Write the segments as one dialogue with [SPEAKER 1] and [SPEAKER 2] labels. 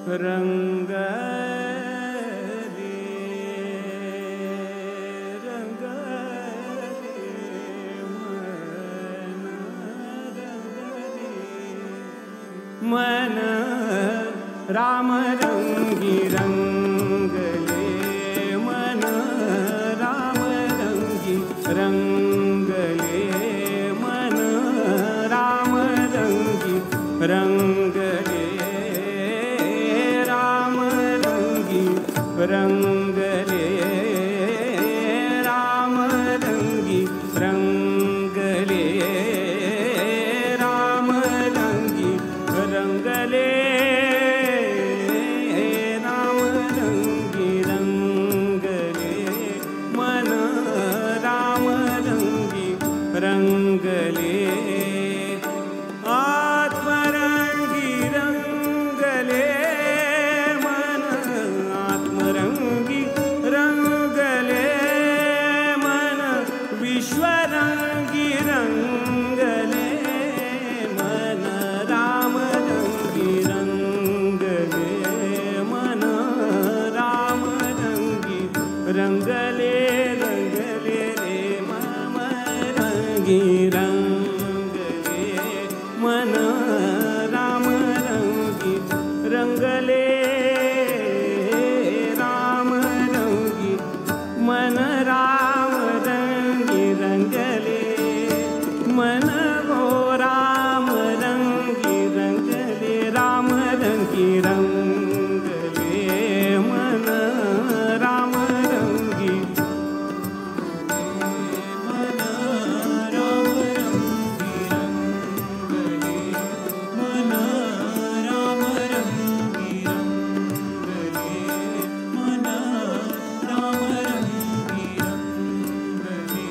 [SPEAKER 1] रंगले रंगले मन रंगले मन राम रंगी रंगले मन राम रंगी रंगले मन राम रंगी रंगले रंगले राम रंगी रंगले राम रंगी रंगले राम रंगी रंगले मन राम रंगी रंगले आत्मरंगी रंगले मन आत्मरंगी रंगले मन विश्वरंगी रंगले मन राम रंगी रंगले मन राम रंगी रंगले रंगले रे मम रंगी रंगले मन राम रंगी रंगले मन राम रंगी रंगले मन गो राम रंगी रंगले राम रंगी रंगले मन राम रंगी
[SPEAKER 2] मन राम रंगी रंगले मन राम रंगी रंगले मन राम रंगी रंगले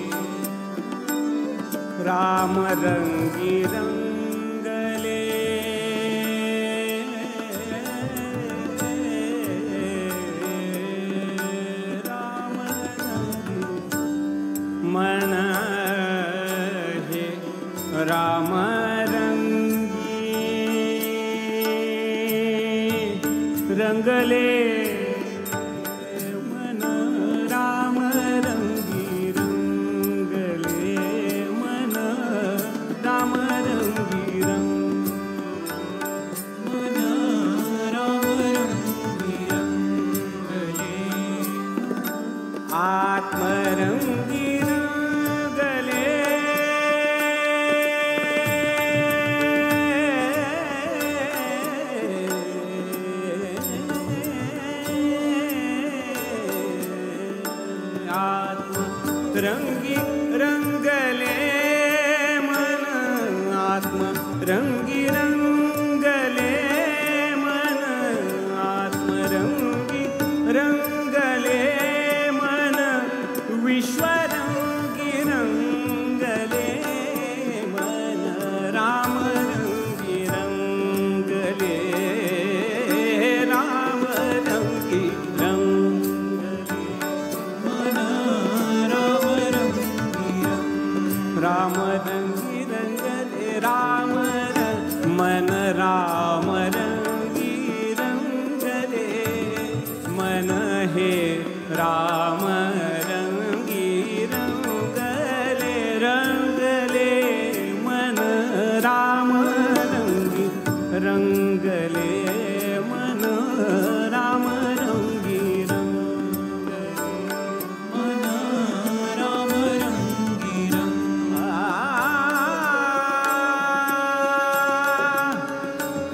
[SPEAKER 1] राम रंगी रंगले राम रंगी मन हे राम रंगी रंगले मन राम रंगी रंगले मन राम रंगी रंग
[SPEAKER 2] मन राम रंगी रंगले
[SPEAKER 1] आत्मरंगी रंगले आत्मरंगी रंगले मन आत्मरंगी रंगले मन आत्मरंगी रंगले मन विश्वरंगी रंगले मन राम रंगी रंगले राम रंगी रंगले
[SPEAKER 2] मन राम रंगी रंग
[SPEAKER 1] राम रंगी रंगले राम रंग मन राम रंगी रंगले मन हे राम रंगी रंगले रंगले मन राम रंगी रंगले मन राम रंगी रंगले
[SPEAKER 2] मन राम रंगी रंग
[SPEAKER 1] आ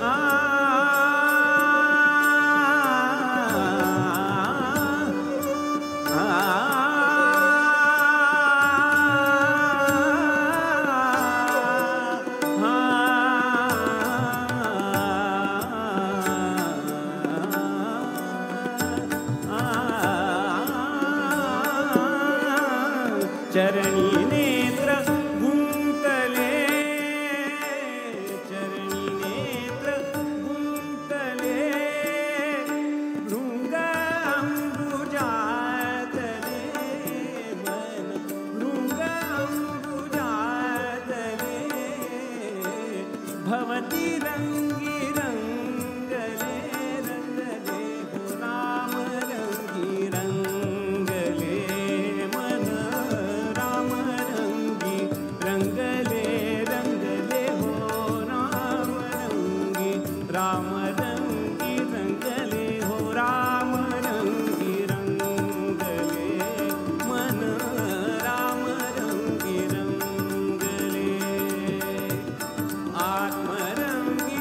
[SPEAKER 1] आ आ भवती रंगी रंगले रंगले हो राम रंगी रंगले मन राम रंगी रंगले रंगले हो राम रंगी राम रंगी रंगले हो राम रंगी रंगले मन राम रंगी रंगले आत्मरंगी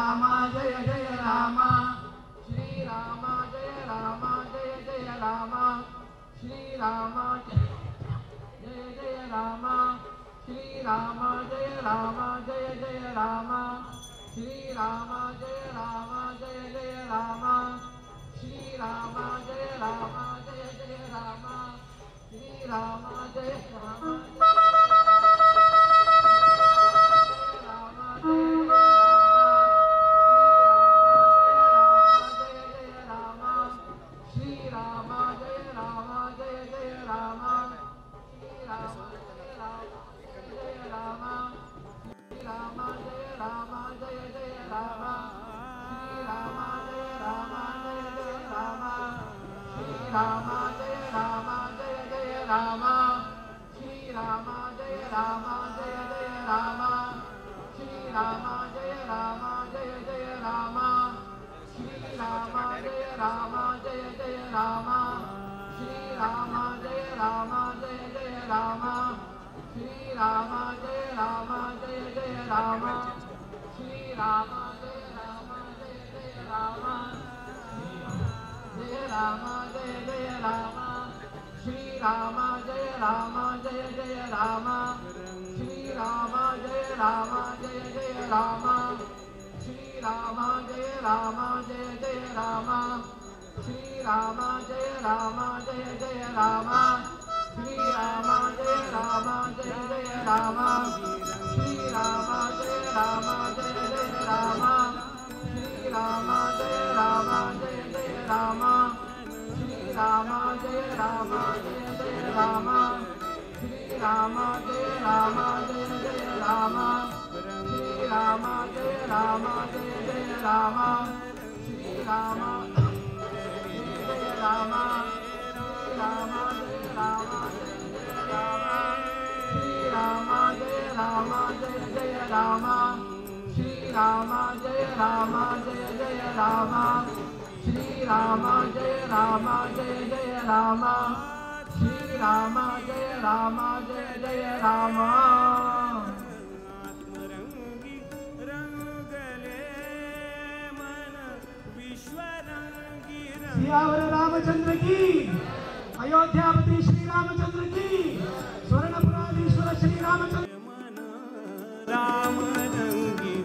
[SPEAKER 3] राम जय जय राम श्री राम जय राम जय जय राम श्री राम जय जय राम श्री राम जय राम जय जय राम श्री राम जय राम जय जय राम श्री राम जय राम जय जय राम श्री राम जय राम श्री राम जय राम जय जय राम श्री राम जय राम श्री राम जय राम जय जय राम श्री राम जय राम जय जय राम श्री राम जय राम जय जय राम श्री राम जय राम जय जय राम श्री राम जय राम जय जय राम श्री राम जय राम जय जय राम श्री राम जय राम जय जय राम श्री राम जय राम जय जय राम श्री राम जय राम जय जय राम जय राम जय जय राम श्री राम जय राम जय जय राम श्री राम जय राम जय जय राम श्री राम जय राम जय जय राम श्री राम जय राम जय जय राम श्री राम जय राम जय जय राम श्री राम जय राम जय जय राम श्री राम जय राम जय जय राम श्री राम जय राम जय जय राम श्री राम जय राम जय जय राम श्री राम जय राम जय जय राम श्री राम जय जय राम श्री राम जय राम जय जय राम श्री राम जय राम जय जय राम श्री राम जय राम जय जय राम श्री राम जय राम जय जय राम श्री राम जय राम जय जय राम।
[SPEAKER 1] आत्मरंगी रंगले मन विश्वरंगी
[SPEAKER 3] सियावर रामचंद्र की, अयोध्यापति श्री रामचंद्र की, स्वर्णपुराधीश्वर श्री रामचंद्र
[SPEAKER 1] मन राम रंगी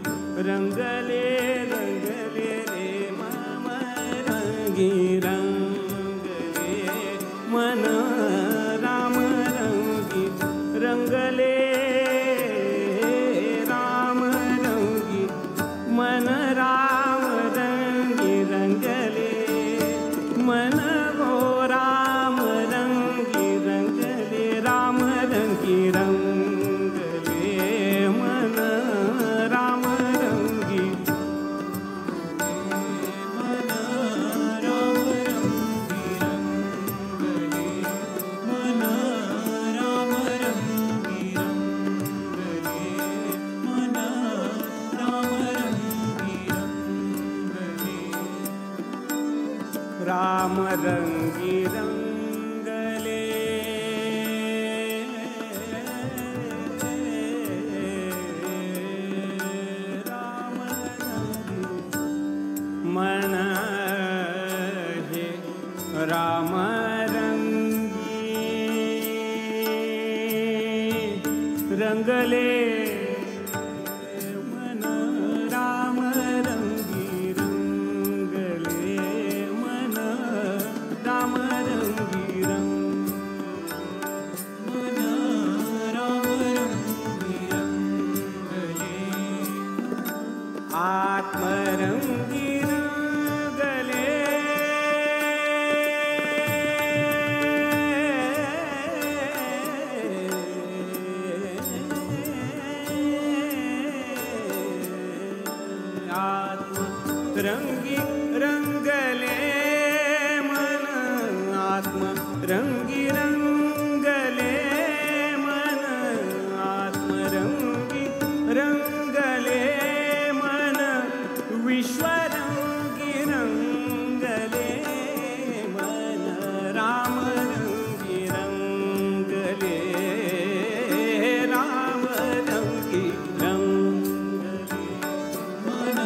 [SPEAKER 1] रंगले रंगले रे मम रंगी रंगले मन राम रंगी रंगले राम रंगी मन राम रंगी रंगले मन गो राम रंगी रंगले राम रंगी रंगले मन राम रंगी
[SPEAKER 2] मन राम रंगी रंगले मन राम रंगी रंगले मन राम रंगी रंगले
[SPEAKER 1] राम रंगी रंगले राम रंगी मन हे राम रंगी रंगले मन राम रंगी रंगले मन राम रंगी रंग
[SPEAKER 2] मन राम रंगी रंगले
[SPEAKER 1] आत्मरंगी रंगले आत्मरंगी रंगले मन आत्मरंगी रंगले मन आत्मरंगी रंगले मन विश्वरंगी रंगले मन राम रंगी रंगले राम रंगी रंगले
[SPEAKER 2] मन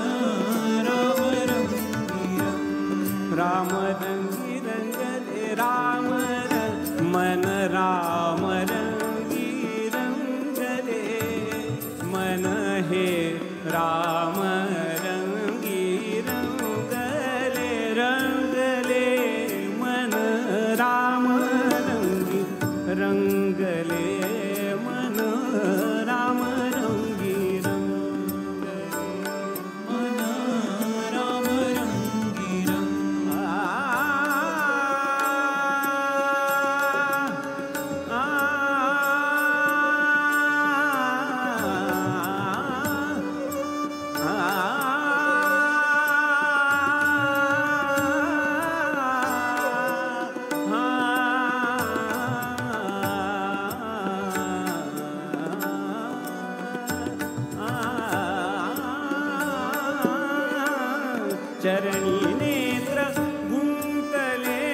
[SPEAKER 1] चरणी नेत्र गुंतले,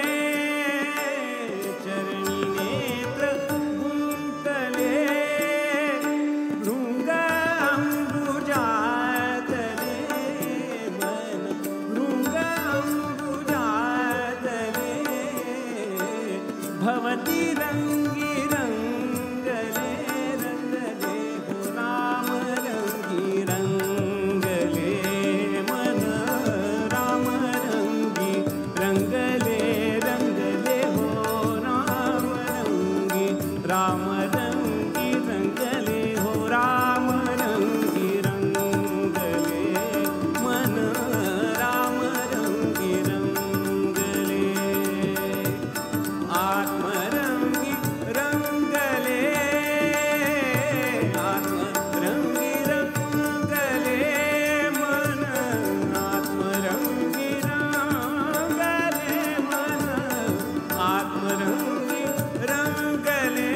[SPEAKER 1] चरणी नेत्र गुंतले, भृंग अंबुजातले मन, भृंग अंबुजातले, भवती रंगी रंगले रंगले हो राम रंगी रंगले मन, राम रंगी रंगले रंगले हो राम रंगी, राम रंगी रंगले हो राम रंगी रंगले मन, राम रंगी रंगले, आत्मरंगी रंगले, आत्मरंगी रंगले मन, आत्मरंगी रंगले मन, आत्मरंगी रंगले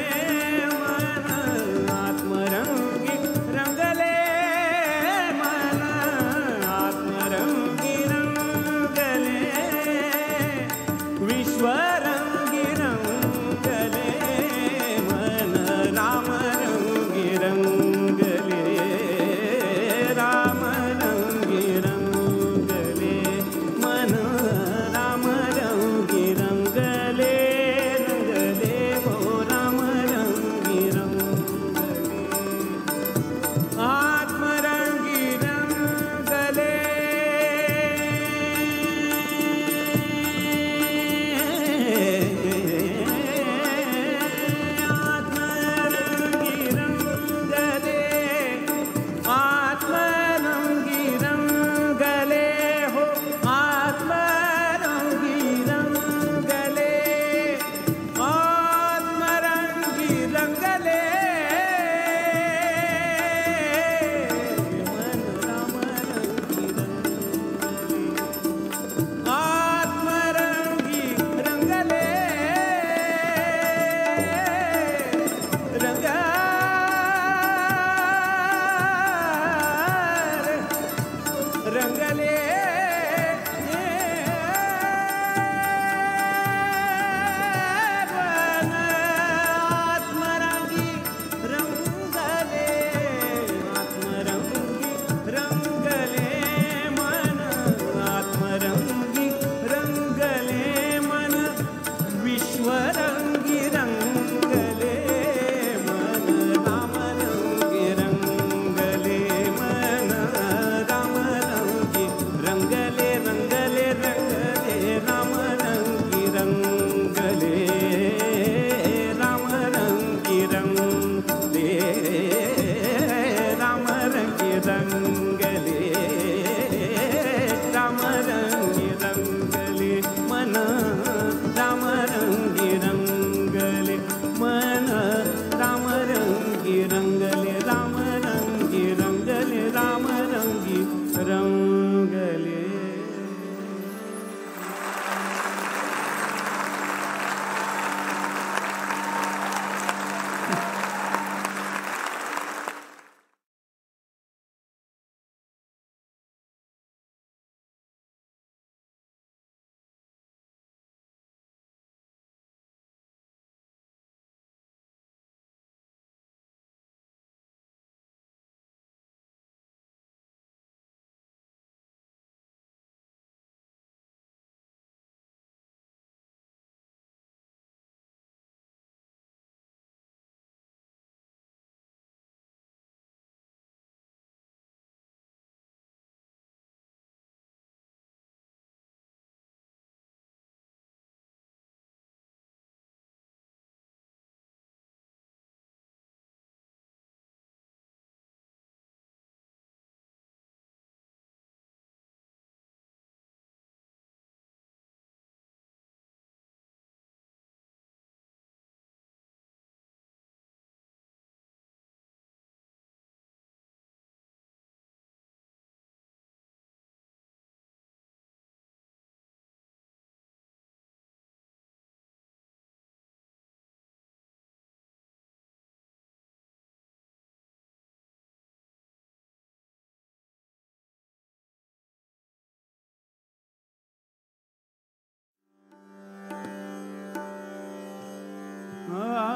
[SPEAKER 1] रंग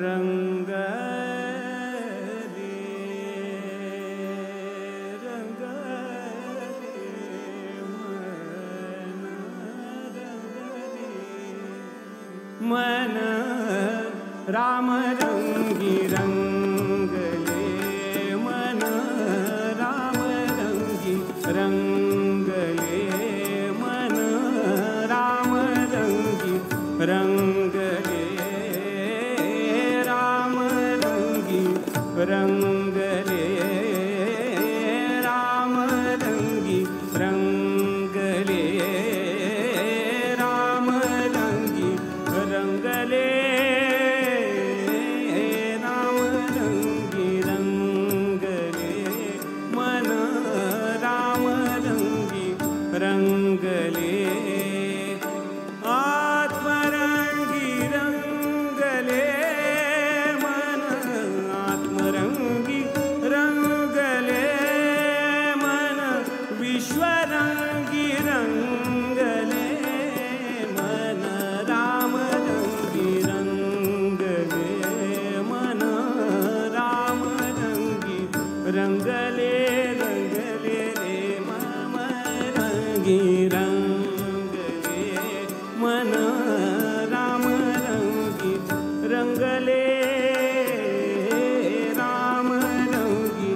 [SPEAKER 1] रंग मन राम रंगी रंगले मन राम रंगी रंगले मन राम रंगी रंगले राम रंगी रंगले राम रंगी रंगले राम रंगी रंगले राम रंगी रंगले मन राम रंगी रंगले आत्मरंगी रंगले मन आत्मरंगी रंगले मन विश्वरंगी रंगले मन राम रंगी रंगले मन राम रंगी रंगले रंगले रे मम रंगी रंगले मन राम रंगी रंगले राम रंगी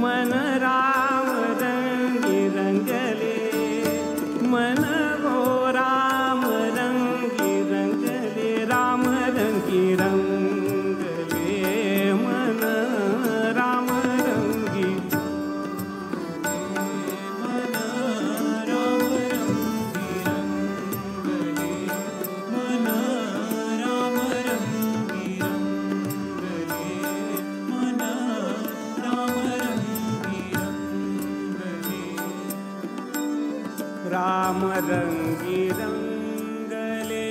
[SPEAKER 1] मन राम रंगी रंगले मन गो राम रंगी रंगले राम रंगी रंगले मन राम रंगी
[SPEAKER 2] मन राम रंगी रंगले मन राम रंगी रंगले मन राम रंगी रंगले
[SPEAKER 1] राम रंगी रंगले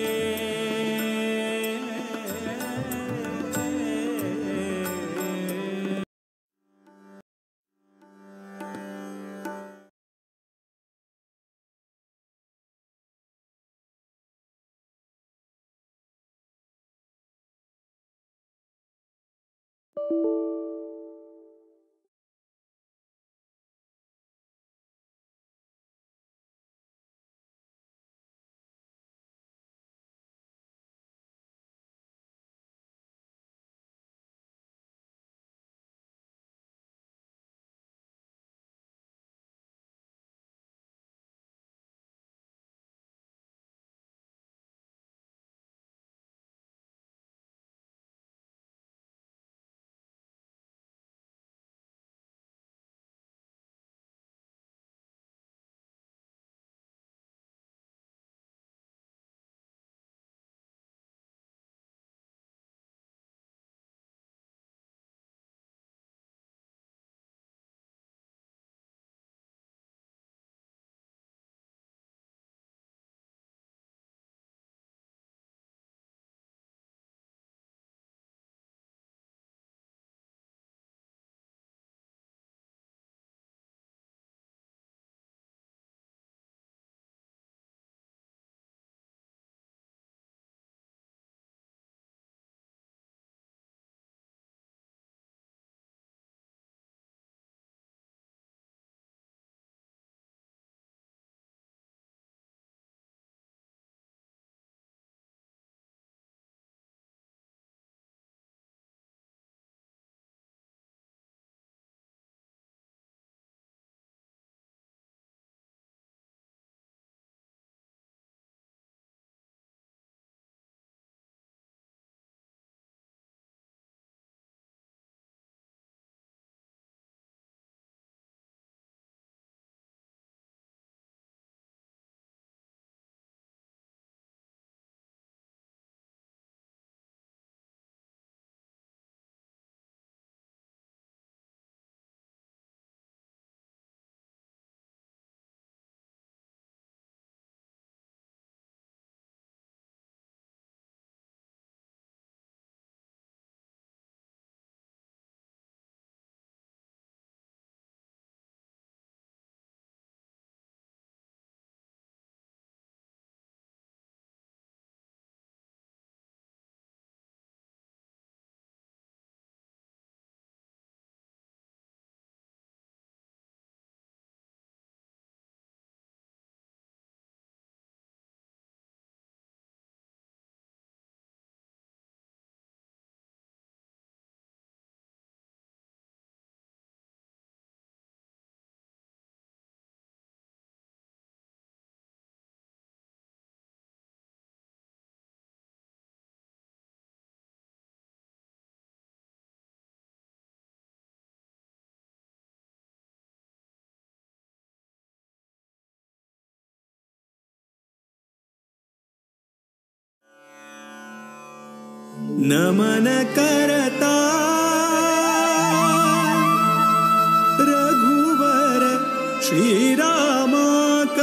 [SPEAKER 2] नमन करता रघुवर श्री रामाक।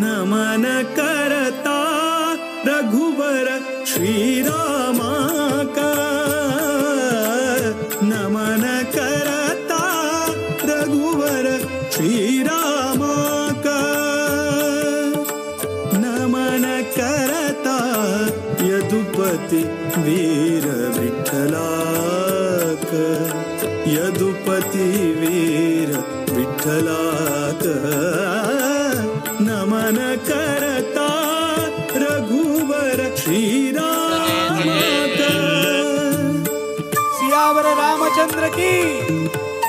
[SPEAKER 2] नमन करता रघुवर श्री रामाक। नमन करता रघुवर श्री रामाक। नमन करता यदुपति वीर विठ्ठलाक। यदुपति वीर विठ्ठलाक। नमन करता रघुवर श्री रामाक।
[SPEAKER 4] सियावर रामचंद्र की,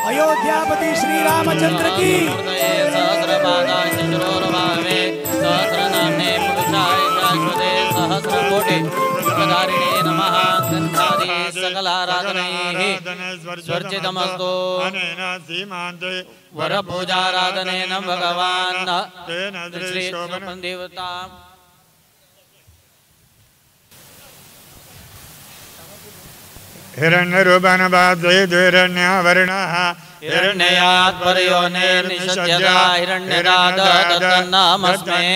[SPEAKER 4] अयोध्यापति श्री रामचंद्र की।
[SPEAKER 5] सहस्रनाम्ने पुरुषाय शाश्वते सहस्रकोटि युगधारिणे नमः। गन्धादि सकलाराधनैः स्वर्जितमस्तु। वरपूजाराधनेन भगवान् श्री देवता।
[SPEAKER 6] हिरण्यरूपनभाद्वैद्वैरण्यावर्णः
[SPEAKER 5] हिरण्ययात् पर्योनेर्निषद्यता हिरण्यदादत्तन्नामस्मै।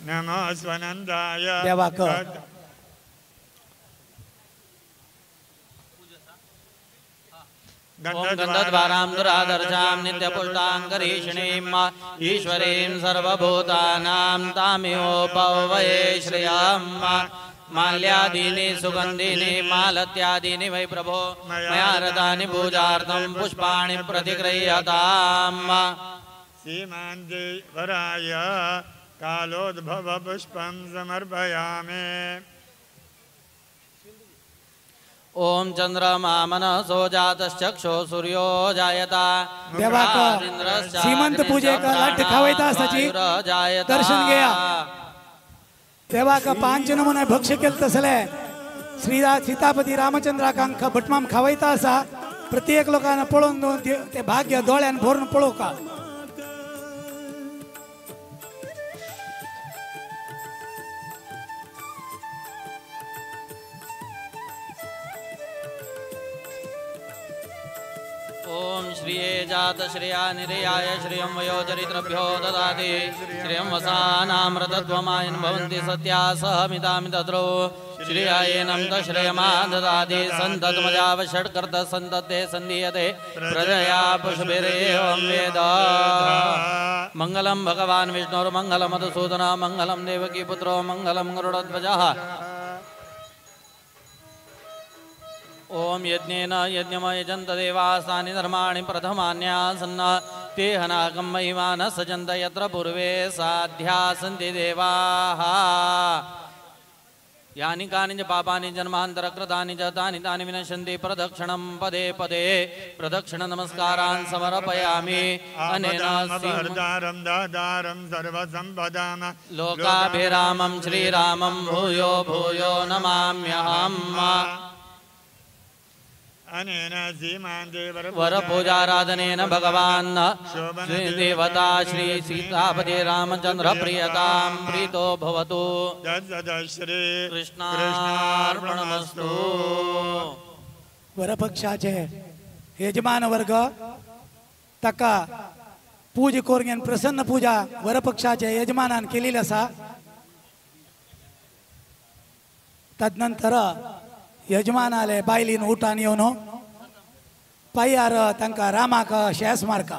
[SPEAKER 6] नमः स्वनन्दाय।
[SPEAKER 4] देवाक
[SPEAKER 5] ॐ गन्धद्वारां दुरादर्शां नित्यपुष्टां करीषिणीम् ईश्वरीं सर्वभूतानां तामिवोपवये श्रियाम्। माल्यादीनि सुगन्धीनि मालत्यादीनि वै प्रभो मया रतानि पूजार्थं पुष्पाणि प्रतिगृह्यताम्।
[SPEAKER 6] सीमान्ते वराय कालोद्भव पुष्पं समर्पयामि।
[SPEAKER 5] ॐ चंद्रमा मनसो जातश्चक्षो सूर्यो जायता।
[SPEAKER 4] देवाक सीमंत पूजेक लड्ड खावयता आसताची दर्शन घेया। देवाक पांच नमुने भक्ष्य केले तसले श्री सीतापती रामचंद्राक हांकां भटमाम खावयता आसा। प्रत्येक लोकांना पळोवन ते भाग्य दोळ्यान भरून पळोवका।
[SPEAKER 5] ॐ श्रिये जात श्रिया निरयाय श्रियं वयो चरित्रभ्यो ददाति। श्रियं वसानामृतत्वमायन् भवन्ति सत्या सहमितामितद्रो। श्रियायेनं तश्रियमा ददाति। सन्ततमजावषट्कर्त सन्तते सन्धीयते प्रजया पशुभिरेवं वेद। मङ्गलं भगवान् विष्णुर्मङ्गलं मधुसूदन मङ्गलं देवकीपुत्रो मङ्गलं गरुडध्वजः। ॐ यज्ञेन यज्ञमयजन्त देवास्तानि धर्माणि प्रथमान्यासन्न ते हनाकं महिमानः सजन्त यत्र पूर्वे साध्या सन्ति देवाः। यानि कानि च पापानि जन्मान्तरकृतानि च तानि तानि विनश्यन्ति। प्रदक्षिणं पदे पदे प्रदक्षिण नमस्कारान् समर्पयामि। अनेन लोकाभिरामं श्रीरामं भूयो भूयो नमाम्यहम्। वरपूजाराधनेन भगवान् देवता श्री सीतापति रामचंद्र प्रियतां प्रीतो भवतु। कृष्णार्पणमस्तु।
[SPEAKER 4] वरपक्षाचे यजमान वर्ग ताका पूज करून प्रसन्न पूजा वरपक्षाचे यजमानान केलेली आसा। तदनंतर यजमानाले बायलीन उठान येवन पायार तांकां रामाक शेस मारका।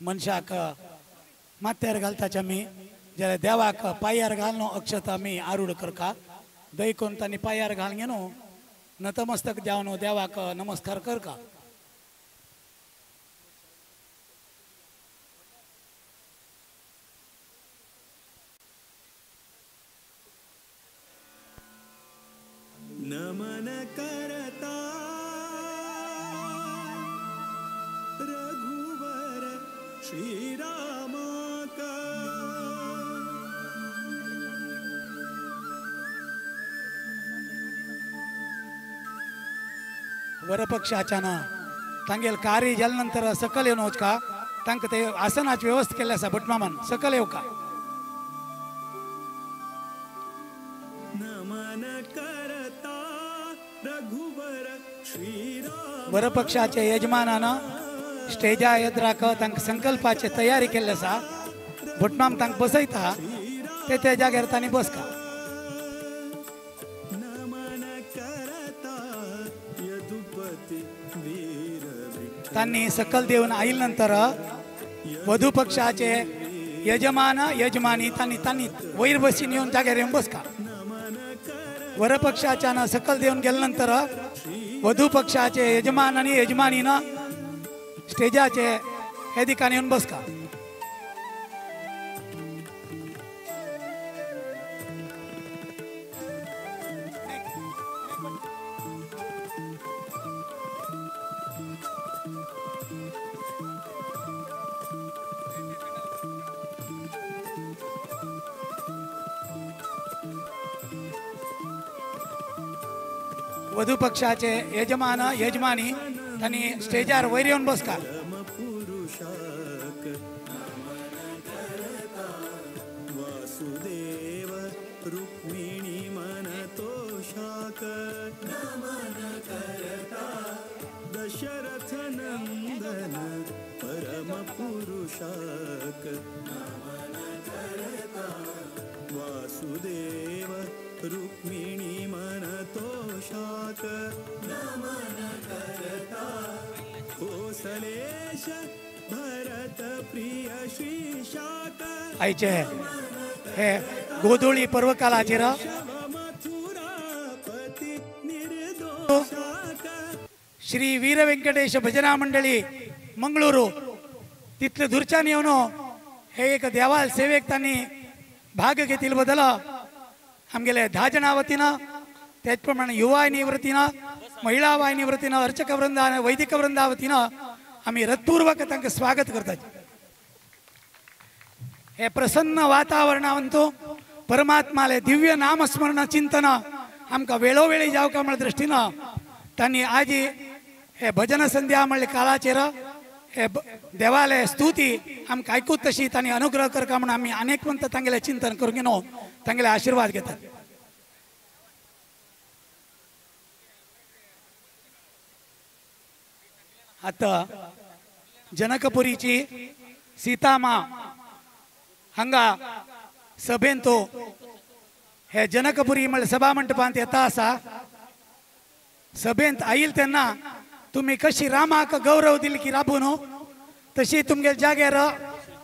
[SPEAKER 4] मनशाक माथ्यार घालताचे आमी जाल्यार देवाक पांयार घालनो अक्षत आमी आरूढ करका दही कोण तांणी पांयार घालून घेनो नतमस्तक जावन देवाक नमस्कार करका.
[SPEAKER 2] नमन करता रघुवर श्री राम का.
[SPEAKER 4] वरपक्षाच्यान तांगेल कार्य जाले नंतर सकल येवन वचका तांकां ते आसनाची व्यवस्था केल्ली आसा भटमामान सकल येवका.
[SPEAKER 2] नमन करता रघुवर श्री राम.
[SPEAKER 4] वरपक्षाचे यजमानान स्टेजा येद्राक तांकां संकल्पाची तयारी केल्ली आसा. भटमाम तांकां बसयता ते त्या जाग्यार तांणी बसका. तांणी सकल देवन आयिल्ले नंतर वधू पक्षाचे यजमान यजमानी तांणी तांणी वयर बसीन येवन जाग्यार येवन बसका. वरपक्षाच्यान सकल देवन गेले नंतर वधू पक्षाचे यजमान आनी यजमानीन स्टेजाचे हे दिकान येवन बसका. वधू पक्षाचे यजमान यजमानी तांणी स्टेजार वयर येवन बसका.
[SPEAKER 2] वासुदेव रुक्मिणी मन तोषाक नमन करता दशरथ नंदन परम पुरुषाक नमन करता वासुदेव रुक्मिणी मन तोषाक नमन करता कोसलेश भरत प्रिय श्रीशाक.
[SPEAKER 4] आयचे हे गोधूळी पर्वकालाचेर श्री वीर वेंकटेश भजना मंडळी मंगळुरू तिथले दूरच्यान येवन हे एक देवाल सेवेक तांणी भाग घेतिल्ले बदल आमगेले 10 जाणां वतीन त्याच प्रमाणे युवा वतीन महिला वाहिनी वतीन अर्चक वृंद आनी वैदिक वृंदा वतीन आमी हृत्पूर्वक तांकां स्वागत करतात. हे प्रसन्न वातावरणांत परमात्माले दिव्य नामस्मरण चिंतन आमकां वेळोवेळी जावका म्हळ्या दृश्टीन तांणी आजी हे भजन संध्या म्हणले काळाचेर हे देवाले स्तुती आमकां आयकूत तशी तांणी अनुग्रह करका म्हणून आमी अनेक म्हणटा तांगेलें चिंतन करून घेवन तांगेले आशिर्वाद घेतात. आतां जनकपुरीची सीतामा हांगा सभेन तो हे जनकपुरी म्हळ्यार सभा मंडपांत येता आसा. सभेंत आयल तेन्ना तुमी कशी रामाक गौरव दिली की राबून तशी तुमगे जाग्यार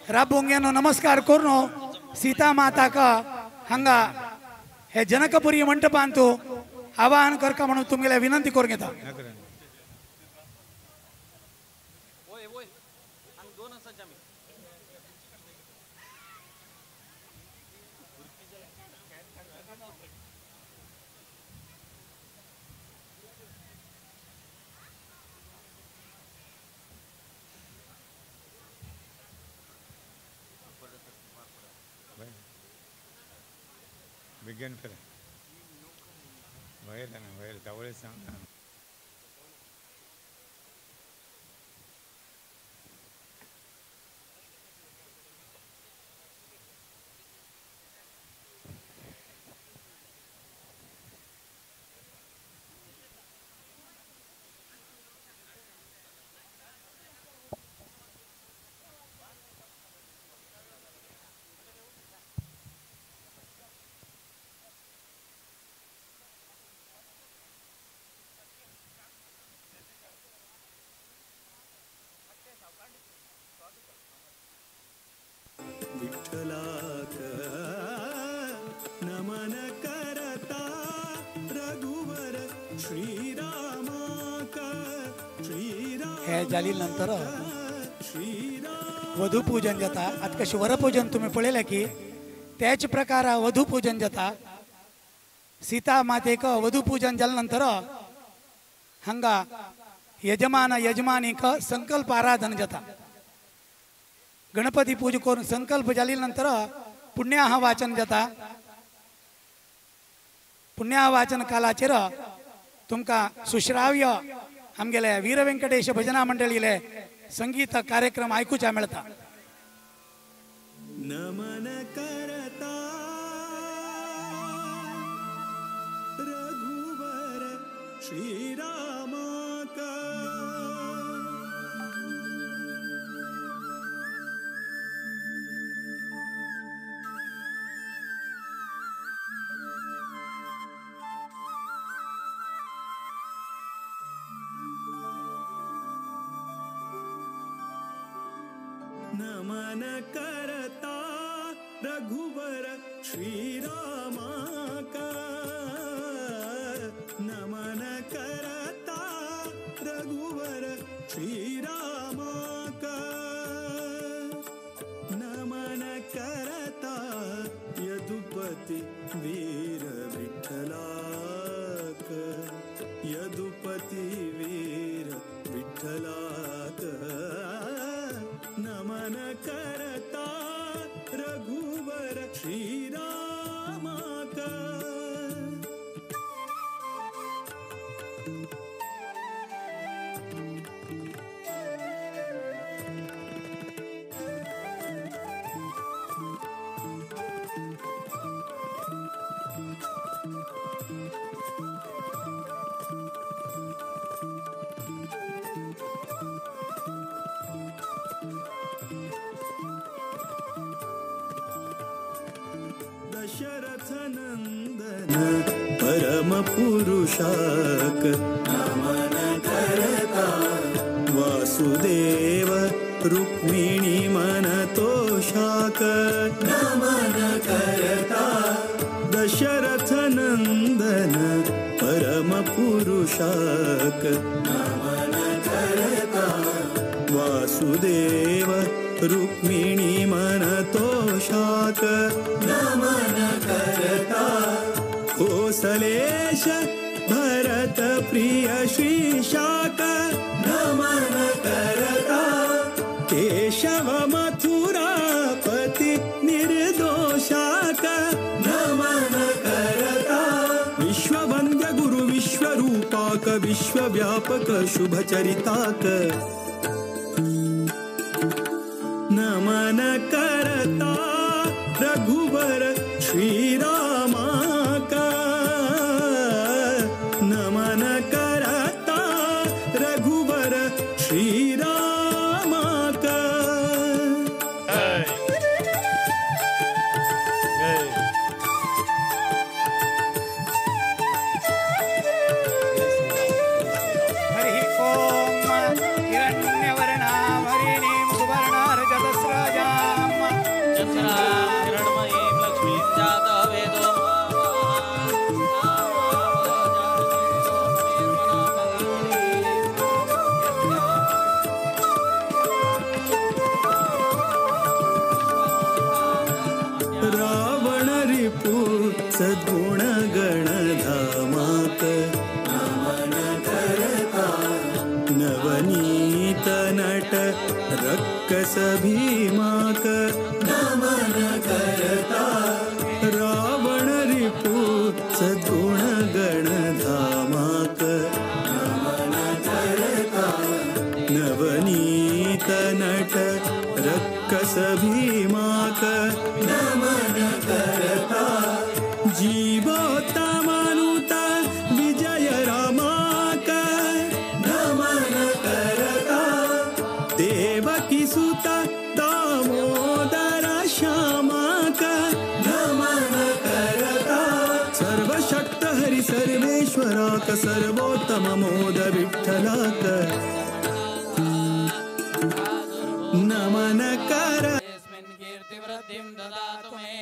[SPEAKER 4] राबूंक येवन नमस्कार करून सीता माताक हांगा हे जनकपुरी मंडपांत आवाहन करका म्हणून तुमगेले विनंती करून घेता.
[SPEAKER 6] विज्ञान फिर वैर ना वैर तवळे सांग.
[SPEAKER 4] हे जाली नंतर वधूपूजन जाता. आतां कशें वरपूजन तुमी पळयलें की त्याच प्रकार वधूपूजन जाता. सीता मातेक वधूपूजन जाले नंतर हांगा यजमान यजमानीक संकल्प आराधन जाता. गणपती पूजा करून संकल्प जाली नंतर पुण्याह वाचन जाता. पुण्याह वाचन कालाचेर तुमकां सुश्राव्य आमगेले वीर वेंकटेश भजना मंडळीले संगीत कार्यक्रम आयकुच्या मेळता.
[SPEAKER 2] नमन करता रघुवर श्रीरामाक नमन करता रघुवर श्रीरामाक नमन करता रघुवर श्रीरामाक नमन करता यदुपति वीर विठ्ठलाक यदुपति वीर विठ्ठलाक नमन करता रघुवर श्रीरामाक. दशरथ नंदन परम पुरुषाक नमन करता वासुदेव रुक्मिणी मन तोषाक नमन करता दशरथ नंदन परम पुरुषाक नमन करता वासुदेव रुक्मिणी मन तोषाक नमन करता कोसलेश भरत प्रिय श्रीशाक नमन करता केशव मथुरापति निर्दोषाक नमन करता विश्ववंद्य गुरु विश्वरूपाक विश्वव्यापक शुभचरिताक नमन करता रघुवर श्रीरामाक नमन करता रघुवर श्रीरामाक.
[SPEAKER 4] हरि ओम हिरण्यवर्णां हरिणीं सुवर्णरजतस्रजां
[SPEAKER 5] चन्द्रां हिरण्मयीं लक्ष्मीं जातवेदो
[SPEAKER 2] रावण रिपु सद्गुण गण धामाक नमन करता नवनीत नट रक्कस भीमाक नमन करता रावण रिपु सद्गुण गण धामाक नमन करता नवनीत नट रक्कस भीमाक नमन करता जीवोत्तमानुत विजय रामाक नमन करता देवकी सुत दामोदर श्यामाक नमन करता सर्वशक्त हरि सर्वेश्वराक सर्वोत्तम मोद विठ्ठलाक नमन कर.
[SPEAKER 5] कीर्तिवृद्धिं ददातु मे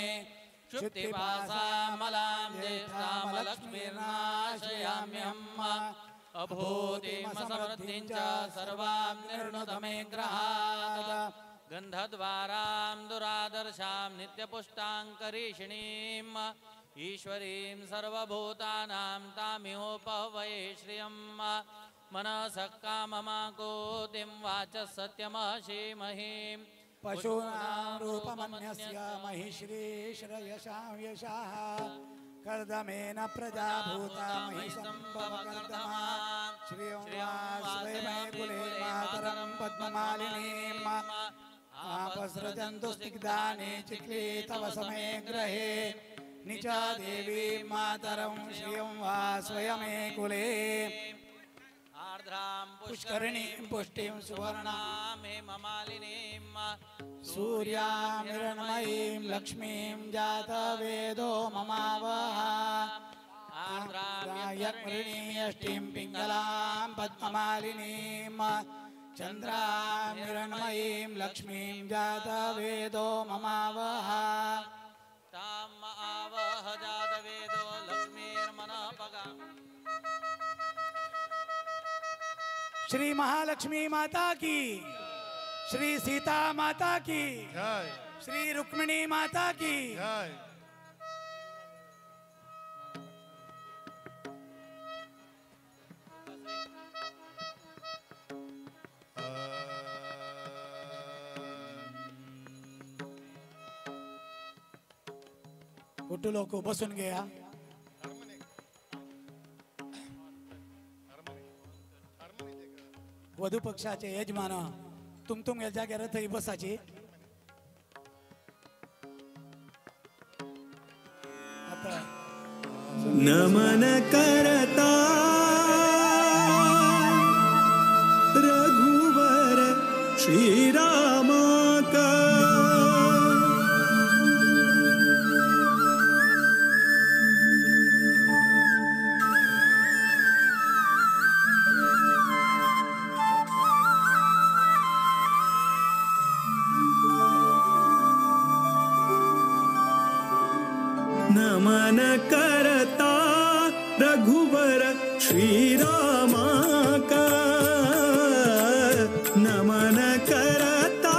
[SPEAKER 5] क्षुप्तिपासामलां ज्येष्ठामलक्ष्मीर्नाशयाम्यहम्. अभूतिं समृद्धिं च सर्वां निर्णुतमे ग्रहात् गन्धद्वारां दुरादर्शां नित्यपुष्टां करीषिणीम् ईश्वरीं सर्वभूतानां तामिहोपहवये श्रियं मनसः काममाकोतिं वाचः सत्यमशीमहीम्
[SPEAKER 4] पशूनां रूपमन्यस्य महिश्रीश्रयशां यशाः कर्दमेन प्रजा भूता महि सम्भवकर्दमा श्रियं वास्वयमे कुले मातरं पद्ममालिनीम् आपसृजन्तु स्निग्धानि चिक्ली तव समे ग्रहे निचा देवी मातरं श्रियं वास्वयमे कुले
[SPEAKER 5] आर्द्रां
[SPEAKER 4] पुष्करिणीं पुष्टिं
[SPEAKER 5] सुवर्णां हेममालिनीं
[SPEAKER 4] सूर्यां हिरण्मयीं लक्ष्मीं जातवेदो ममावह आर्द्रां पिङ्गलां पद्ममालिनीं चन्द्रां हिरण्मयीं लक्ष्मीं जातवेदो ममावह
[SPEAKER 5] तां आवह जातवेदो लक्ष्मीर्मनपगा।
[SPEAKER 4] श्री महालक्ष्मी माता की, श्री सीता माता की, श्री रुक्मिणी माता की। उठो लोग बसून गया। वधू पक्षाचे यजमान तुम तुम जाग्यार थंय बसाची।
[SPEAKER 2] नमन करता रघुवर श्री रामा का नमन करता रघुवर श्री रामा का नमन करता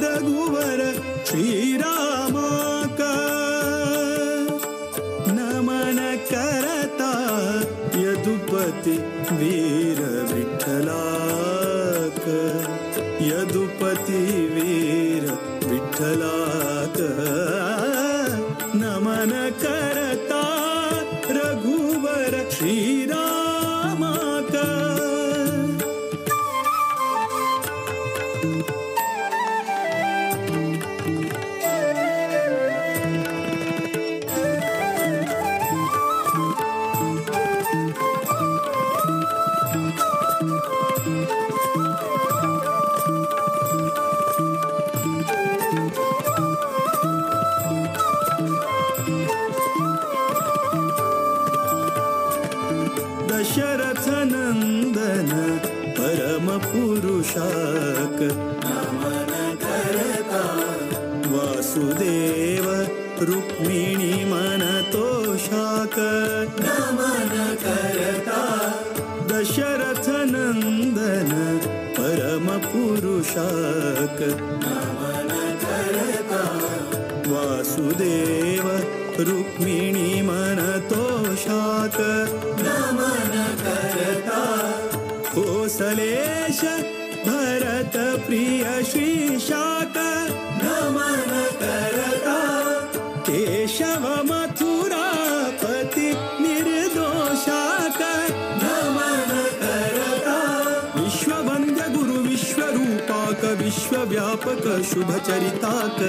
[SPEAKER 2] रघुवर श्री रामा का नमन करता यदुपति वीर विठ्ठलाक यदुपति वीर विठ्ठलाक नमन करता रघुवर श्री रामा का। दशरथ नंदन परम पुरुषाक नमन करता वासुदेव रुक्मिणी मन तोषाक नमन करता दशरथ नंदन परम पुरुषाक नमन करता वासुदेव रुक्मिणी मन तोषाक नमन करता कोसलेश भरत प्रिय श्री शाक नमन करता केशव मथुरापति निर्दोषाक नमन करता विश्ववंद्य गुरु विश्वरूपाक विश्वव्यापक शुभचरिताक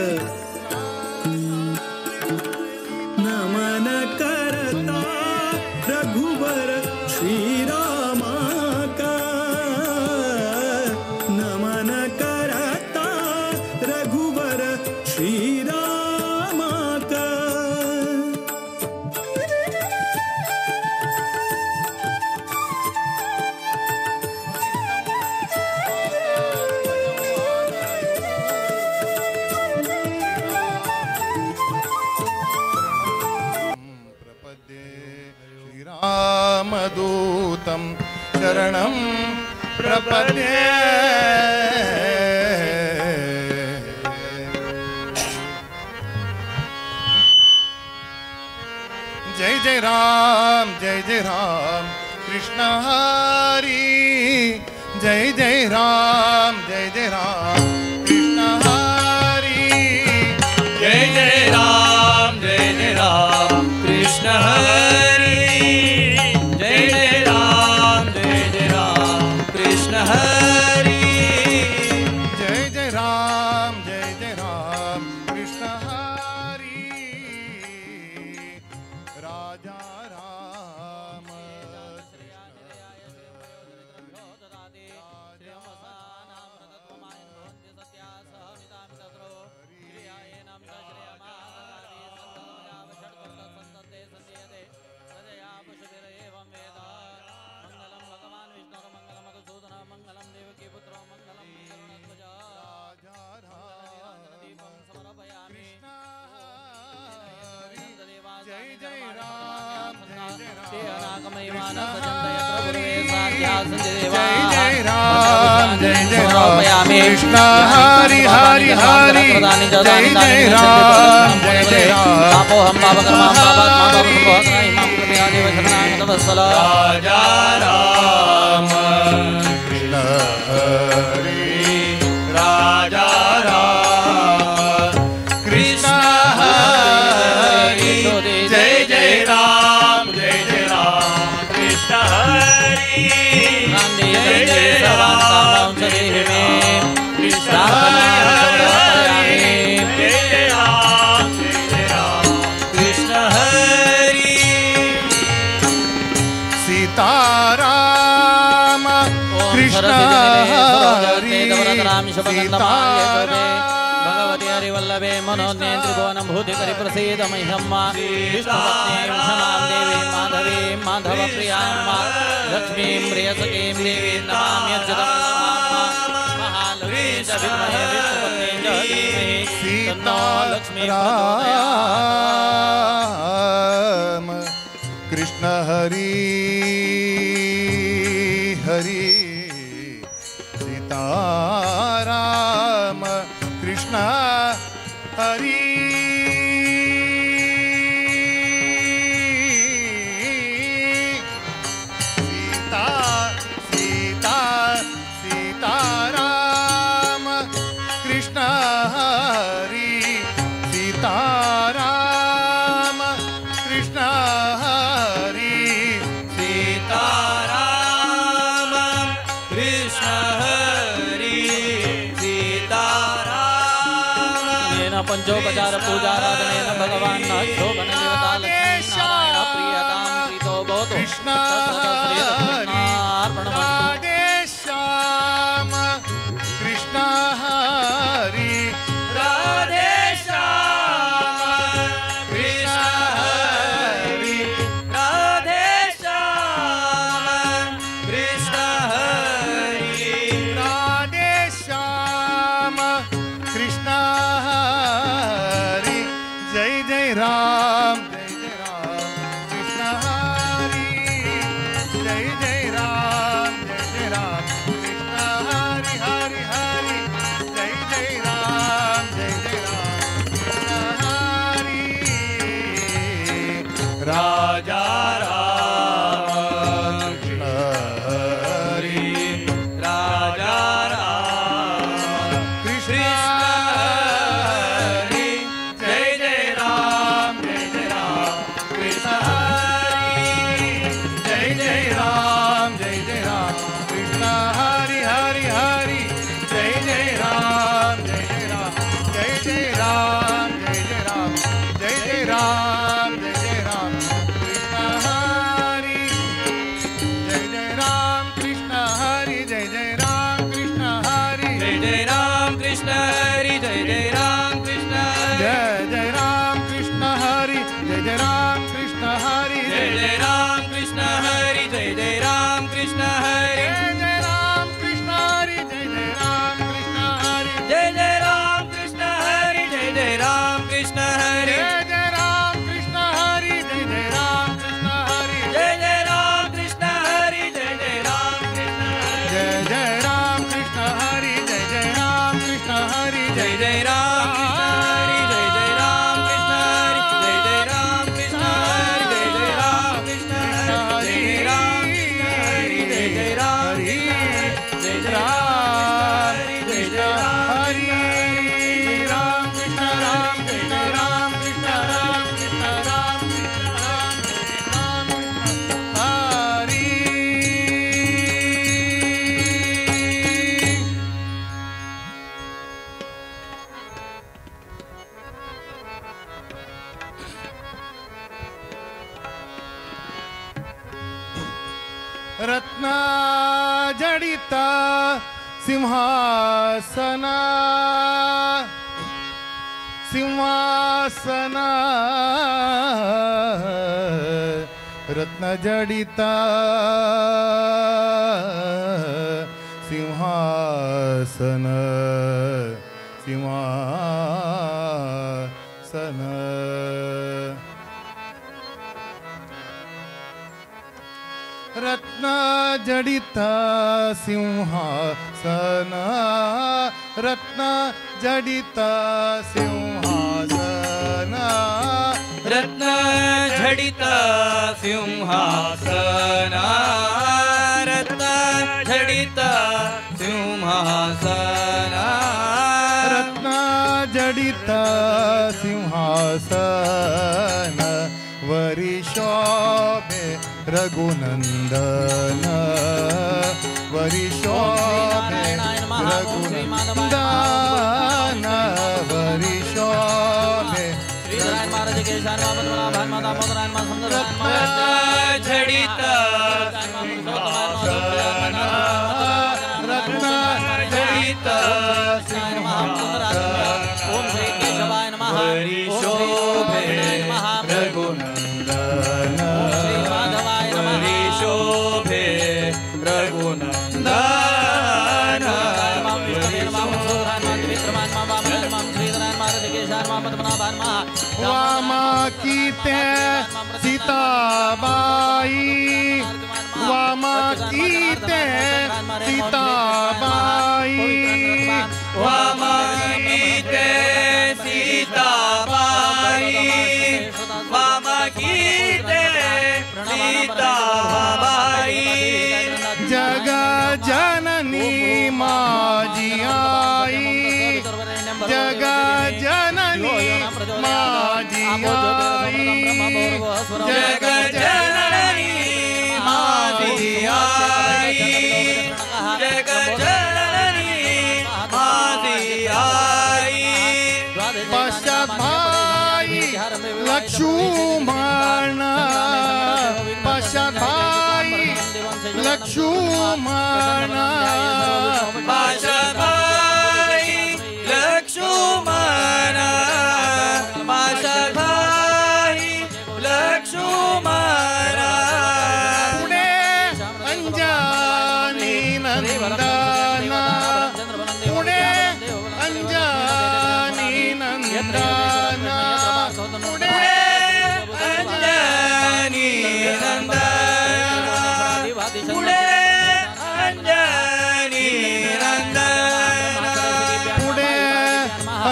[SPEAKER 2] नमन करता रघुवर श्री रामा का नमन करता रघुवर श्री रामा का।
[SPEAKER 7] रामदूतं शरणं प्रपद्ये। जय जय राम कृष्ण हरि, जय जय राम कृष्ण हरि,
[SPEAKER 2] जय जय राम कृष्ण हरि, जय जय राम कृष्ण हरि,
[SPEAKER 7] जय जय राम कृष्ण हरि, राजा राम जय जय राम जय राम कृष्ण हरि हरि हरि, जय जय राम
[SPEAKER 5] पापोहम पापकर्मां पापात्मा पापसंभवः कृपया देव शरणागतवत्सल।
[SPEAKER 2] राजा राम
[SPEAKER 7] कृष्ण हरि,
[SPEAKER 2] राजा राम
[SPEAKER 7] कृष्ण हरि,
[SPEAKER 2] जय जय राम कृष्ण हरि,
[SPEAKER 5] जय जय राम कृष्ण हरि,
[SPEAKER 2] जय जय राम कृष्ण हरि।
[SPEAKER 7] सीताराम कृष्ण हरि,
[SPEAKER 5] भगवती हरिवल्लभे मनोज्ञे त्रिभुवनं भूतिकरि प्रसीद मह्यं विष्णुपत्नीं क्षमां देवीं माधवीं माधवप्रियां लक्ष्मीं प्रियसखीं देवीं नमाम्यच्युतं महालक्ष्मीं च विद्महे विष्णुपत्नीं च धीमहि तन्नो लक्ष्मी
[SPEAKER 7] राम कृष्ण हरि हरि, सीताराम कृष्ण हरि, सीता सीता सीताराम कृष्ण हरि, सीताराम कृष्ण हरि,
[SPEAKER 2] सीताराम कृष्ण हरि, सीताराम
[SPEAKER 5] पंचोपचार पूजाराधनेन भगवान् शोभन देवता लक्ष्मी नारायण प्रियतां प्रीतो भवतु।
[SPEAKER 7] कृष्ण हरि, राधे श्याम कृष्ण हरि,
[SPEAKER 2] राधे श्याम कृष्ण हरि, राधे श्याम कृष्ण हरि,
[SPEAKER 7] राधे श्याम कृष्ण हरि, जय जय राम कृष्ण हरि, जय जय राम कृष्ण हरि हरि हरि, जय जय राम कृष्ण हरि,
[SPEAKER 2] राजा राम
[SPEAKER 7] कृष्ण हरि,
[SPEAKER 2] राजा राम
[SPEAKER 7] कृष्ण
[SPEAKER 2] हरि, जय जय राम कृष्ण हरि,
[SPEAKER 7] जय जय राम कृष्ण हरि हरि हरि, जय जय राम जय जय राम जय जय राम जय जय राम जय जय राम कृष्ण हरि, जय जय राम कृष्ण हरि, जय जय राम कृष्ण हरि,
[SPEAKER 2] जय जय राम कृष्ण हरि, जय जय राम कृष्ण हरि,
[SPEAKER 7] जय जय राम कृष्ण हरि, जय जय राम कृष्ण हरि,
[SPEAKER 2] जय जय राम कृष्ण हरि, जय जय राम कृष्ण हरि,
[SPEAKER 7] जय जय राम कृष्ण हरि, जय जय राम कृष्ण हरि,
[SPEAKER 2] जय जय राम कृष्ण हरि, जय जय राम कृष्ण हरि,
[SPEAKER 7] जय जय राम कृष्ण हरि, जय जय राम कृष्ण हरि,
[SPEAKER 2] जय जय राम कृष्ण हरि, जय जय राम
[SPEAKER 7] रत्न जडित सिंहासना सिंहासना रत्न जडित सिंहासन सिंहासन रत्न जडित सिंहासन रत्न जडित सिंहासन
[SPEAKER 2] रत्न जडित सिंहासन रत्न जडित सिंहासन
[SPEAKER 7] रत्न जडित सिंहासन वरी शोभे रघुनंदन वरी शोभे रघुनंदन वरी शोभे
[SPEAKER 2] रत्न जडित सिंहासन
[SPEAKER 7] रत्न
[SPEAKER 2] जडित सिंहासन वरी शोभे रघुनंदन वरी शोभे रघुनंदन
[SPEAKER 7] वामा कीते सीताबाई वामा कीते सीताबाई
[SPEAKER 2] वामा कीते सीताबाई वामा कीते सीताबाई
[SPEAKER 7] जग जननी माजी आई जग जननी माजी आई
[SPEAKER 2] जग जननी माजी आई जग जननी माजी आई
[SPEAKER 7] पश्चात भाई लक्ष्मण पश्चात भाई लक्ष्मण
[SPEAKER 2] पश्चात भाई लक्ष्मण पश्चात भाई लक्ष्मण
[SPEAKER 7] पुणे अंजनी नंदन पुणे अंजनी नंदन पुणे
[SPEAKER 2] अंजनी नंदन पुणे अंजनी नंदन
[SPEAKER 7] पुणे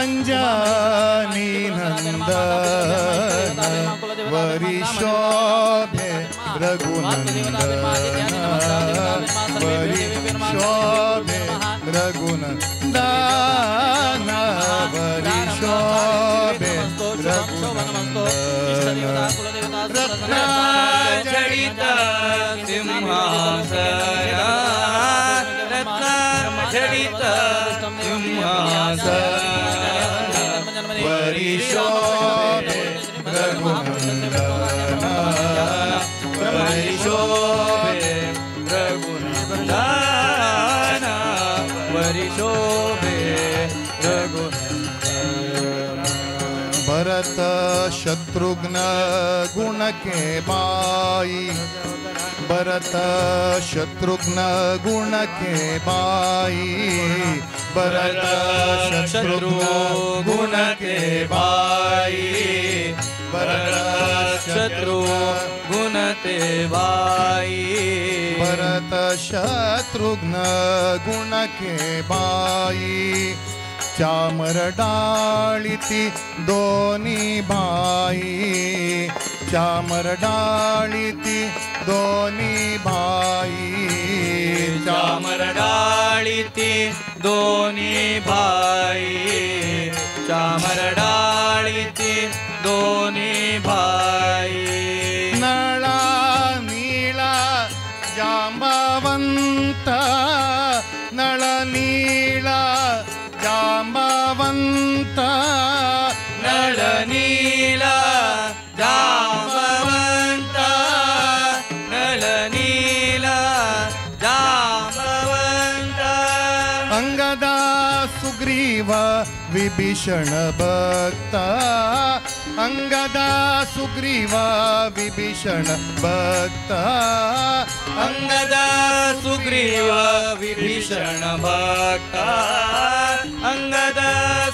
[SPEAKER 7] अंजनी नंदन वरी शोभे रघुनंदन वरी शोभे रघुनंदन वरी शोभे रघुनंदन रत्न
[SPEAKER 2] जडित सिंहासन रत्न जडित सिंहासन
[SPEAKER 7] वरी शोभे रघुनंदन
[SPEAKER 2] वरी शोभे रघुनंदन वरी शोभे रघुनंदन
[SPEAKER 7] भरत शत्रुघ्न गुण के बाई भरत शत्रुघ्न गुण के बाई भरत शत्रुघ्न गुण के बाई भरत
[SPEAKER 2] शत्रु गुण ते बाई
[SPEAKER 7] भरत शत्रुघ्न गुण के बाई चामर डाळीती दोन्ही भाई चामर डाळीती दोन्ही भाई
[SPEAKER 2] चामर डाळीती दोन्ही भाई चामर डाळीती दोन्ही भाई
[SPEAKER 7] नळा नीळा जांबवंत नळ नीळा जांबवंत
[SPEAKER 2] नळ नीळा जांबवंत नळ नीळा
[SPEAKER 7] विभीषण भक्त अंगद सुग्रीव विभीषण भक्त
[SPEAKER 2] अंगद सुग्रीव विभीषण भक्त अंगद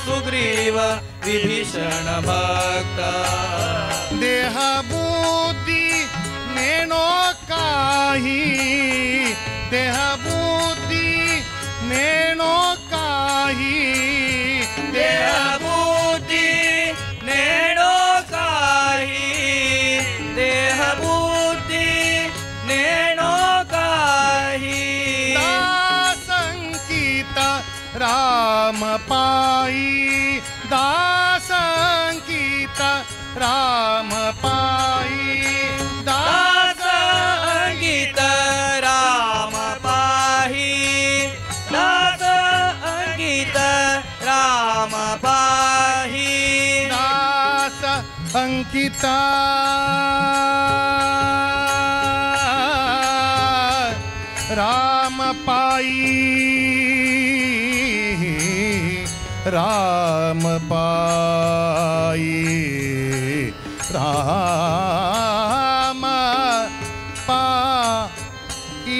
[SPEAKER 2] सुग्रीव विभीषण भक्त
[SPEAKER 7] देह बुद्धि नेणो काही देह बुद्धि नेणो काही
[SPEAKER 2] देह बुद्धि नेणो काही देह बुद्धि नेणो काही
[SPEAKER 7] दासंकित राम पाई दासंकित राम पाई
[SPEAKER 2] दासंकित राम पाही दासंकित राम पाही
[SPEAKER 7] दास अंकित राम पाई राम पाई राम पाई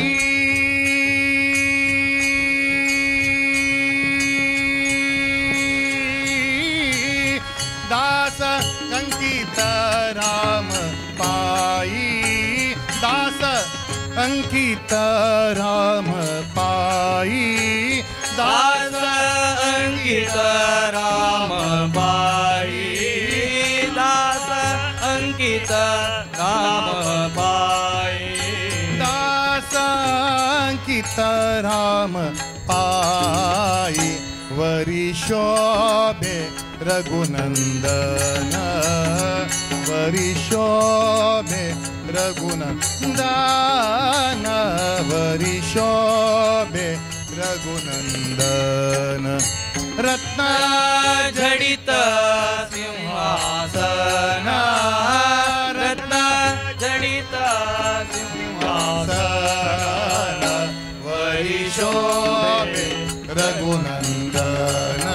[SPEAKER 7] दास अंकित राम पाई दास अंकित राम पाई
[SPEAKER 2] दास अंकित राम पाई दास अंकित राम पाई
[SPEAKER 7] दास अंकित राम पाई वरी शोभे रघुनंदन वरी शोभे रघुनंदन वरी शोभे रघुनंदन रत्न
[SPEAKER 2] जडित सिंहासन रत्न जडित सिंहासन
[SPEAKER 7] वरी शोभे रघुनंदन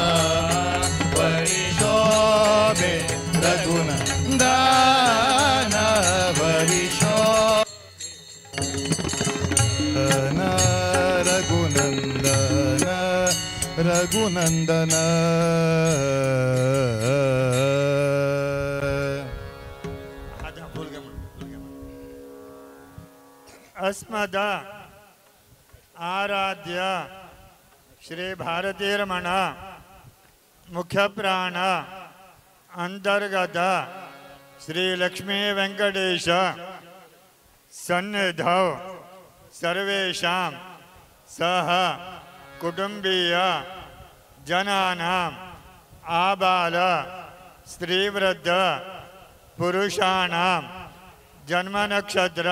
[SPEAKER 7] वरी शोभे रघुनंदन वरी शोभे रघुनंदन रघुनंदन।
[SPEAKER 6] अस्मद आराध्य श्री भारतीरमण मुख्य प्राण अंतर्गत श्री लक्ष्मी वेंकटेश सन्निधौ सर्वेषां सह कुटुंबीय जनानां आबाल स्त्रीवृद्ध पुरुषाणां जन्म नक्षत्र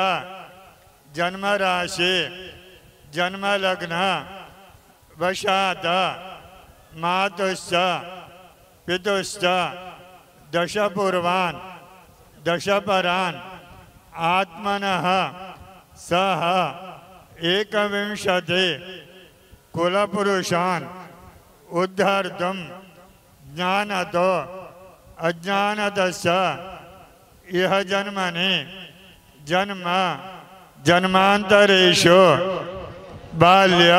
[SPEAKER 6] जन्म राशि जन्म लग्न वशात मातुश्च पितुश्च दशपूर्वान् दशपरान् आत्मनः सह एकविंशति कुलपुरुषान् उद्धर्तुं ज्ञानतो अज्ञानतश्च इह जन्मनि जन्म जन्मांतरेषु बाल्य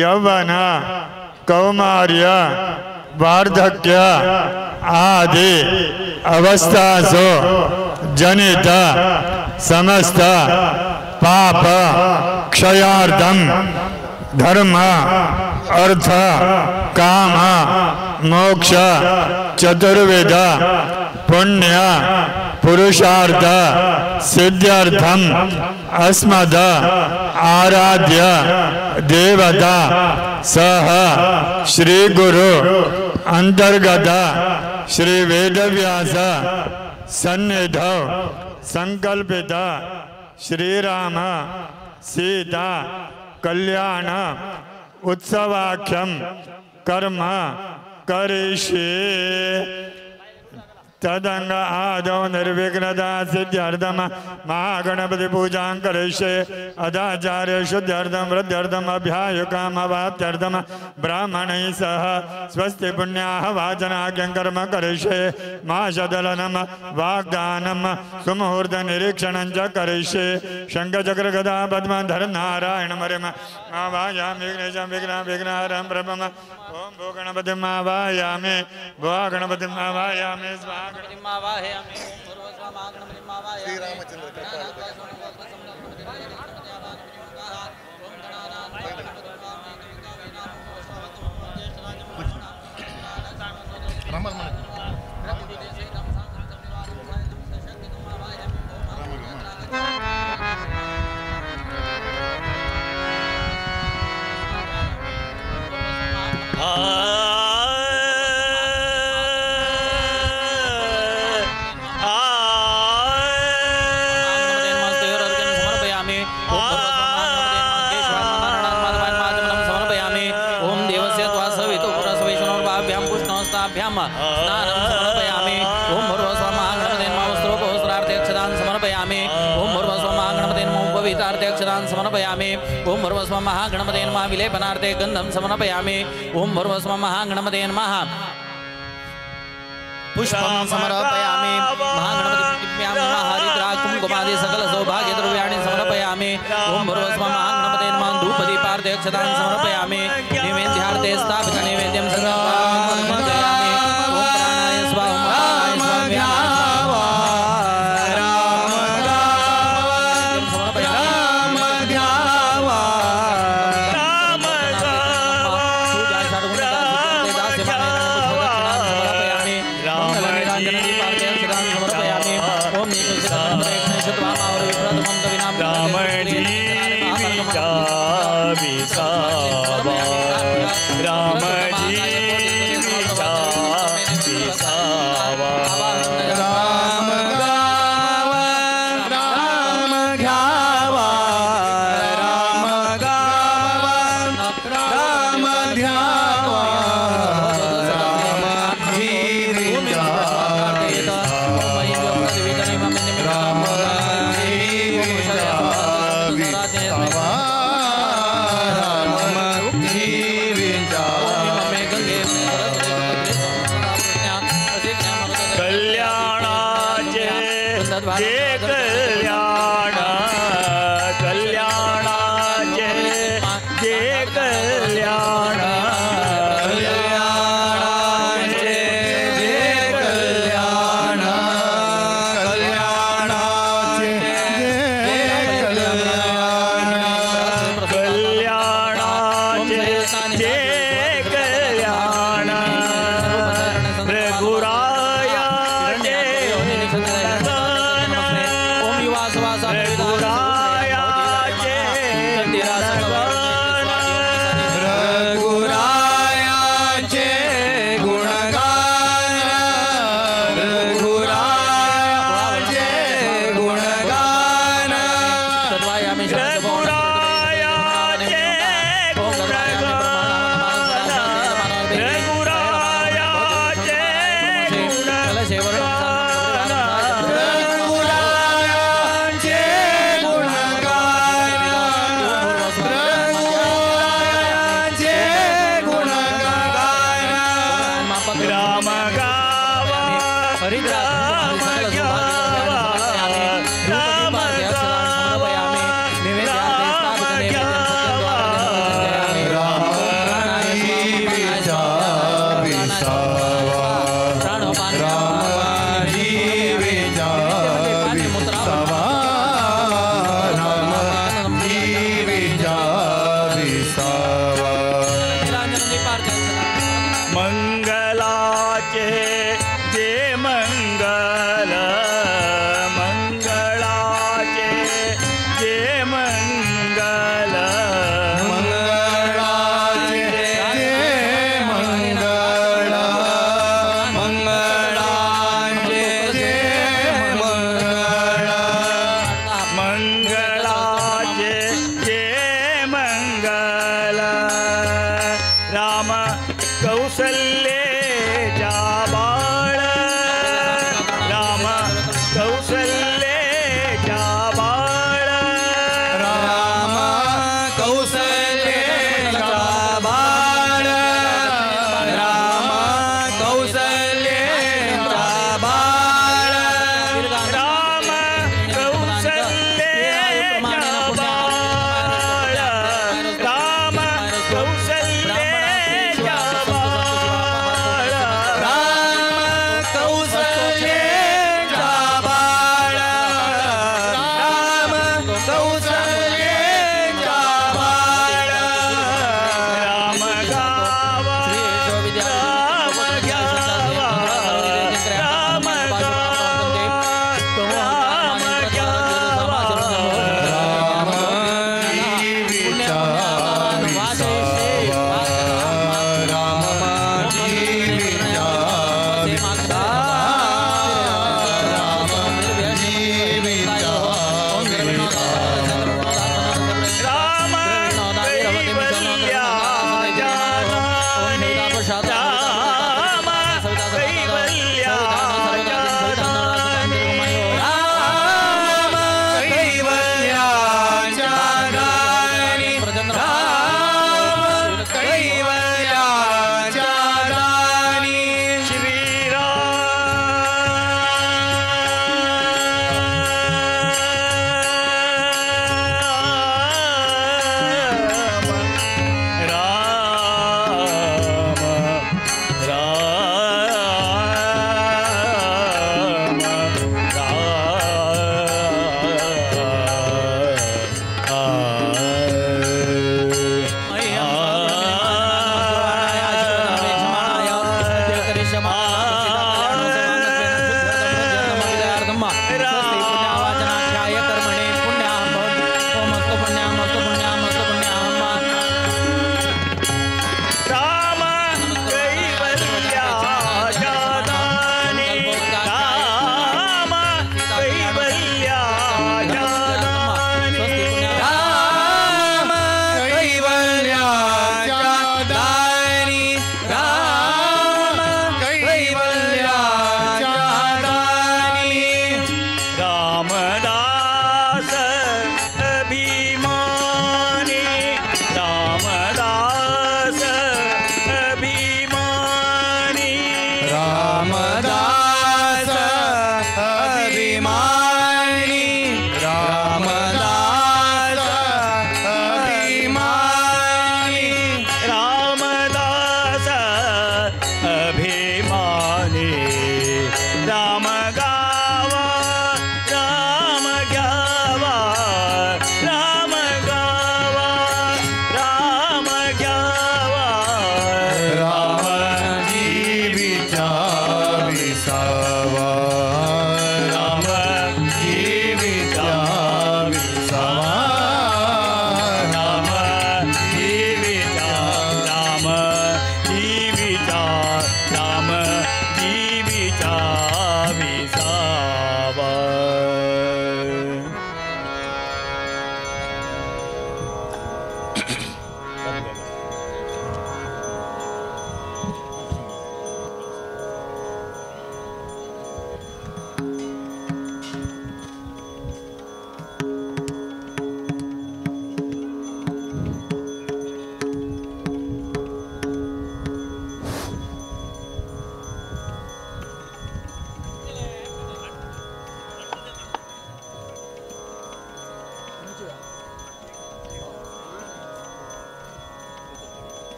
[SPEAKER 6] यौवन कौमार्य वार्धक्य आदि अवस्थासु जनित समस्त पाप क्षयार्थं धर्म अर्थ काम मोक्ष चतुर्विध पुण्य पुरुषार्थ सिद्ध्यर्थम अस्मद आराध्य देवता सह श्री गुरु अंतर्गत श्री वेदव्यास सन्निधौ संकल्पित श्री राम सीता कल्याण उत्सवाख्यम कर्म करिष्ये। तदंग आदौ निर्विघ्नता सिद्ध्यर्थम महागणपति पूजां करिष्ये। अदाचार्य शुद्ध्यर्थम वृद्ध्यर्थम अभ्यायुकामवाप्त्यर्थम ब्राह्मणैः सह स्वस्ति पुण्याः वाचनाज्ञं कर्म करिष्ये। माशदलनं वाग्दानं सुमुहूर्त निरीक्षणं च करिष्ये। शङ्खचक्र गदा पद्मधर नारायण मरिम आवायामि विघ्नेशं विघ्न विघ्नहरं प्रभम। ओम भो गणपतिम् आवाहयामि, भो गणपतिम् आवाहयामि, स्वाहा
[SPEAKER 5] गणपतिम् आवाहयामि, गणपतिम् आवाहयामि।
[SPEAKER 8] श्री रामचंद्र कृपालु।
[SPEAKER 5] स्नानं समर्पयामि। ओम भूर्भुवः महागणपते नमः वस्त्रोपवस्त्रार्थे अक्षतान् समर्पयामि। ओम भूर्भुवः महागणपते नमः उपवीतार्थे अक्षतान् समर्पयामि। ओम भूर्भुवः महागणपते नमः विलेपनार्थे गन्धं समर्पयामि। ओम भूर्भुवः महागणपते नमः पुष्पं समर्पयामि। महागणपतिभ्यां नमः हरिद्रा कुङ्कुमादि सकल सौभाग्य द्रव्याणि समर्पयामि। ओम भूर्भुवः महागणपते नमः धूपदीपार्थे अक्षतान् समर्पयामि। नैवेद्यार्थे स्थापित नैवेद्यं समर्पयामि। ओम प्राणाय स्वाहा, ओम प्राणाय स्वाहा,
[SPEAKER 6] कल्याणाचे जय कल्याण।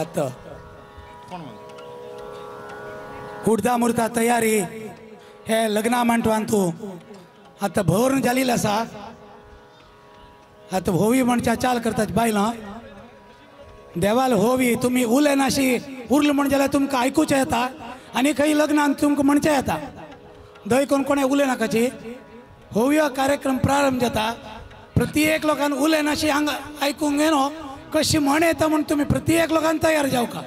[SPEAKER 4] आता हुडदा मुर्ता तयारी हे लग्ना मांडवान तूं आतां भरून जालेली आसा. आतां होवी म्हणच्या चाल करतात बायलां देवाल होवी तुमी उलयनाशी उरल म्हण जाल्यार तुमकां आयकुचें येता आनी खंय लग्नान तुमकां म्हणचें येता दय कोण कोणें उलयनाकाची. होवी हो कार्यक्रम प्रारंभ जाता प्रत्येक लोकान उलयनाशी हांगा आयकूंक येनो कशी म्हण येता म्हूण तुमी प्रत्येक लोकान तयार जावका.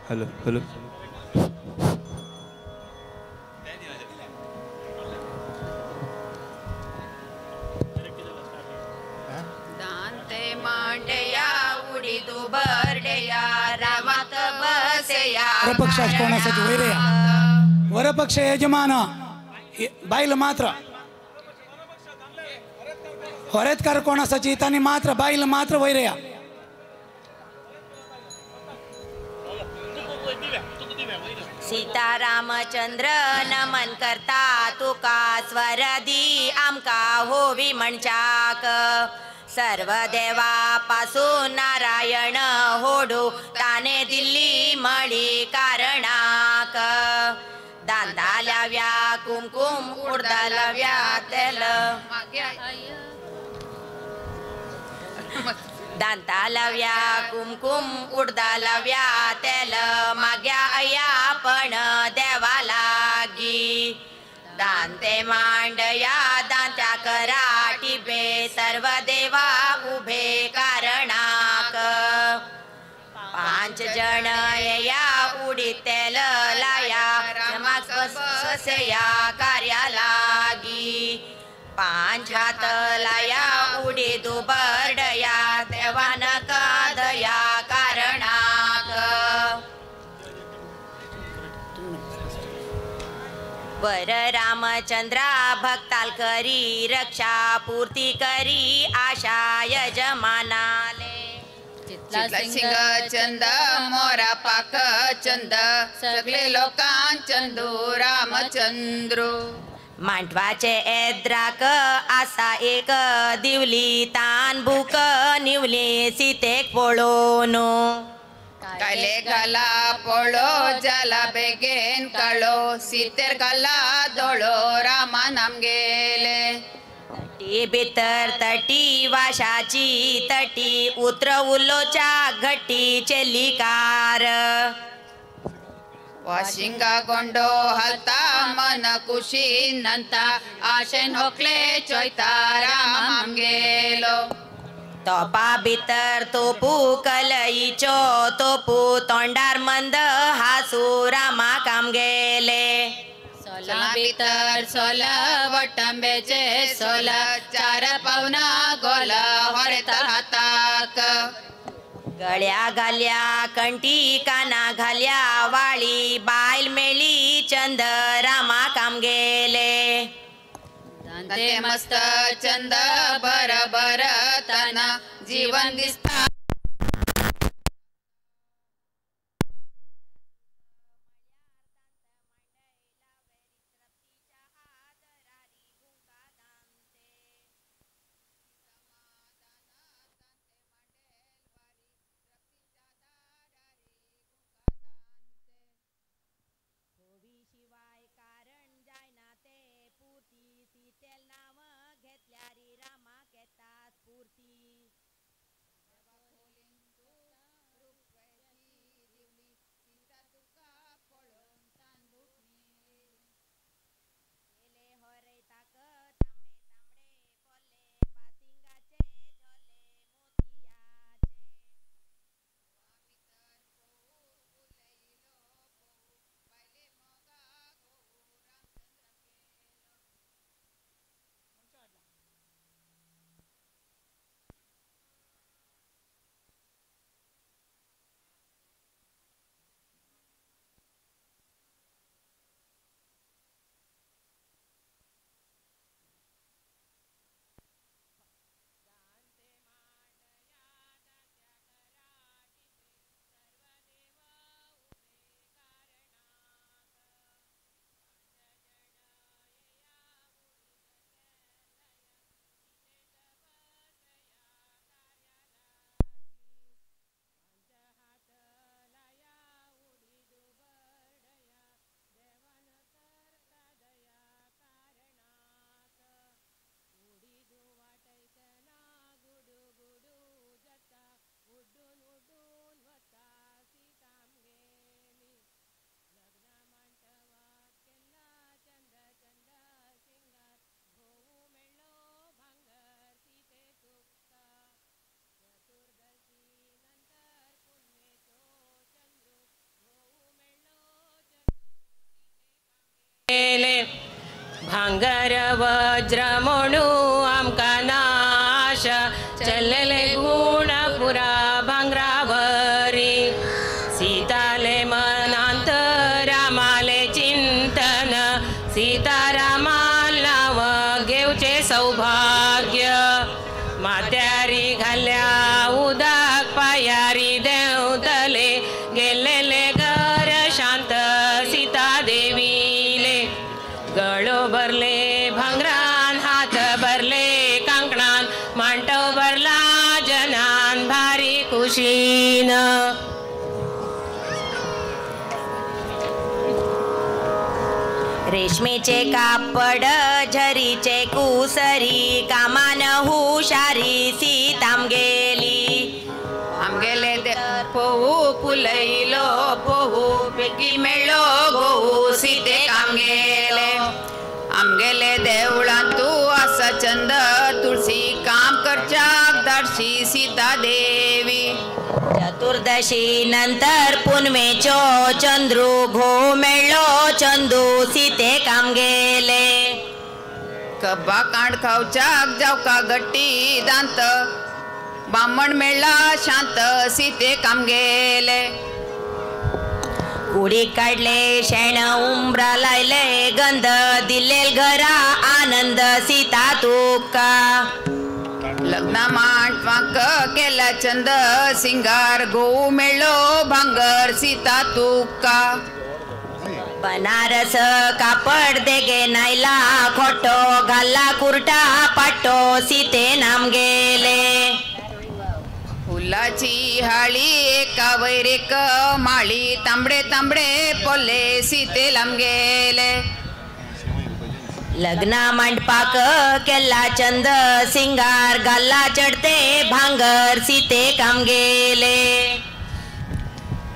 [SPEAKER 2] हॅलो हॅलो
[SPEAKER 8] दांते मांडया उडी दुबरडया रामात बसया.
[SPEAKER 4] वरपक्षात कोणासाठी वैरया वरपक्ष यजमान बायल मात्र होरेतकार कोणासाठी तांणी मात्र बायल मात्र वैरया.
[SPEAKER 8] सीतारामचंद्र नमन करता तुका स्वर दी आमका होवी म्हणच्याक. सर्व देवापासून नारायण होडू ताने दिल्ली मळी कारणाक. दांतालाव्या कुमकुम उडदालाव्या तेल दांतालाव्या कुमकुम उडदालाव्या तेल माग्या अया पण देवा लागी. दांते मांडया दांत्या करा टिबे सर्व देवा उभे कारणाक. पांच जण या उडी तेल लाया बसया कार्या लागी. पांच हात लाया उडी दुबरडया देवान का दया कारणाक. वर रामचंद्रा भक्ताल करी रक्षा पूर्ती करी आशा यजमानाले.
[SPEAKER 9] सिंग चंद मोरा पाक चंद सगळे लोकां चंदू रामचंद्रू.
[SPEAKER 8] मांडवाचे एद्राक आसा एक दिवली तान भूक निवली सीतेक पळोवन.
[SPEAKER 9] कायले घाला पळो जाला बेगेन काळो सीतेर घाला दोळो रामान आमगेले.
[SPEAKER 8] तटी भितर तटी वाशाची तटी उतर उलोच्या घटी चेलीकार.
[SPEAKER 9] वाशिंगा गोंडो हलता मन कुशीन नंता आशेन होकले चोयता राम आमगेलो.
[SPEAKER 8] तोपा भितर तोपू कलईचो तोपू तोंडार मंद हासू रामाक आमगेले.
[SPEAKER 9] सोला भितर सोला वटंबेचे सोला चार पावना गोला होरेता हाताक.
[SPEAKER 8] गळ्या घाल्या कंटी काना घाल्या वाळी बायल मेळी चंद रामाक आमगेले.
[SPEAKER 9] दांते मस्त चंद बर बर तना जीवन दिसता.
[SPEAKER 8] घेतल्यारी रामाक येता स्फूर्ती.
[SPEAKER 10] भांगर वज्र म्हणू आमकां नाश चल्लेले गुण पुरा भांगरावरी सीताले मनांत रामाले चिंतन सीतारामा नाव घेवचे सौभाग्य माथ्यारी घाल्या उदक पायारी देंवतले गेलेले घर शांत सीता देवीले गळो भरले भांगरान हात भरले कांकणान मांडव भरला जनान भारी खुशीन.
[SPEAKER 8] रेशमेचे कापड झरीचे कुसरी कामान हुशारी सीताम गेली.
[SPEAKER 9] आमगेले पोहू फुलयलो पोहू पिकी मेळ्ळो गोहू सीते आमगेले. आमगेले देवळांत तूं आसा चंद तुळसी काम करच्याक धाडशी सीता देवी.
[SPEAKER 8] चतुर्दशी नंतर पुनमेचो चंद्रू घो मेळ्ळो चंदू सीते काम गेले.
[SPEAKER 9] कब्बा कांड खावच्याक जावका गट्टी दांत बामण मेळ्ळा शांत सीते काम गेले.
[SPEAKER 8] कुडी काडले शेण उंबरा लायले गंध दिलेल घरा आनंद सीता तुका.
[SPEAKER 9] लग्ना मांडवाक केला चंद सिंगार गोऊ मेळ्ळो भांगर सीता तुका.
[SPEAKER 8] बनारस कापड देगे नायला खोटो घाला कुर्टा पाटो सीते नाम गेले.
[SPEAKER 9] फुलाची हाळी एका वयर एक माळी तांबडे तांबडे पोले सीते लांब गेले.
[SPEAKER 8] लग्ना मंडपाक केला चंद सिंगार घाला चढते भांगर सीते काम गेले.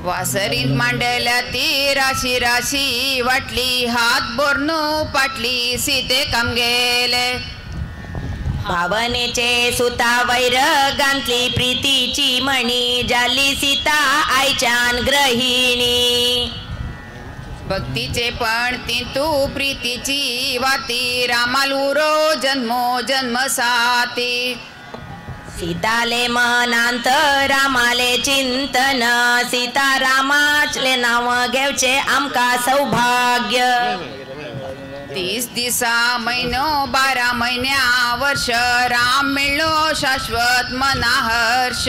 [SPEAKER 9] वासरीत मांडल्या ती राशी राशी वाटली हात बोरनू पाटली सीते काम गेले.
[SPEAKER 8] भावनेचे सुता वैर गांतली प्रीतीची मणी जाली सीता आयच्यान ग्रहिणी.
[SPEAKER 9] भक्तीचे पण ती तू प्रीतीची वाती रामालुरो जन्मो जन्म साती.
[SPEAKER 8] सीताले मनांत रामाले चिंतन सीता रामाचले नाव घेवचे आमकां सौभाग्य.
[SPEAKER 9] 30 दिसा म्हयनो 12 म्हयन्या वर्ष राम मेळ्ळो शाश्वत मना हर्ष.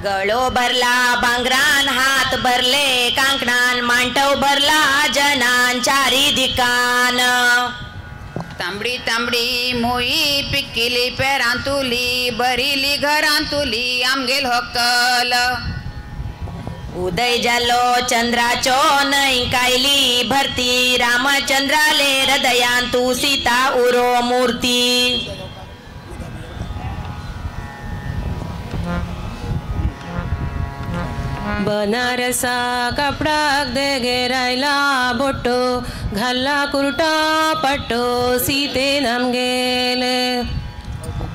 [SPEAKER 8] गळो भरला भांगरान हात भरले कांकणान मांडव भरला जनान चारी दिकान.
[SPEAKER 9] तांबडी तांबडी मोई पिकिली पेरांतुली भरिली घरांतुली आमगेल होकल.
[SPEAKER 8] उदय जालो चंद्राचो न्हंय कायली भरती रामचंद्राले हृदयान तू सीता उरो मूर्ती.
[SPEAKER 10] बनारसा कापडाक देगेर आयला बोटो घाला कुर्टा पट्टो सीते आमगेले.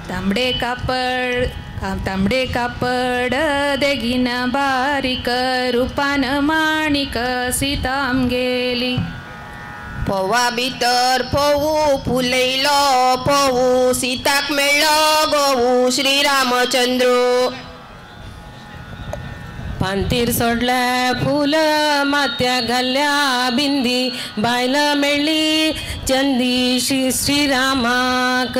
[SPEAKER 11] तांबडे कापड तांबडे कापड देगीन बारीक रुपान माणिक सीता आमगेली.
[SPEAKER 12] फोवा भितर फोवू फुलयलो फोवू सीताक मेळ्ळो गोवू श्रीरामचंद्र.
[SPEAKER 10] पांतीर सोडले फूल माथ्याक घाल्ल्या बिंदी बायल मेळ्ळी चंदी श्री श्रीरामाक.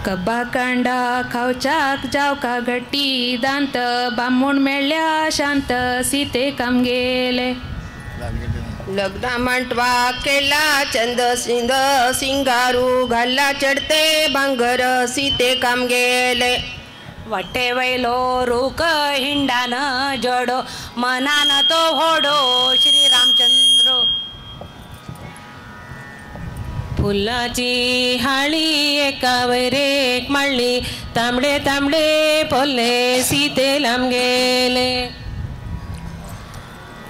[SPEAKER 11] कब्बा कांडा खावच्याक जावका घट्टी दांत बामूण मेळ्ळ्या शांत सीते कामगेले.
[SPEAKER 12] लग्ना मांडवाक केला चंद सिंद सिंगारू घाला चढते भांगर सीते काम गेले.
[SPEAKER 13] वाटे वयलो रूख हिंडान जोडो मनान तो होडो श्री रामचंद्र.
[SPEAKER 10] फुलाची हाळी एका वयर एक माळ्ळी तांबडे तांबडे पोले सीते लांबगेले.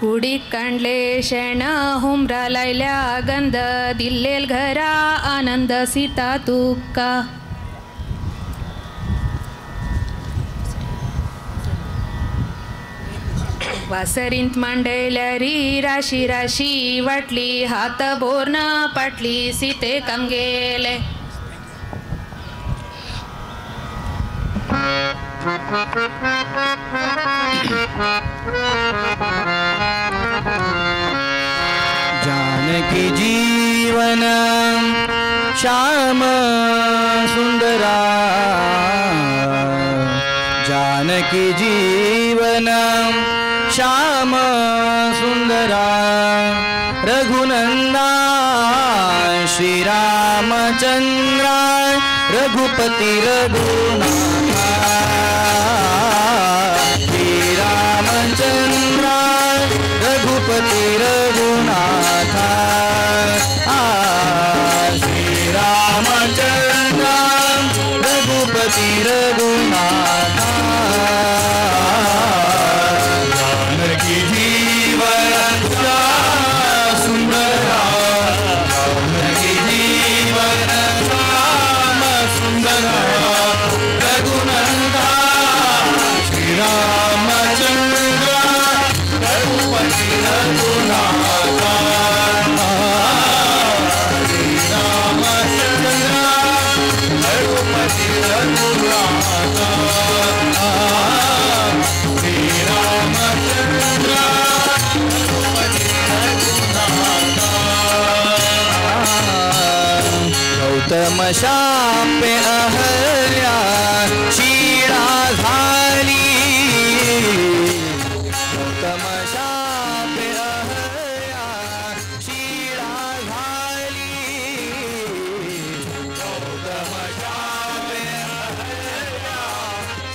[SPEAKER 11] कुडीक कांडले शेण हुमरा लायल्या गंध दिल्लेल घरा आनंद सीता तुका. वासरींत मांडयल्यारी राशी राशी वाटली हात बोर्न पाटली सीते काम गेले.
[SPEAKER 2] जानकी जीवन श्याम सुंदरा, जानकी जीवन श्याम सुंदरा, रघुनंदा श्री रामचंद्र रघुपति रघुनाथा, श्री रामचंद्र रघुपति रघुनाथा, श्री रामचंद्र रघुपति रघुनाथा.
[SPEAKER 7] जानकी जीवन श्याम सुंदरा, जानकी जीवन श्याम सुंदरा, रघुनंदा श्री रामचंद्र रघुपति रघुनाथा, श्री रामचंद्र रघुपति रघुनाथा, श्री रामचंद्र रघुपति रघुनाथा.
[SPEAKER 2] गौतम शापे अहल्या शिरा झाली, गौतम शापे अहल्या शिरा झाली, गौतम शापे अहल्या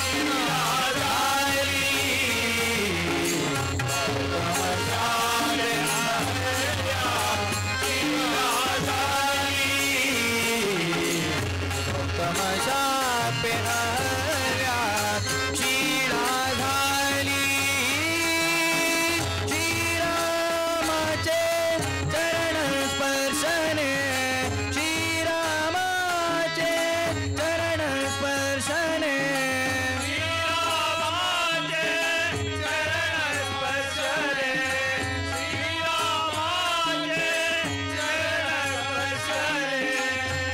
[SPEAKER 2] शिरा झाली, गौतम शापे अहल्या शिरा झाली, गौतम शापे अहल्या शिरा झाली. श्रीरामाचे चरण स्पर्शने, श्रीरामाचे चरण स्पर्शने,
[SPEAKER 7] श्रीरामाचे चरण स्पर्शने, श्रीरामाचे चरण स्पर्शने,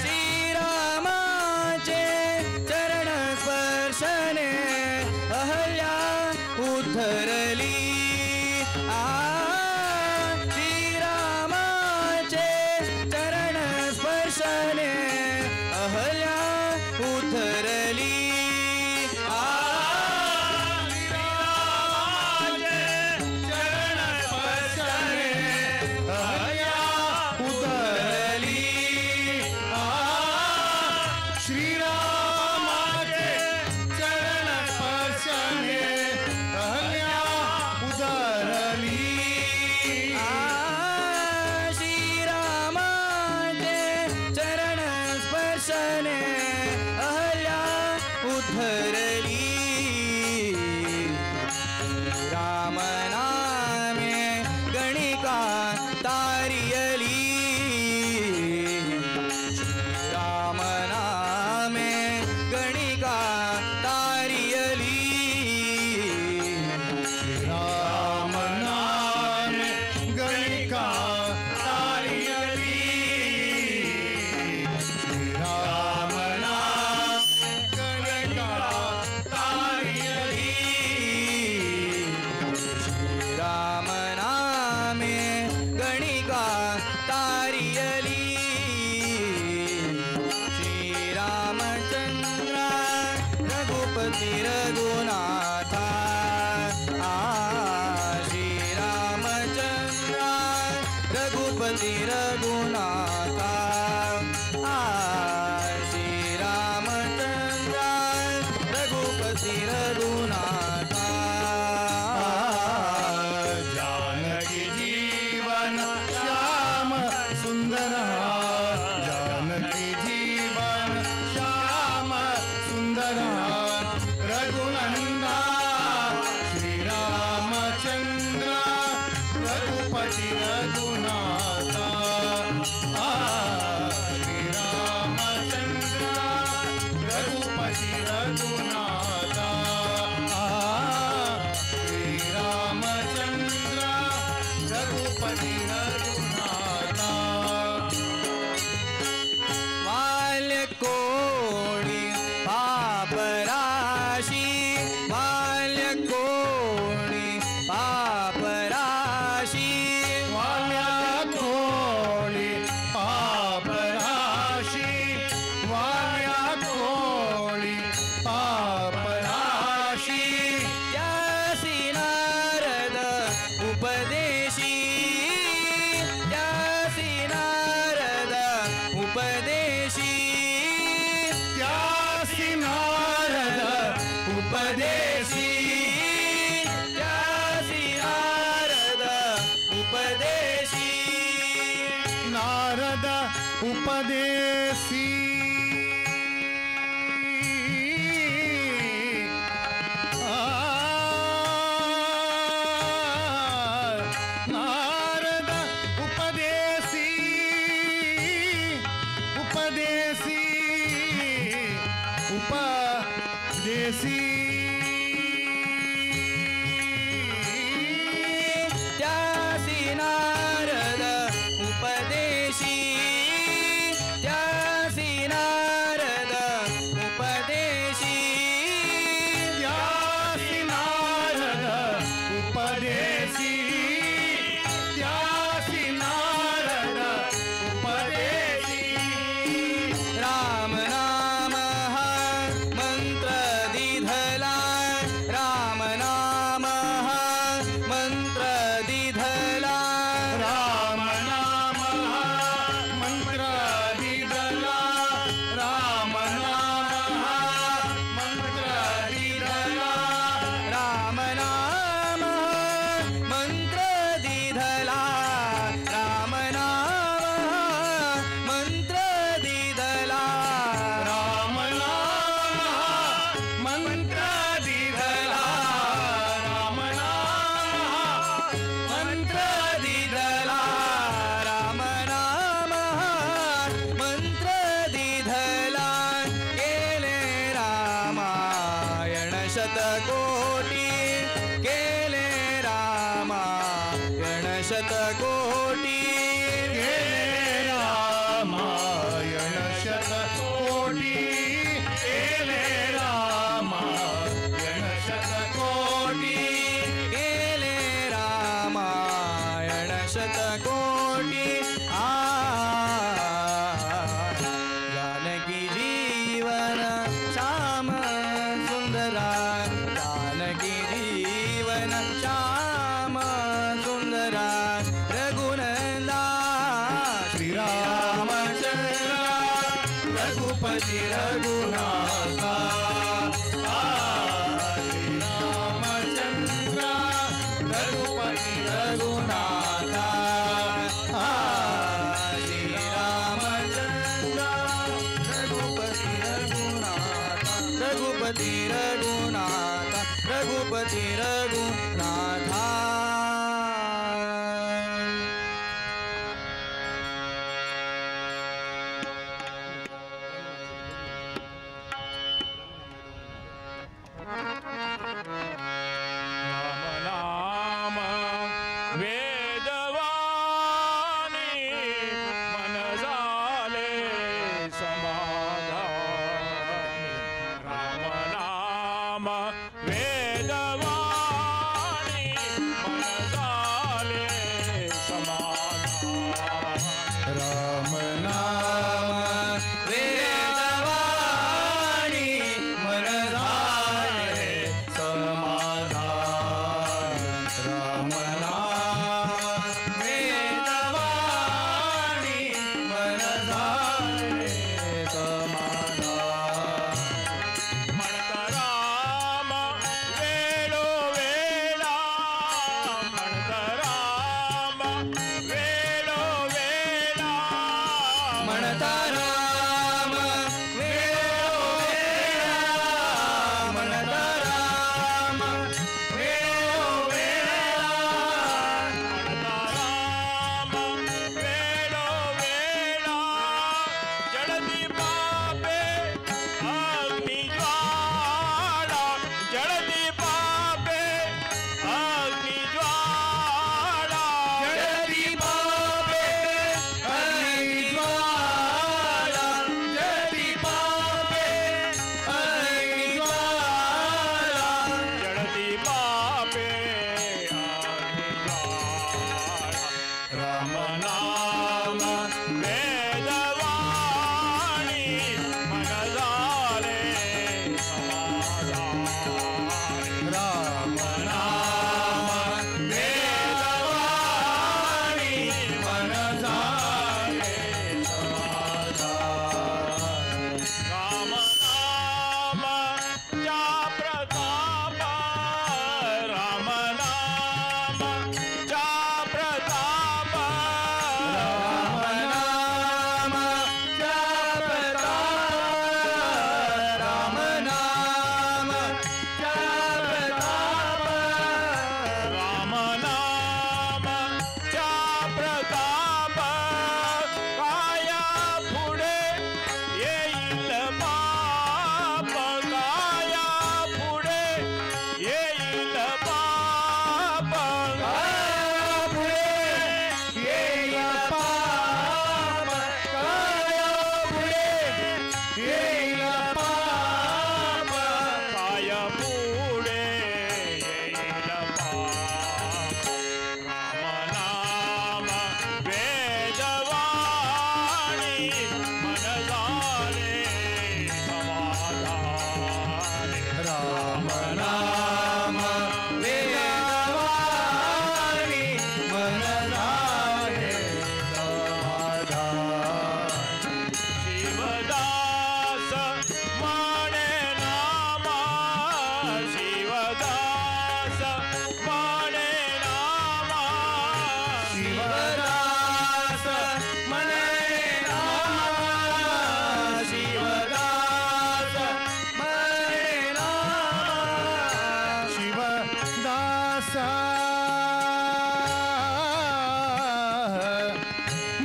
[SPEAKER 2] श्रीरामाचे चरण स्पर्शने अहल्या उद्धरली, आ श्रीरामाचे चरण स्पर्शने अहल्या उद्धरली, आ
[SPEAKER 7] श्रीरामाचे चरण स्पर्शने अहल्या उतरली, श्रीरामाचे चरण स्पर्शने अहल्या उतरली,
[SPEAKER 2] श्रीरामाचे चरण स्पर्शने अहल्या उद्धरली. राम नामे गणिका तारियली, राम नामे गणिका तारियली,
[SPEAKER 7] राम नामे गणिका तारियली, राम नामे गणिका तारियली,
[SPEAKER 2] राम नामे गणिका तारियली. श्री रामचंद्र रघुपति रघुनाथा, आ श्री रामचंद्र रघुपति रघुनाथा, आ श्री रामचंद्र रघुपति रघुनाथा.
[SPEAKER 7] जानकी जीवन श्याम सुंदरा, जानकी जीवन श्याम सुंदरा, रघुनंदा
[SPEAKER 2] उपदेशी त्यासी नारद उपदेशी
[SPEAKER 7] नारद उपदेशी नारद उपदेशी उपदेशी उपदेशी
[SPEAKER 2] त्यासी नारद उपदेशी त्यासी नारद उपदेशी
[SPEAKER 7] त्यासी नारद उपदेशी त्यासी नारद उपदेशी
[SPEAKER 2] राम नाम हा मंत्र दिधला राम नाम हा मंत्र दिधला
[SPEAKER 7] राम नाम हा मंत्र दिदला राम नाम हा मंत्र दिदला
[SPEAKER 2] राम नाम मंत्र दिधला राम नाम मंत्र दिधला
[SPEAKER 7] राम नाम हा मंत्र दिदला राम नाम हा
[SPEAKER 2] मंत्र दिधला राम नाम मंत्र दिधला केले रामायण शतकोटी केले रामायण शतकोटी
[SPEAKER 7] केले रामायण शतकोटी केले रामायण शतकोटी
[SPEAKER 2] केले रामायण शतकोटी आ जानकी जीवन श्याम सुंदरा जानकी जीवन श्याम सुंदरा रघुनंदा
[SPEAKER 7] श्री रामचंद्र रघुपति रघुनाथा श्री रामचंद्र रघुपति रघुनाथा
[SPEAKER 2] श्री रामचंद्र रघुपति रघुनाथ रघुपति रघुनाथ रघुपति रघुनाथा।
[SPEAKER 14] राम नाम वेदवाणी मन झाले समाधान राम नाम वेदवाणी मन झाले समाधान
[SPEAKER 7] राम नाम
[SPEAKER 2] वेदवाणी मन झाले
[SPEAKER 7] समाधान राम नाम
[SPEAKER 2] वेदवाणी मन झाले समाधान
[SPEAKER 14] म्हणता राम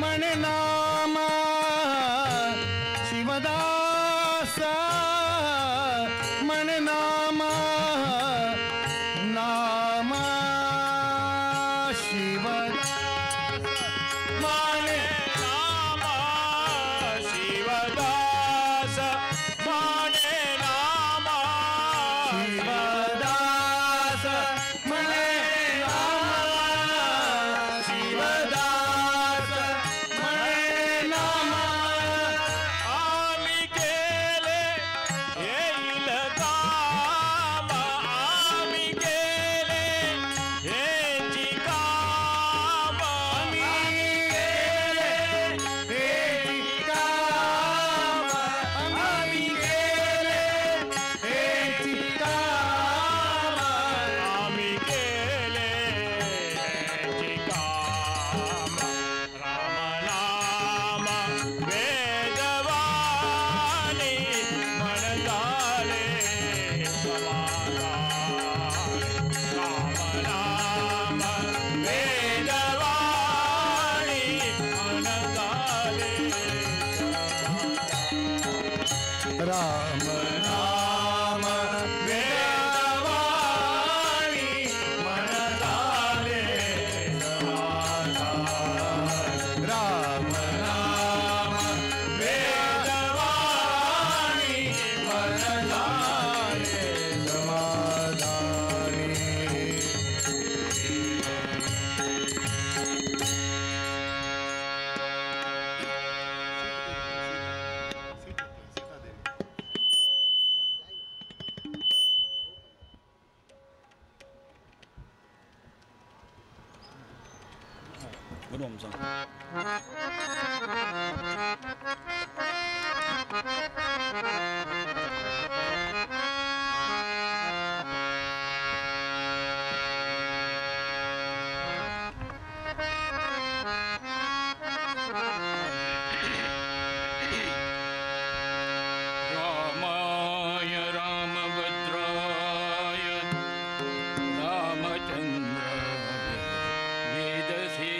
[SPEAKER 7] म्हण नाम शिवदास म्हण नाम नाम शिवदास म्हण
[SPEAKER 14] नाम शिवदास म्हण नाम
[SPEAKER 7] शिवदास म्हण नाम शिवदास म्हण नाम
[SPEAKER 14] आम्ही केले येईल काम आम्ही केले हेची काम
[SPEAKER 7] आम्ही केले हेची काम आम्ही केले हेची काम
[SPEAKER 14] आम्ही केले हेची काम राम नाम वेदवाणी मन झाले समाधान राम नाम वेदवाणी मन झाले
[SPEAKER 7] राम नाम वेदवाणी मन झाले समाधान राम नाम वेदवाणी मन झाले समाधानी.
[SPEAKER 14] रामाय रामभद्राय रामचंद्राय वेदसे.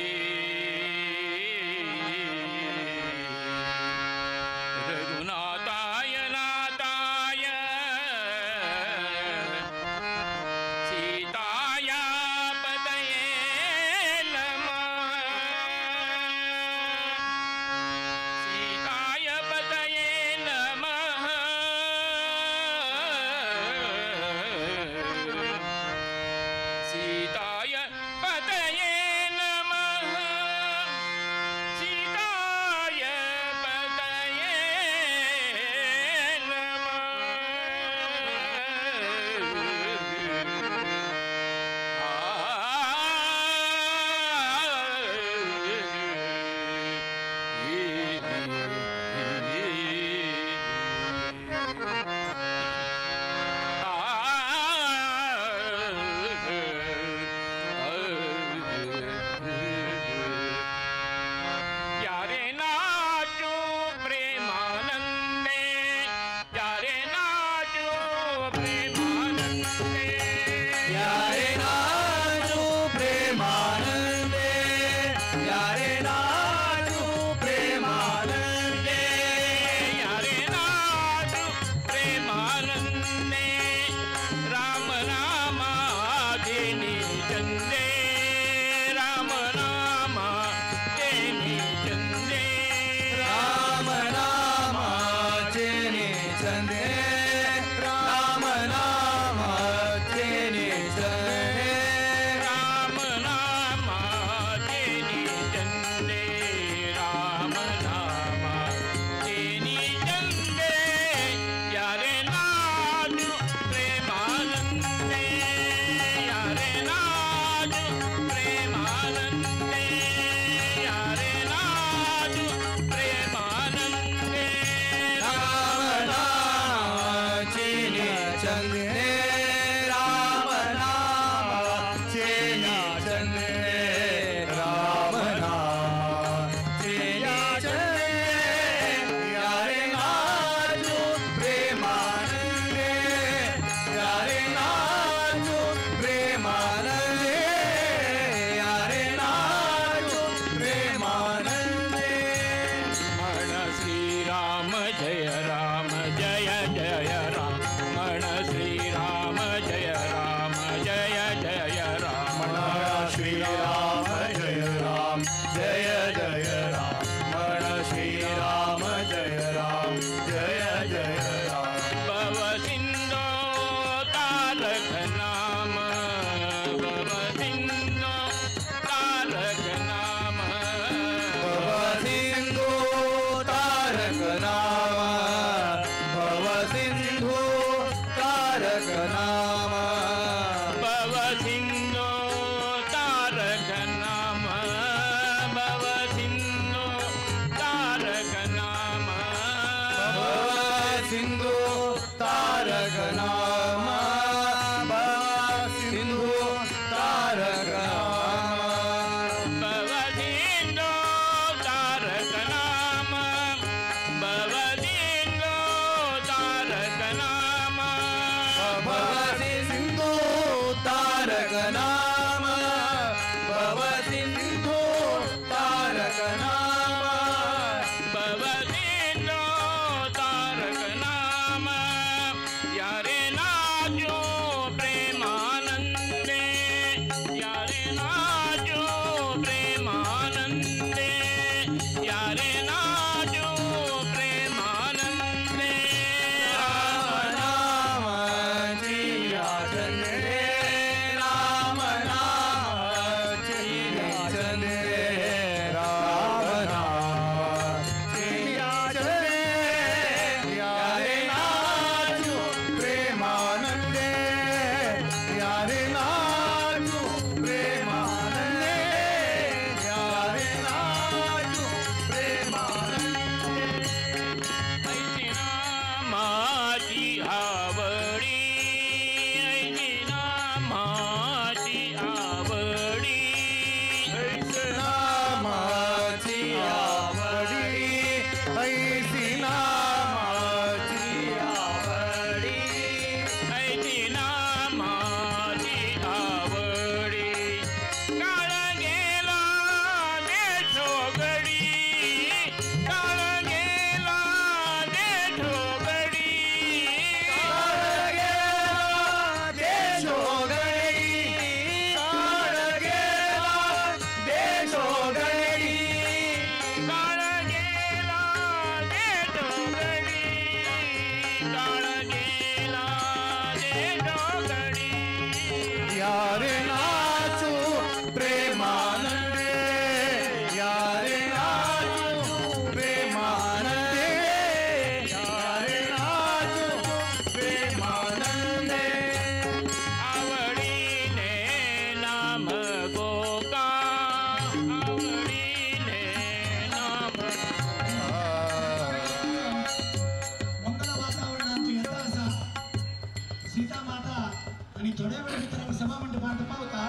[SPEAKER 4] भितर आमी सभा मंडपांत पावता.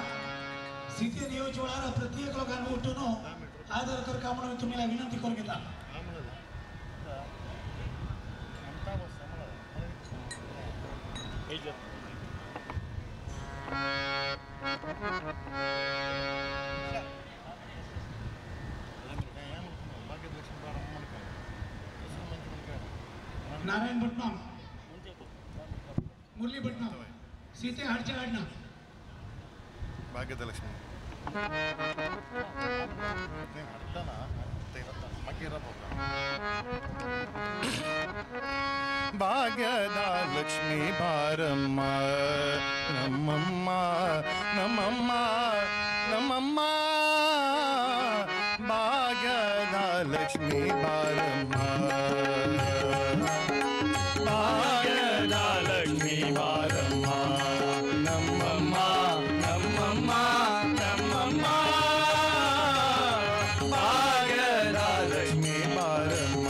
[SPEAKER 4] सीतेन येवच्या वेळार प्रत्येक लोकांनी उठून आदर करका म्हणून तुम्हाला विनंती करून घेता. नारायण भटनाम, मुरली भटनाम, सीते हाडचे हाडना.
[SPEAKER 7] ಭಾಗ್ಯದ ಲಕ್ಷ್ಮಿ ಭಾಗ್ಯದ ಲಕ್ಷ್ಮಿ ಬಾರಮ್ಮ ನಮ್ಮಮ್ಮ ನಮ್ಮಮ್ಮ ನಮ್ಮಮ್ಮ ಭಾಗ್ಯದ ಲಕ್ಷ್ಮಿ ಬಾರಮ್ಮ ಭಾಗ್ಯದ ಲಕ್ಷ್ಮಿ ಬಾರಮ್ಮ ನಮ್ಮಮ್ಮ ನಮ್ಮಮ್ಮ ನಮ್ಮಮ್ಮ ಭಾಗ್ಯದ ಲಕ್ಷ್ಮಿ ಬಾರಮ್ಮ.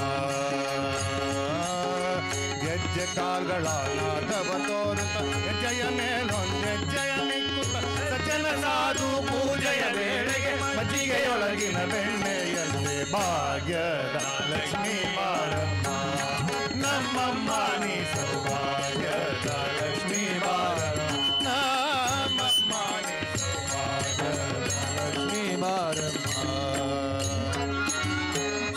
[SPEAKER 7] ಗೆಜ್ಜೆ ಕಾಲ್ಗಳ ನಾದವ ತೋರುತ್ತ ಹೆಜ್ಜೆಯ ಮೇಲೊಂದೆಜ್ಜೆಯ ನಿಕ್ಕುತ್ತ ಸಜ್ಜನ ಸಾಧು ಪೂಜೆಯ ವೇಳೆಗೆ ಮಜ್ಜಿಗೆಯೊಳಗಿನ ಬೆಣ್ಣೆಯಂತೆ ಭಾಗ್ಯದ ಲಕ್ಷ್ಮಿ ಬಾರಮ್ಮ ನಮ್ಮಮ್ಮ ನೀ ಸೌಭಾಗ್ಯದ ಲಕ್ಷ್ಮಿ ಬಾರಮ್ಮ ನಮ್ಮಮ್ಮ ನೀ ಸೌಭಾಗ್ಯದ ಲಕ್ಷ್ಮಿ ಬಾರಮ್ಮ.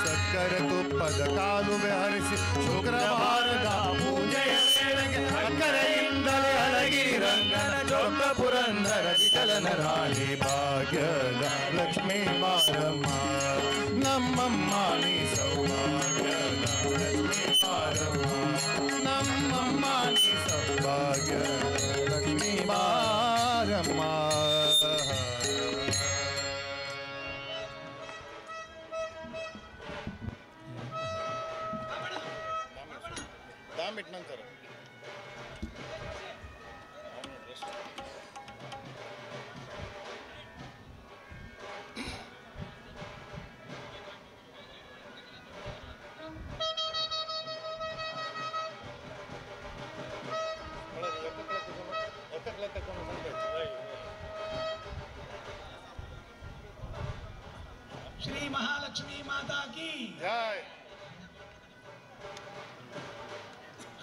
[SPEAKER 7] ಸಕ್ಕರೆ ತುಪ್ಪದ ಕಾಲುವೆ ಹರಿಸಿ ಶುಕ್ರವಾರದ ಪೂಜೆಯ ವೇಳೆಗೆ ಅಕ್ಕರೆಯಿಂದಲೇ ಅಲಗಿ ರಂಗನ ಚೊಕ್ಕ ಪುರಂದರ ವಿಠಲನ ರಾಣಿ ಭಾಗ್ಯದ ಲಕ್ಷ್ಮೀ ಬಾರಮ್ಮ ನಮ್ಮಮ್ಮ ನೀ ಸೌಭಾಗ್ಯದ ಲಕ್ಷ್ಮೀ ಬಾರಮ್ಮ ನಮ್ಮಮ್ಮ ನೀ ಸೌಭಾಗ್ಯದ ಲಕ್ಷ್ಮೀ ಬಾರಮ್ಮ. ನಂತರ
[SPEAKER 4] श्री महालक्ष्मी माता की
[SPEAKER 7] जय.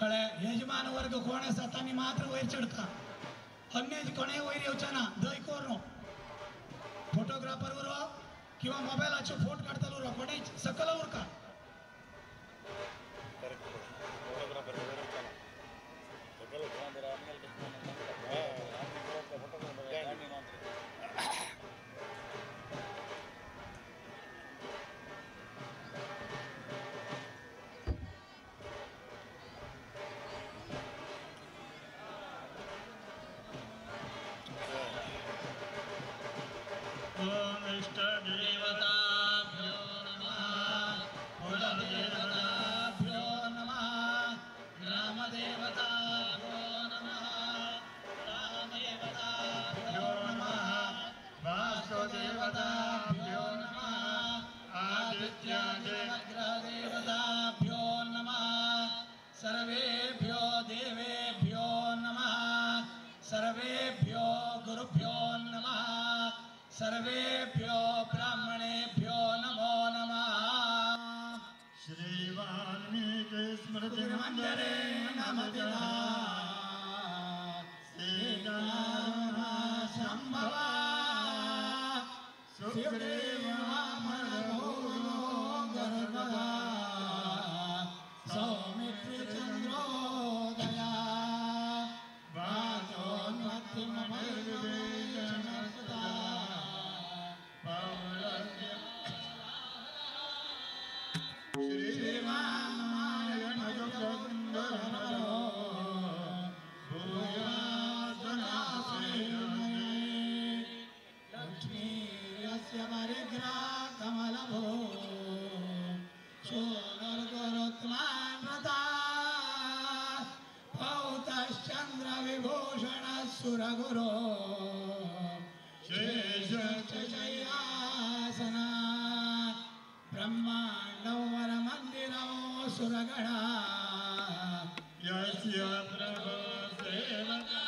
[SPEAKER 4] कळे यजमान वर्ग कोण आसा तांणी मात्र वयर चडता, अन्य कोणेय वयर येवचे ना. दय कोर फोटोग्राफर उरो किंवा मोबायलाचो फोटो काडटलो उरो, कोणेय सकल उरका. इष्टदेवताभ्यो नमः, कुलदेवताभ्यो नमः, ग्रामदेवताभ्यो नमः, रामदेवताभ्यो नमः, वास्तुदेवताभ्यो नमः, आदित्यादिग्रहदेवताभ्यो नमः, सर्वेभ्यो देवेभ्यो नमः, सर्वेभ्यो गुरुभ्यो नमः, सर्वेभ्यो ब्राह्मणेभ्यो नमो नमः.
[SPEAKER 6] श्री वाल्मीकि स्मृति
[SPEAKER 4] मंदिरे नमः. श्रीराम शंभव सुग्रीव गरुड़ा सौमित्र चंद्रोदया विभूषण सुरगुरो शेषशय्यासना ब्रह्माण्डौ वरमन्दिरौ सुरगणा
[SPEAKER 6] यस्य प्रभो सेवका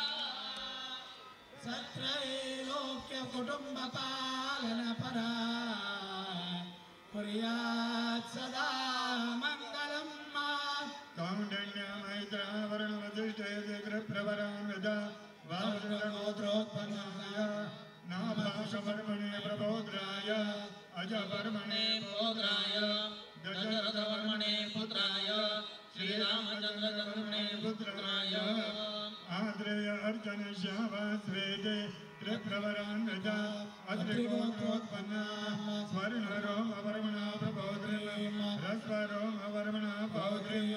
[SPEAKER 4] सत्रैलोक्य कुटुंब पालन परा कुर्यात् सदा मंगलम।
[SPEAKER 6] कौंडिन्य मैत्र वरुण वसिष्ठे प्रवरान्विता वासुदेवगोत्रोत्पन्नाय नाभाषवर्मणे प्रपौत्राय अजवर्मणे पौत्राय दशरथवर्मणे पुत्राय श्रीरामचन्द्रवर्मणे पुत्राय आद्रेय अर्चन श्यावस्वेते त्रिप्रवरान्विता अत्रिगोत्रोत्पन्ना स्वर्णरोमवर्मणा प्रपौत्रीं ह्रस्वरोमवर्मणा पौत्रीं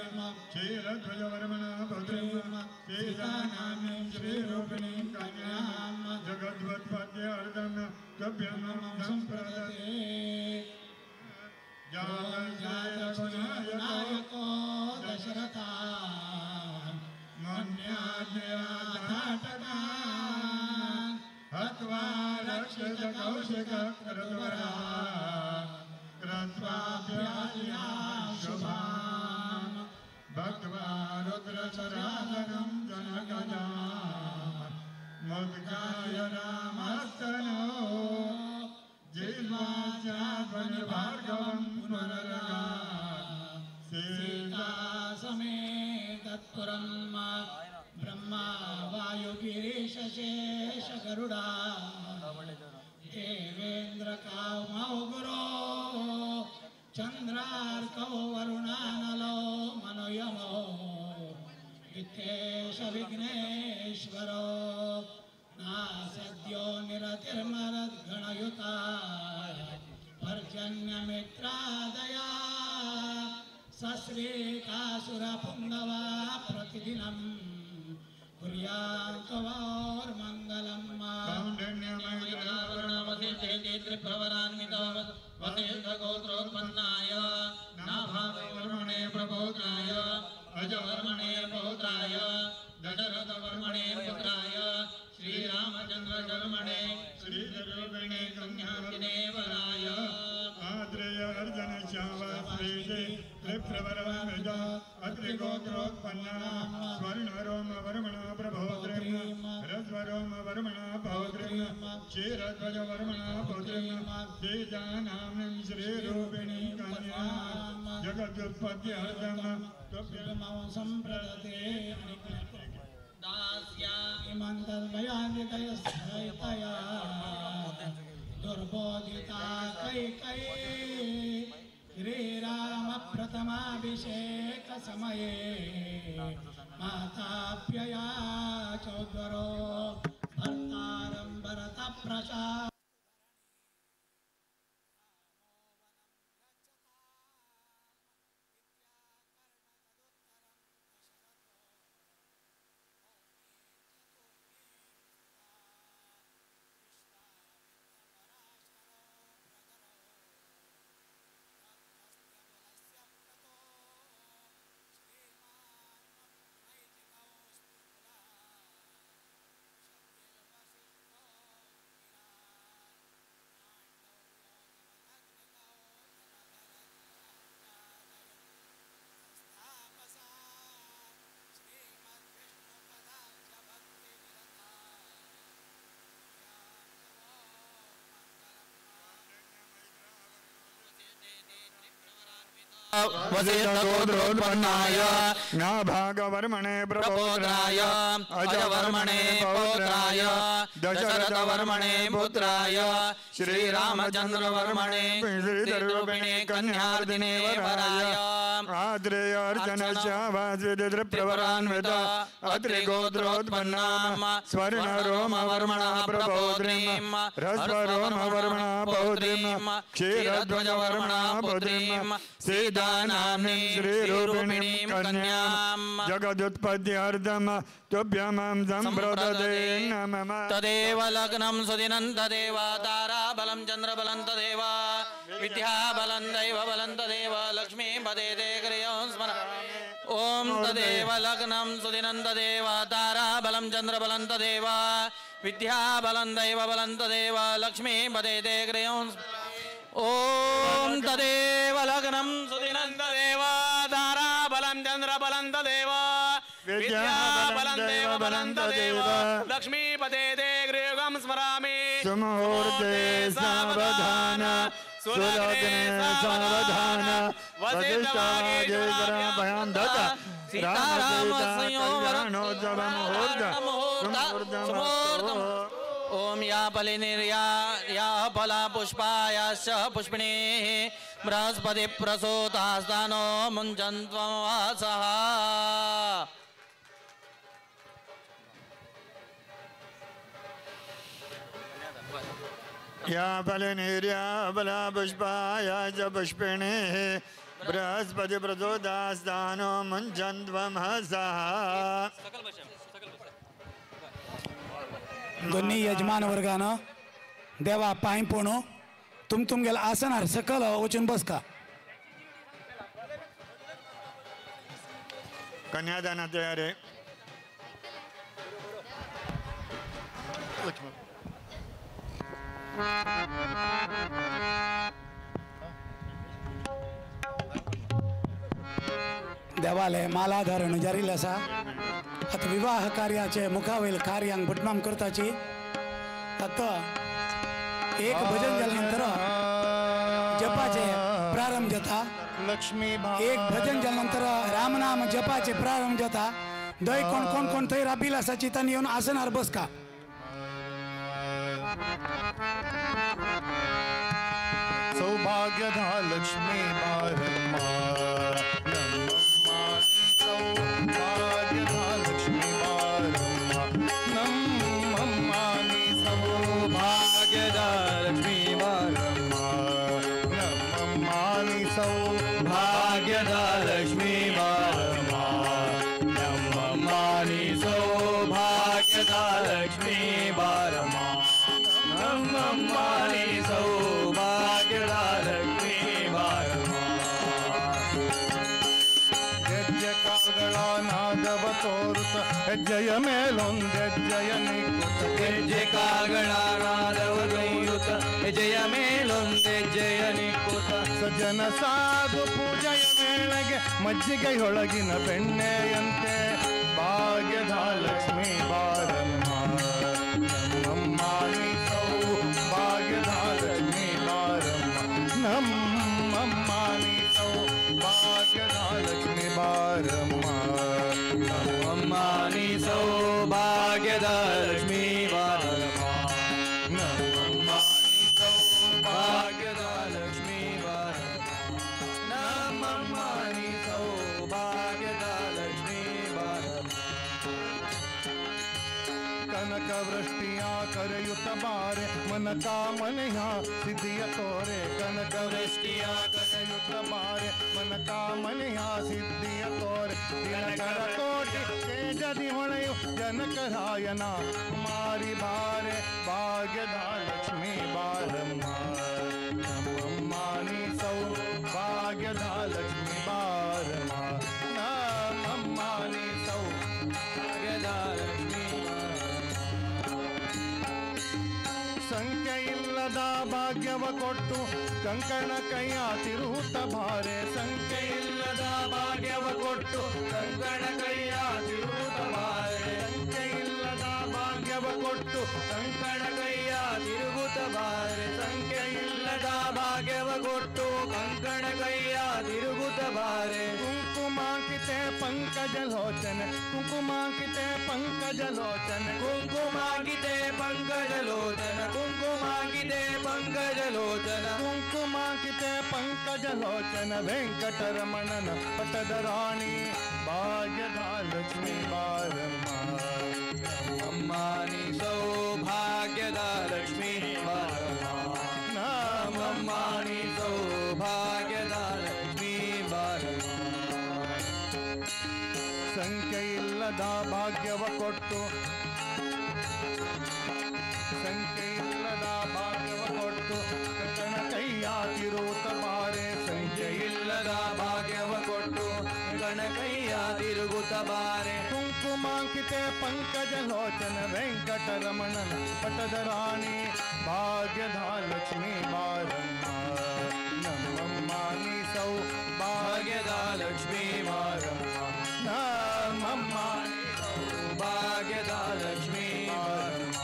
[SPEAKER 6] क्षीरध्वजवर्मणा पौत्रीं सीतानाम्नीं श्रीरूपिणीं कन्यां जगद्वत्पद्यार्थं तुभ्यं सम्प्रदते। जातगुणायको
[SPEAKER 4] दशरथा मन्याज्ञया ताटकान्
[SPEAKER 6] हत्वा रक्षित कौशिक क्रतुवरा क्रत्वाभ्याल्या शुभां भक्त्वा रुद्रसराधनं जनकजां मुद्गाय रामस्तनो जिह्वाचाध्वनि भार्गवं पुनरगात्
[SPEAKER 4] सीता समेतत्पुरं ब्रह्मा वायुगिरीश शेष गरुडा देवेन्द्र कामौ गुरो चन्द्रार्कौ वरुणानलो मनोयमो वित्तेश विघ्नेश्वरो नासद्यो निरतिर्मरद्गणयुता पर्जन्यमित्रादया सश्रीकासुरपुङ्गवा प्रतिदिनं कुर्यात्तवोर्मङ्गलं।
[SPEAKER 5] त्रिप्रवरान्वितो वसिष्ठगोत्रोत्पन्नाय नाभावर्मणे प्रपौत्राय अजवर्मणे पौत्राय दशरथवर्मणे पुत्राय श्रीरामचन्द्रशर्मणे
[SPEAKER 6] श्रीरूपिणे
[SPEAKER 5] कन्यार्दिने वराय
[SPEAKER 6] आद्रेय अर्जन श्यावस्वेते त्रिप्रवरान्विता अत्रिगोत्रोत्पन्ना स्वर्णरोमवर्मणा प्रभौत्रीं ह्रस्वरोमवर्मणा पौत्रीं क्षीरध्वजवर्मणा पौत्रीं सीतानाम्नीं श्रीरूपिणीं कन्यां जगदुत्पत्त्यर्थं तुभ्यं
[SPEAKER 4] सम्प्रदते।
[SPEAKER 5] दास्या
[SPEAKER 4] इमन्तर्मयान्वितयस्तया दुर्बोधिता कैकेयी श्रीराम प्रथमाभिषेक समये माताप्यया चौद्वरो भर्तारं भरतप्रशा
[SPEAKER 6] वसिष्ठगोत्रोत्पन्नाय नाभागवर्मणे प्रपौत्राय अजवर्मणे पौत्राय दशरथवर्मणे पुत्राय
[SPEAKER 5] श्रीरामचन्द्रवर्मणे
[SPEAKER 6] श्रीरूपिणे कन्यार्दिने वराय आद्रेय अर्चन श्यावाद्विद्रप्रवरान्विता अत्रिगोत्रोत्पन्ना स्वर्णरोमवर्मणः प्रपौत्रीं ह्रस्वरोमवर्मणः पौत्रीं क्षीरध्वजवर्मणः पौत्रीं सीतानाम्नीं श्रीरूपिणीं कन्यां जगदुत्पत्त्यर्थं तुभ्यं सम्प्रददे नमः।
[SPEAKER 5] तदेव लग्नं सुदिनं तदेव ताराबलं चन्द्रबलं तदेव विद्याबलं दैवबलं तदेव लक्ष्मीं पदे ते गृहं स्मर। ॐ तदेव लग्नं सुदिनं तदेव ताराबलं चन्द्रबलं तदेव विद्याबलं दैवबलं तदेव लक्ष्मीं पदे ते गृहं। ॐ तदेव लग्नं सुदिनं तदेव ताराबलं चन्द्रबलं तदेव विद्याबलं देवबलं तदेव लक्ष्मीपते ते गृहं।
[SPEAKER 2] देवं स्मरामि।
[SPEAKER 6] सुमुहूर्ते सावधान सुलग्ने सावधान वसिष्ठवागेश्वराभयां दत्त
[SPEAKER 5] सीताराम
[SPEAKER 6] कल्याणोत्सव मुहूर्त
[SPEAKER 5] मुहूर्तम। ओम या फलिनिर्या या फला पुष्पायाश्च पुष्पिणीः बृहस्पति प्रसूतास्तानो मुञ्चन्त्वं वासः।
[SPEAKER 6] या फलिनिर्या फला पुष्पायाश्च पुष्पिणीः बृहस्पति प्रसूतास्तानो मुञ्चन्त्वं वासः।
[SPEAKER 4] दोन्ही यजमान वर्गानं देवा पांय पोणो तुम तुमगेल आसनार सकल वचून बसका।
[SPEAKER 6] कन्यादान तयार आहे।
[SPEAKER 4] देवाले माला धारण जारील आसा। आतां विवाह कार्याचे मुखावयल कार्यांक भटमाम करताची। आतां एक भजन जाल्या नंतर जपाचे प्रारंभ जाता।
[SPEAKER 7] लक्ष्मी
[SPEAKER 4] एक भजन जाल्या नंतर रामनाम जपाचे प्रारंभ जाता। दय कोण कोण कोण थंय राबिल आसाची तांणी येवन आसनार बसका।
[SPEAKER 7] सौभाग्यदा लक्ष्मी बारम्मा सौभाग्यदा लक्ष्मी बारम्मा नम्मानि सौभाग्यदा लक्ष्मी बारम्मा नम्मानि सौभाग्यदा लक्ष्मी बारम्मा नम्मानि सौभाग्यदा लक्ष्मी बारम्मा नम्मानि सौभाग्यदा लक्ष्मी बारम्मा। ಹೆಜ್ಜೆ ನಾದವ ತೋರುತ ಹೆಜ್ಜೆಯ ಮೇಲೊಂದೆಜ್ಜೆಯ ನಿಕ್ಕುತ
[SPEAKER 2] ಹೆಜ್ಜೆ ಕಾಲ್ಗಳ ನಾದವ ತೋರುತ ಹೆಜ್ಜೆಯ ಮೇಲೊಂದೆಜ್ಜೆಯ ನಿಕ್ಕುತ
[SPEAKER 7] ಸಜ್ಜನ ಸಾಧು ಪೂಜೆಯ ವೇಳೆಗೆ ಮಜ್ಜಿಗೆಯೊಳಗಿನ ಬೆಣ್ಣೆಯಂತೆ ಭಾಗ್ಯದ ಲಕ್ಷ್ಮೀ ಬಾರಮ್ಮ ನಮ್ಮಮ್ಮಾನಿ ಸೌಭಾಗ್ಯದ ಲಕ್ಷ್ಮೀ ಬಾರಮ್ಮ ನಮ್ಮಮ್ಮಾನಿ ಸೌಭಾಗ್ಯದ ಲಕ್ಷ್ಮೀ ಬಾರಮ್ಮ
[SPEAKER 2] ನಮ್ಮಮ್ಮಾನಿ ಸೌಭಾಗ್ಯದ ಲಕ್ಷ್ಮೀ ಬಾರಮ್ಮ ನಮ್ಮಮ್ಮಾನಿ ಸೌಭಾಗ್ಯದ ಲಕ್ಷ್ಮೀ ಬಾರಮ್ಮ ನಮ್ಮಮ್ಮಾನಿ ಸೌಭಾಗ್ಯದ ಲಕ್ಷ್ಮೀ ಬಾರಮ್ಮ.
[SPEAKER 7] ಕನಕ ವೃಷ್ಟಿಯ ಕರೆಯುತ್ತ ಬಾರೆ ಮನ ಕಾಮನೆಯ ಸಿದ್ಧಿಯ ತೋರೆ ಕನಕ ವೃಷ್ಟಿಯ ಕರೆಯುತ್ತ ಬಾರೆ ಮನ ಕಾಮನೆಯ ಸಿದ್ಧಿಯ ತೋರೆ ದಿನಕರ ಕೋಟಿ ತೇಜದಿ ಹೊಳೆಯು ಜನಕರಾಯನ ಮಾರಿ ಬಾರೆ ಭಾಗ್ಯದ ಲಕ್ಷ್ಮೀ ಬಾರಮ್ಮ ನಮ್ಮಮ್ಮಾನಿ ಸೌಭಾಗ್ಯದ ಲಕ್ಷ್ಮೀ ಬಾರಮ್ಮ ನಮ್ಮಮ್ಮಾನಿ ಸೌಭಾಗ್ಯದ ಲಕ್ಷ್ಮೀ. ಸಂಖ್ಯೆ ಇಲ್ಲದ ಭಾಗ್ಯವ ಕೊಟ್ಟು ಕಂಕಣ ಕೈಯ ತಿರುತ ಬಾರೆ ಸಂಖ್ಯೆ ಇಲ್ಲದ ಭಾಗ್ಯವ ಕೊಟ್ಟು ಕಂಕಣ ಕೈಯ ತಿರುತ ಬಾರೆ ಸಂಖ್ಯೆ ಇಲ್ಲದ ಭಾಗ್ಯವ ಕೊಟ್ಟು
[SPEAKER 2] ಕಂಕಣ ಕೈಯ ತಿರುಗುತ್ತ ಬಾರೆ ಸಂಖ್ಯೆ ಇಲ್ಲದ ಭಾಗ್ಯವ ಕೊಟ್ಟು ಕಂಕಣ ಕೈಯ ತಿರುಗುತ್ತ ಬಾರೆ.
[SPEAKER 7] ಕುಂಕುಮಾಂಕಿತೆ ಪಂಕಜ ಲೋಚನ ಕುಂಕುಮಾಂಕಿತೆ ಪಂಕಜ ಲೋಚನ
[SPEAKER 2] ಕುಂಕುಮಾಂಕಿತೆ ಪಂಕಜ ಲೋಚನ ಕುಂಕುಮಾಂಕಿತೆ ಪಂಕಜ ಲೋಚನ
[SPEAKER 7] ಕುಂಕುಮಾಂಕಿತೆ ಪಂಕಜ ಲೋಚನ ವೆಂಕಟರಮಣನ ಪಟ್ಟದ ರಾಣಿ ಭಾಗ್ಯದ ಲಕ್ಷ್ಮೀ ಬಾರಮ್ಮ
[SPEAKER 2] ನಮ್ಮಮ್ಮಾನಿ ಸೌಭಾಗ್ಯದ ಲಕ್ಷ್ಮೀ ಬಾರಮ್ಮ ನಮ್ಮಮ್ಮಾನಿ ಸೌಭಾಗ್ಯದ ಲಕ್ಷ್ಮೀ ಬಾರಮ್ಮ.
[SPEAKER 7] ಸಂಖ್ಯೆ ಇಲ್ಲದ ಭಾಗ್ಯವ ಕೊಟ್ಟು ಸಂಖ್ಯೆ ಇಲ್ಲದ ಭಾಗ್ಯವ ಕೊಟ್ಟು ಕಂಕಣ ಕೈಯ ತಿರುತ ಬಾರೆ ಸಂಖ್ಯೆ
[SPEAKER 2] ಇಲ್ಲದ ಭಾಗ್ಯವ ಕೊಟ್ಟು ಕಂಕಣ ಕೈಯ ತಿರುಗುತ್ತ ಬಾರೆ.
[SPEAKER 7] ಕುಂಕುಮಾಂಕಿತೆ ಪಂಕಜ ಲೋಚನ ವೆಂಕಟರಮಣನ ಪಟ್ಟದ ರಾಣಿ ಭಾಗ್ಯದ ಲಕ್ಷ್ಮೀ ಬಾರಮ್ಮ ನಮ್ಮಮ್ಮಾನಿ ಸೌಭಾಗ್ಯದ ಲಕ್ಷ್ಮೀ ಬಾರಮ್ಮ ನಮ್ಮಮ್ಮಾನಿ ಸೌಭಾಗ್ಯದ ಲಕ್ಷ್ಮೀ ಬಾರಮ್ಮ.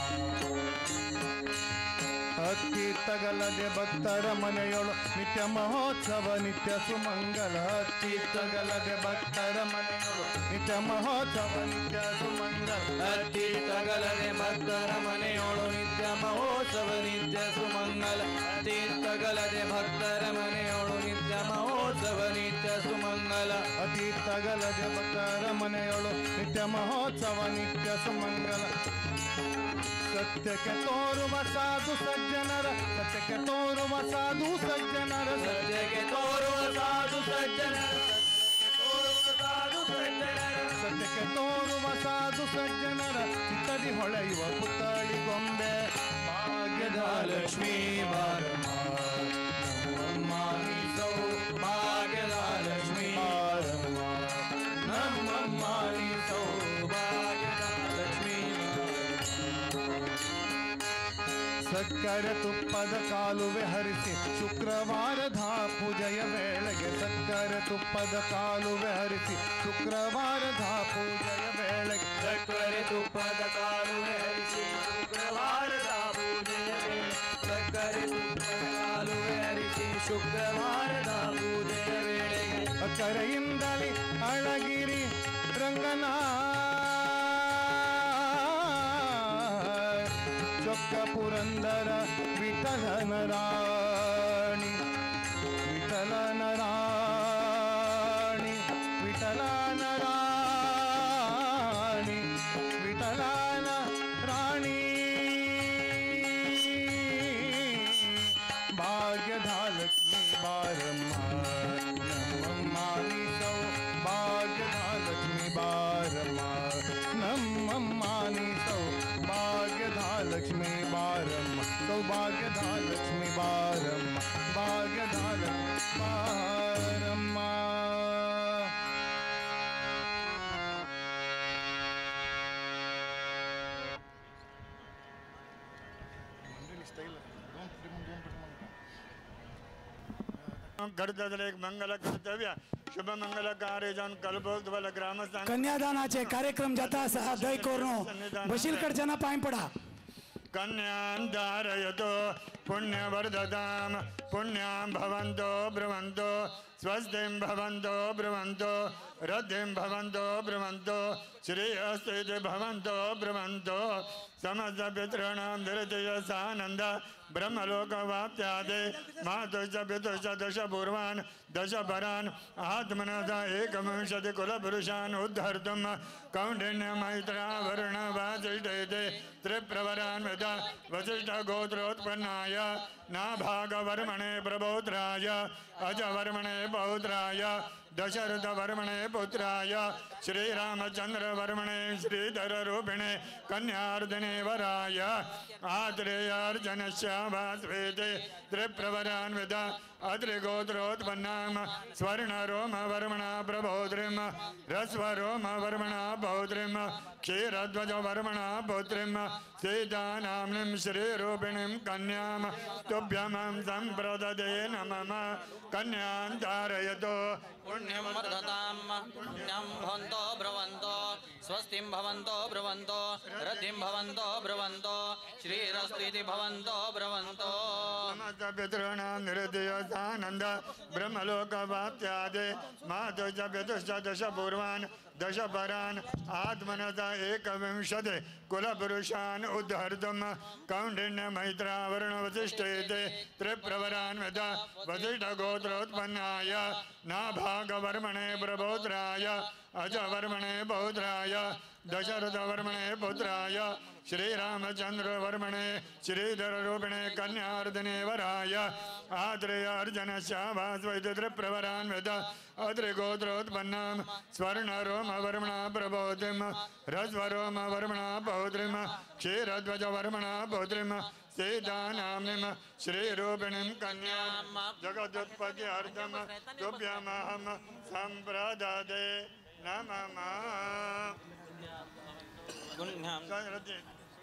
[SPEAKER 7] ಹತ್ತೀರ್ಥಗಲದೆ ಭಕ್ತರ ಮನೆಯೊಳು ನಿತ್ಯ ಮಹೋತ್ಸವ ನಿತ್ಯ ಸುಮಂಗಲ. ಹತ್ತೀರ್ಥಗಲದೆ ಭಕ್ತರ ಮನೆಯೊಳು ನಿತ್ಯ ಮಹೋತ್ಸವ ನಿತ್ಯ ಸುಮಂಗಲ.
[SPEAKER 2] ಹತ್ತೀರ್ಥಗಲದೆ ಭಕ್ತರ ಮನೆಯೊಳು ನಿತ್ಯ ಮಹೋತ್ಸವ ನಿತ್ಯ ಸುಮಂಗಲ. ತೀರ್ಥಗಲದೆ ಭಕ್ತರ ಮನೆಯೊಳು ನಿತ್ಯ ಮಹೋತ್ಸವ ನಿತ್ಯ ಸುಮಂಗಲ.
[SPEAKER 7] ಅತೀರ್ಥಗಲದೆ ಭಕ್ತರ ಮನೆಯೊಳು ನಿತ್ಯ ಮಹೋತ್ಸವ ನಿತ್ಯ ಸುಮಂಗಲ. ಸತ್ಯಕ್ಕೆ ತೋರುವ ಸಾಧು ಸಜ್ಜನರ, ಸತ್ಯಕ್ಕೆ ತೋರುವ ಸಾಧು ಸಜ್ಜನರ,
[SPEAKER 2] ಸತ್ಯಕ್ಕೆ ತೋರುವ ಸಾಧು ಸಜ್ಜನರ,
[SPEAKER 7] ಸತ್ಯಕ್ಕೆ ತೋರುವ ಸಾಧು ಸಜ್ಜನರ ಚಿತ್ತದಿ ಹೊಳೆಯುವ ಪುತ್ತಳಿ ಗೊಂಬೆ.
[SPEAKER 2] ಭಾಗ್ಯದ ಲಕ್ಷ್ಮೀ ಬಾರಮ್ಮ ನಮ್ಮಮ್ಮ ನೀ ಸೌಭಾಗ್ಯದ ಲಕ್ಷ್ಮೀ ಬಾರಮ್ಮ ನಮ್ಮಮ್ಮ ನೀ ಸೌಭಾಗ್ಯದ ಲಕ್ಷ್ಮೀ.
[SPEAKER 7] ಸಕ್ಕರೆ ತುಪ್ಪದ ಕಾಲುವೆ ಹರಿಸಿ ಶುಕ್ರವಾರದ ಪೂಜೆಯ ವೇಳೆಗೆ. ಸಕ್ಕರೆ ತುಪ್ಪದ ಕಾಲುವೆ ಹರಿಸಿ ಶುಕ್ರವಾರದ ಪೂಜೆಯ ವೇಳೆಗೆ.
[SPEAKER 2] ಸಕ್ಕರೆ ತುಪ್ಪದ ಕಾಲುವೆ ಹರಿಸಿ ಶುಕ್ರವಾರದ ಪೂಜೆಯ ವೇಳೆ. ಸಕ್ಕರೆ ತುಪ್ಪದ ಕಾಲುವೆ ಹರಿಸಿ ಶುಕ್ರವಾರದ ಪೂಜೆಯ ವೇಳೆಗೆ.
[SPEAKER 7] ಕರೆಯಿಂದಲೇ ಅಳಗಿರಿ ರಂಗನ ಚೊಕ್ಕ ಪುರಂದರ ವಿಠಲನ ರಾಣಿ, ವಿಠಲನ ರಾಣಿ, ವಿಠಲನ ರಾಣಿ, ವಿಠಲನ ರಾಣಿ. ಭಾಗ್ಯದ ಲಕ್ಷ್ಮೀ ಬಾರಮ್ಮ ನಮ್ಮಮ್ಮ ನೀ ಸೌಭಾಗ್ಯದ ಲಕ್ಷ್ಮೀ ಬಾರಮ್ಮ ನಮ್ಮಮ್ಮ ನೀ ಸೌಭಾಗ್ಯದ ಲಕ್ಷ್ಮೀ ಬಾರಮ್ಮ, ಸೌಭಾಗ್ಯದ ಲಕ್ಷ್ಮೀ ಬಾರಮ್ಮ, ಭಾಗ್ಯದ ಲಕ್ಷ್ಮೀ ಬಾರಮ್ಮ.
[SPEAKER 6] मंगल कर्तव्य शुभ मंगल कार्य जन कल्पोक्त ग्राम
[SPEAKER 4] कन्यादानाचे कार्यक्रम जाता आसा दय करून बशील कडच्यान पांय पडा.
[SPEAKER 6] कन्यां धारयतो पुण्यवर्धतां पुण्यां भवन्तो ब्रुवन्तो स्वस्तिं भवन्तो ब्रुवन्तो रद्धिं भवन्तो ब्रुवन्तो श्रेयस्ते भवन्तो ब्रुवन्तो समस्त पितॄणां धृतयसानन्द ब्रह्मलोकवाप्त्यादे मातुश्च पितुश्च दश पूर्वान् दश परान् आत्मनः एकविंशति कुलपुरुषान् उद्धर्तुं कौण्डिन्य मैत्रा वरुण वासिष्ठेते त्रिप्रवरान्वित वसिष्ठगोत्रोत्पन्नाय नाभागवर्मणे प्रपौत्राय अजवर्मणे पौत्राय दशरथवर्मणे पुत्राय श्रीरामचन्द्रवर्मणे श्रीधररूपिणे कन्यार्जने वराय आत्रेयार्जनस्य वास्वेते त्रिप्रवरान्वित अत्रिगोत्रोत्पन्नां स्वर्णरोमवर्मणा प्रभौत्रीं ह्रस्वरोमवर्मणा पौत्रीं क्षीरध्वजवर्मणा पौत्रीं सीतानाम्नीं श्रीरूपिणीं कन्यां तुभ्यमं सम्प्रददे नमः कन्यां धारयतो
[SPEAKER 5] पुण्यं वर्धतां पुण्यं भवन्तो ब्रुवन्तो स्वस्तिं भवन्तो ब्रुवन्तो रतिं भवन्तो ब्रुवन्तो श्रीरस्त्विति भवन्तो ब्रुवन्तो
[SPEAKER 6] समस्त पितॄणां निरुदयसानन्द ब्रह्मलोकवाप्त्यादे मातुश्च पितुश्च दश पूर्वान् दश परान् आत्मनः एकविंशति कुलपुरुषान् उद्धर्तुं कौण्डिन्य मैत्रा वरुण वसिष्ठेते त्रिप्रवरान्वित वसिष्ठगोत्रोत्पन्नाय नाभागवर्मणे प्रपौत्राय अजवर्मणे पौत्राय दशरथवर्मणे पुत्राय श्रीरामचन्द्रवर्मणे श्रीधररूपिणे कन्यार्जने वराय आत्रेयार्जनस्य वास्वैति त्रिप्रवरान्वित अत्रिगोत्रोत्पन्नां स्वर्णरोमवर्मणा प्रभौतिं ह्रस्वरोमवर्मणा पौत्रीं क्षीरध्वजवर्मणा पौत्रीं सीतानाम्नीं श्रीरूपिणीं कन्यां जगदुत्पत्त्यर्थं तुभ्यमहं सम्प्रददे नमः।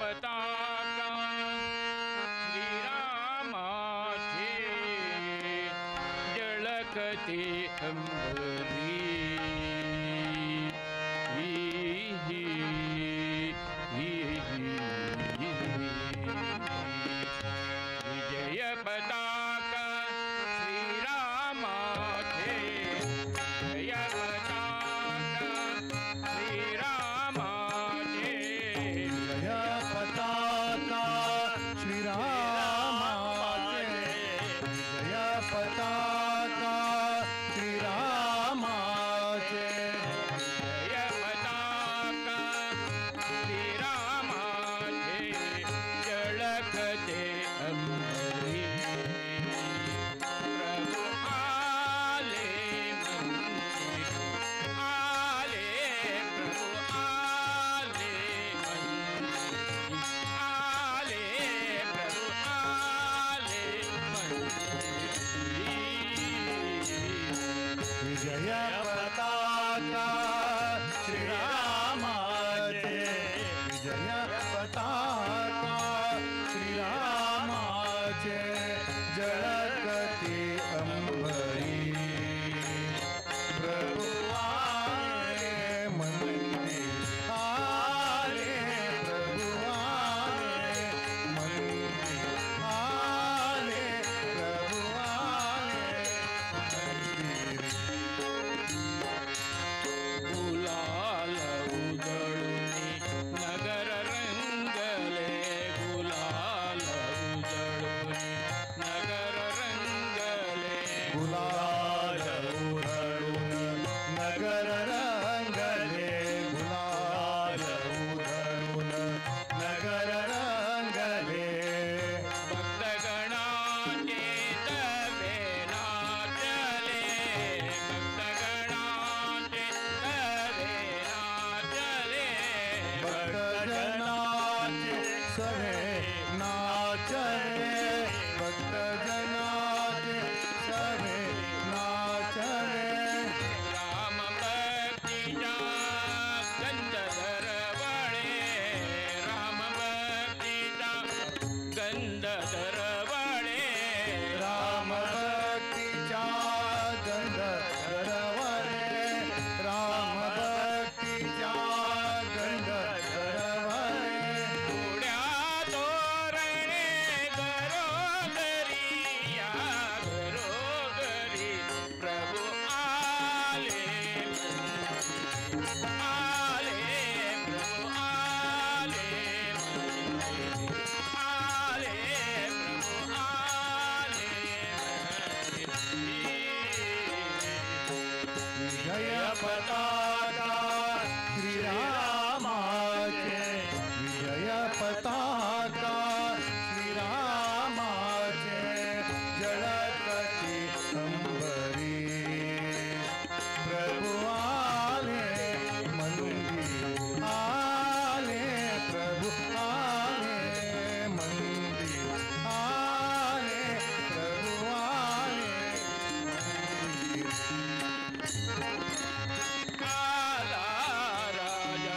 [SPEAKER 14] पताका श्री रामाचे झळकते अंबरी. विजय पताका श्री रामाचे, जय पताका श्री रामाचे,
[SPEAKER 7] जय पताका श्री रामाचे, जय पताका श्री रामाचे,
[SPEAKER 14] जय पताका श्री रामाचे झळकते अंबरी. प्रभु आले मंदिर आले, प्रभु आले मंदिर आले, प्रभु आले मंदिर.
[SPEAKER 7] विजय पताका श्री रामाचे, विजय पताका श्री रामाचे झळकते अंबरी. प्रभु आले मंदिर आले, प्रभु आले मंदिर आले, प्रभु आले मंदिर.
[SPEAKER 14] गुलाल उजळून नगर रंगले, गुलाल उजळून नगर रंगले,
[SPEAKER 7] गुलाल उधळून नगर रंगले, गुलाल उधळून नगर रंगले.
[SPEAKER 14] भक्तगणाचे तवे नाचले, भक्तगणाचे तवे नाचले,
[SPEAKER 7] भक्तजनाचे सवे नाचले, भक्तजनाचे सवे नाचले.
[SPEAKER 14] राम भक्तीचा गंध दरवळे, राम भक्तीचा गंध दरवळे,
[SPEAKER 7] राम भक्तीचा गंध दरवळे, राम भक्तीचा गंध दरवळे.
[SPEAKER 14] उड्या तोरणे घरोघरी या घरोघरी, प्रभु आले आले, प्रभु आले आले, प्रभु आले.
[SPEAKER 7] विजय पताका श्री रामाचे, विजय पताका श्री रामाचे झळकते अंबरी. प्रभु आले मंदिर आले, प्रभु आले मंदिर आले, प्रभु आले मंदिर.
[SPEAKER 14] आला राजा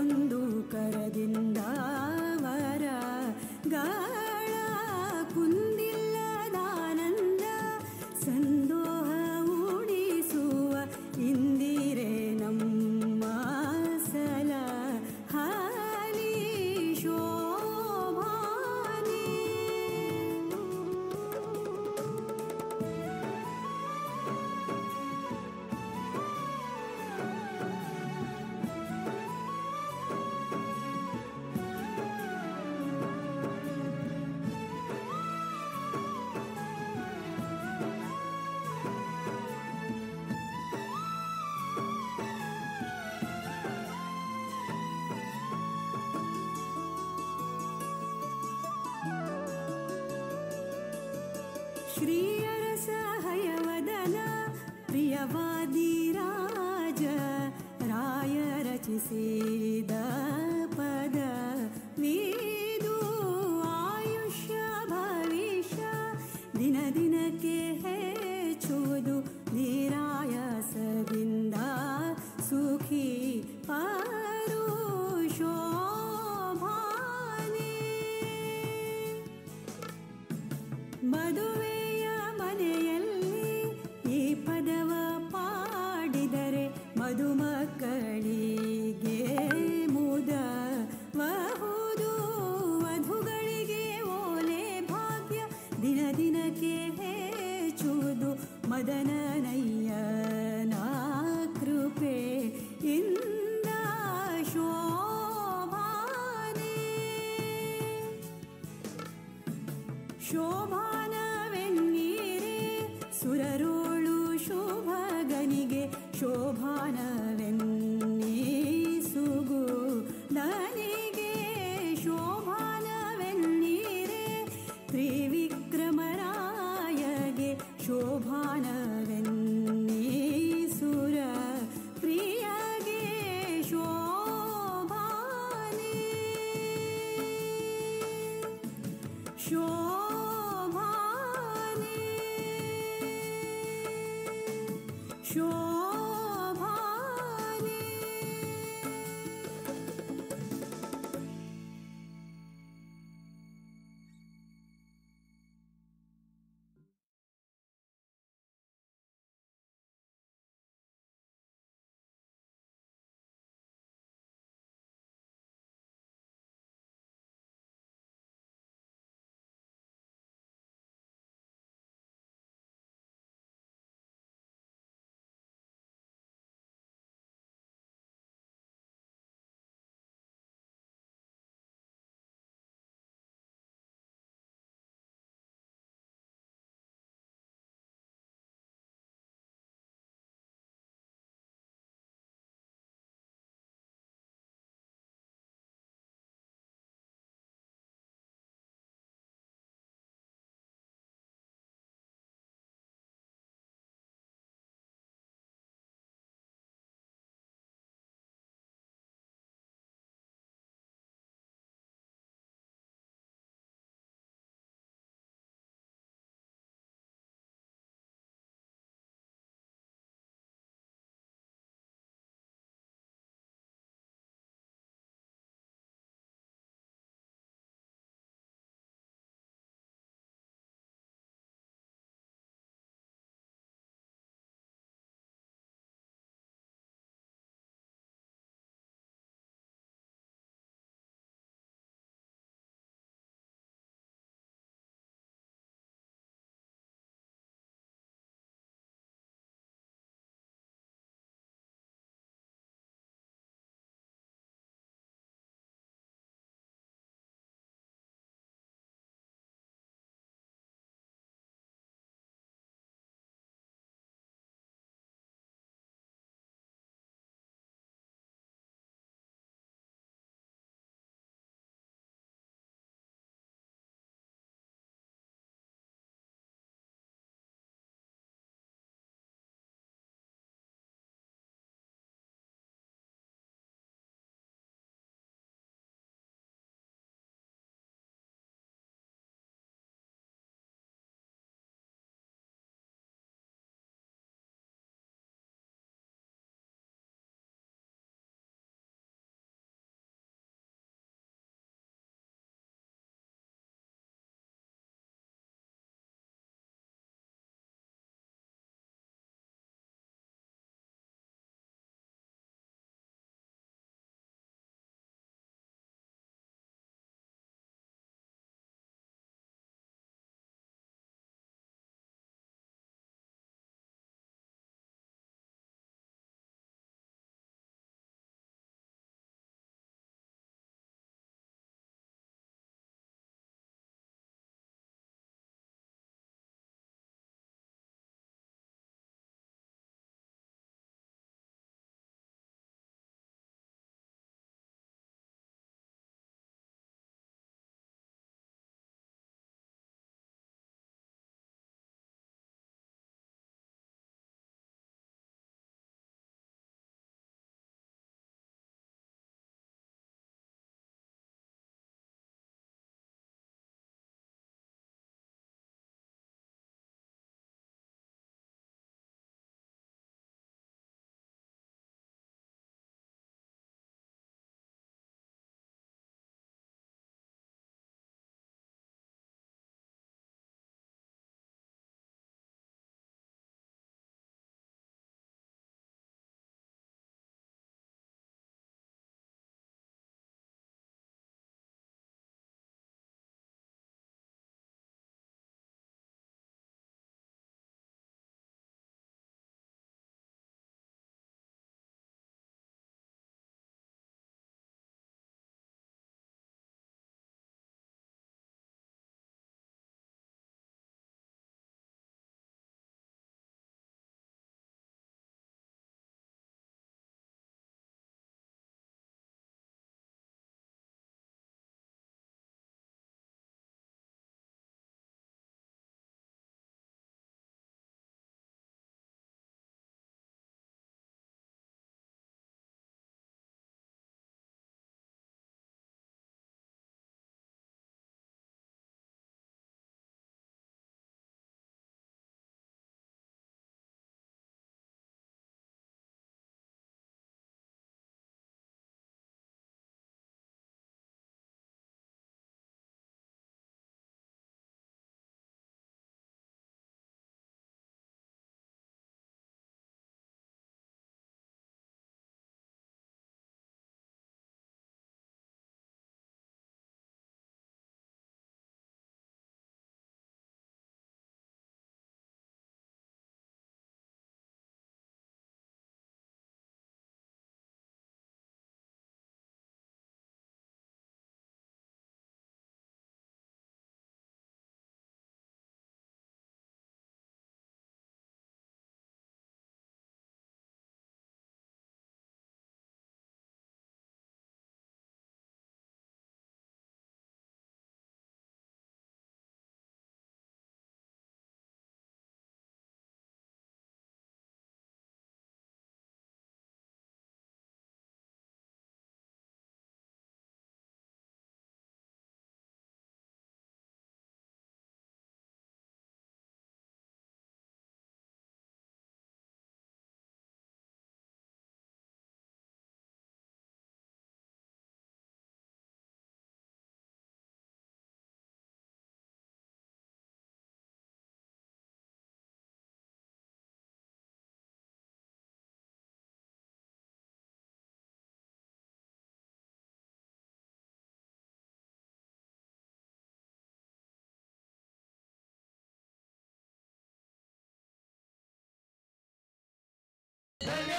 [SPEAKER 15] ಒಂದೊಂದು ಕರದಿಂದ ವರಗಳ ಕುಂದಿಲ್ಲದಾನಂದ ಸಂದೋಹ ಉಣಿಸುವ ಇಂದಿರೆ ನಮ್ಮ ಸಲ ಹಾಲಿ ಶೋಭಾನೆ. ಶ್ರೀಯರ ಸಹಯವದನ ಪ್ರಿಯವಾದಿ ರಾಜ ರಾಯ ರಚಿಸಿದ ಪದ ವೀದು ಆಯುಷ್ಯ ಭವಿಷ್ಯ ದಿನ ದಿನಕ್ಕೆ ಹೆಚ್ಚುವುದು ನಿರಾಯಾಸದಿಂದ ಸುಖಿ ಪರು ಶೋಭಾನೆ. ಮದುವೆಯ ಮನೆಯಲ್ಲಿ ಈ ಪದವ ಪಾಡಿದರೆ ಮಧುಮಕ್ಕಳಿಗೆ ಮುದಬಹುದು, ವಧುಗಳಿಗೆ ಓಲೆ ಭಾಗ್ಯ ದಿನ ದಿನಕ್ಕೆ ಹೆಚ್ಚುವುದು ಮದನನಯ್ಯನ ಕೃಪೆ ಇಂದ ಶೋಭಾನೆ. ಶೋಭಾನವೆನ್ನೀರೆ ಸುರರೋಳು ಶೋಭಗನಿಗೆ ಶೋಭಾನವೆನ್ನೀ ಸುಗು ನನಗೆ ಶೋಭಾನವೆನ್ನೀರೆ ತ್ರಿವಿಕ್ರಮರಾಯಗೆ ಶೋಭಾನವೆನ್ನೀ ಸುರ ಪ್ರಿಯಗೆ ಶೋಭಾನೆ. ಶೋಭಾನೆ ಶೋಭಾನೆ.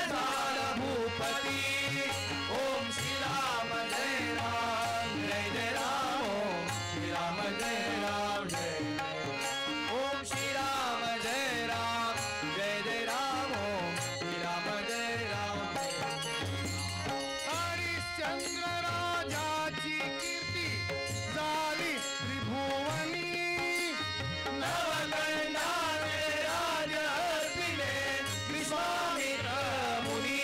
[SPEAKER 16] झाला भूपती। ओम श्री राम जय राम जय जय राम, ओम श्री राम जय राम जय, ओम श्री राम जय राम जय जय राम, ओम श्री राम जय राम।
[SPEAKER 7] हरिश्चंद्र राजाची कीर्ती झाली त्रिभुवनी,
[SPEAKER 16] नवखंडाने राज अर्पिले विश्वामित्र मुनी।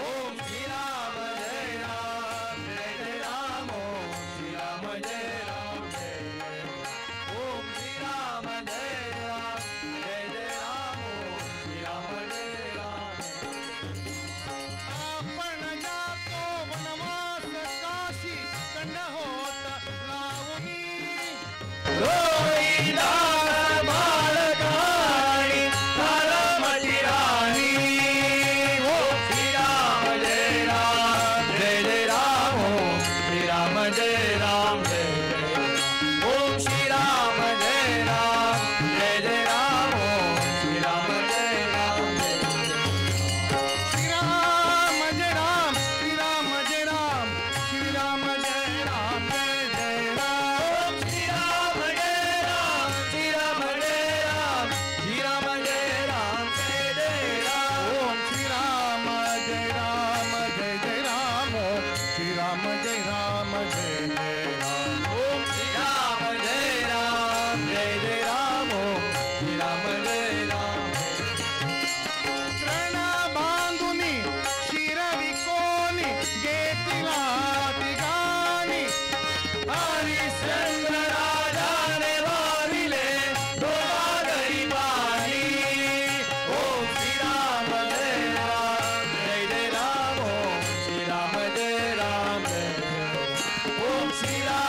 [SPEAKER 16] ओम श्री राम जय राम जय जय राम, ओम श्री राम जय राम जय, ओम श्री राम जय राम जय जय राम, ओम श्री राम जय राम।
[SPEAKER 7] आपण जातो वनवास काशी कंड होत लावणी,
[SPEAKER 16] रोईदार बालकाणी तारामती राणी। ओम श्री राम जय राम जय जय राम, ओम श्री राम जय राम जय जय, ओम श्री राम जय राम जय जय राम, ओम श्री राम जय राम जय जय।
[SPEAKER 7] श्री राम जय राम श्री राम जय राम श्री राम जय राम जय जय राम,
[SPEAKER 16] ओम श्री राम जय राम श्री राम जय राम श्री राम जय राम जय जय राम,
[SPEAKER 7] ओम श्री राम जय राम जय जय राम, ओम श्री राम जय राम जय जय राम,
[SPEAKER 16] ओम श्री राम जय राम जय जय राम, ओम श्री राम जय राम।
[SPEAKER 7] तृण बांधुनी शिरवी कोणी घेतला तिघाणी,
[SPEAKER 16] हरिश्चंद्र राजाने वाहिले डोहागरी पाणी। ओम श्री राम जय राम जय जय राम, ओम श्री राम जय राम जय, ओम श्री राम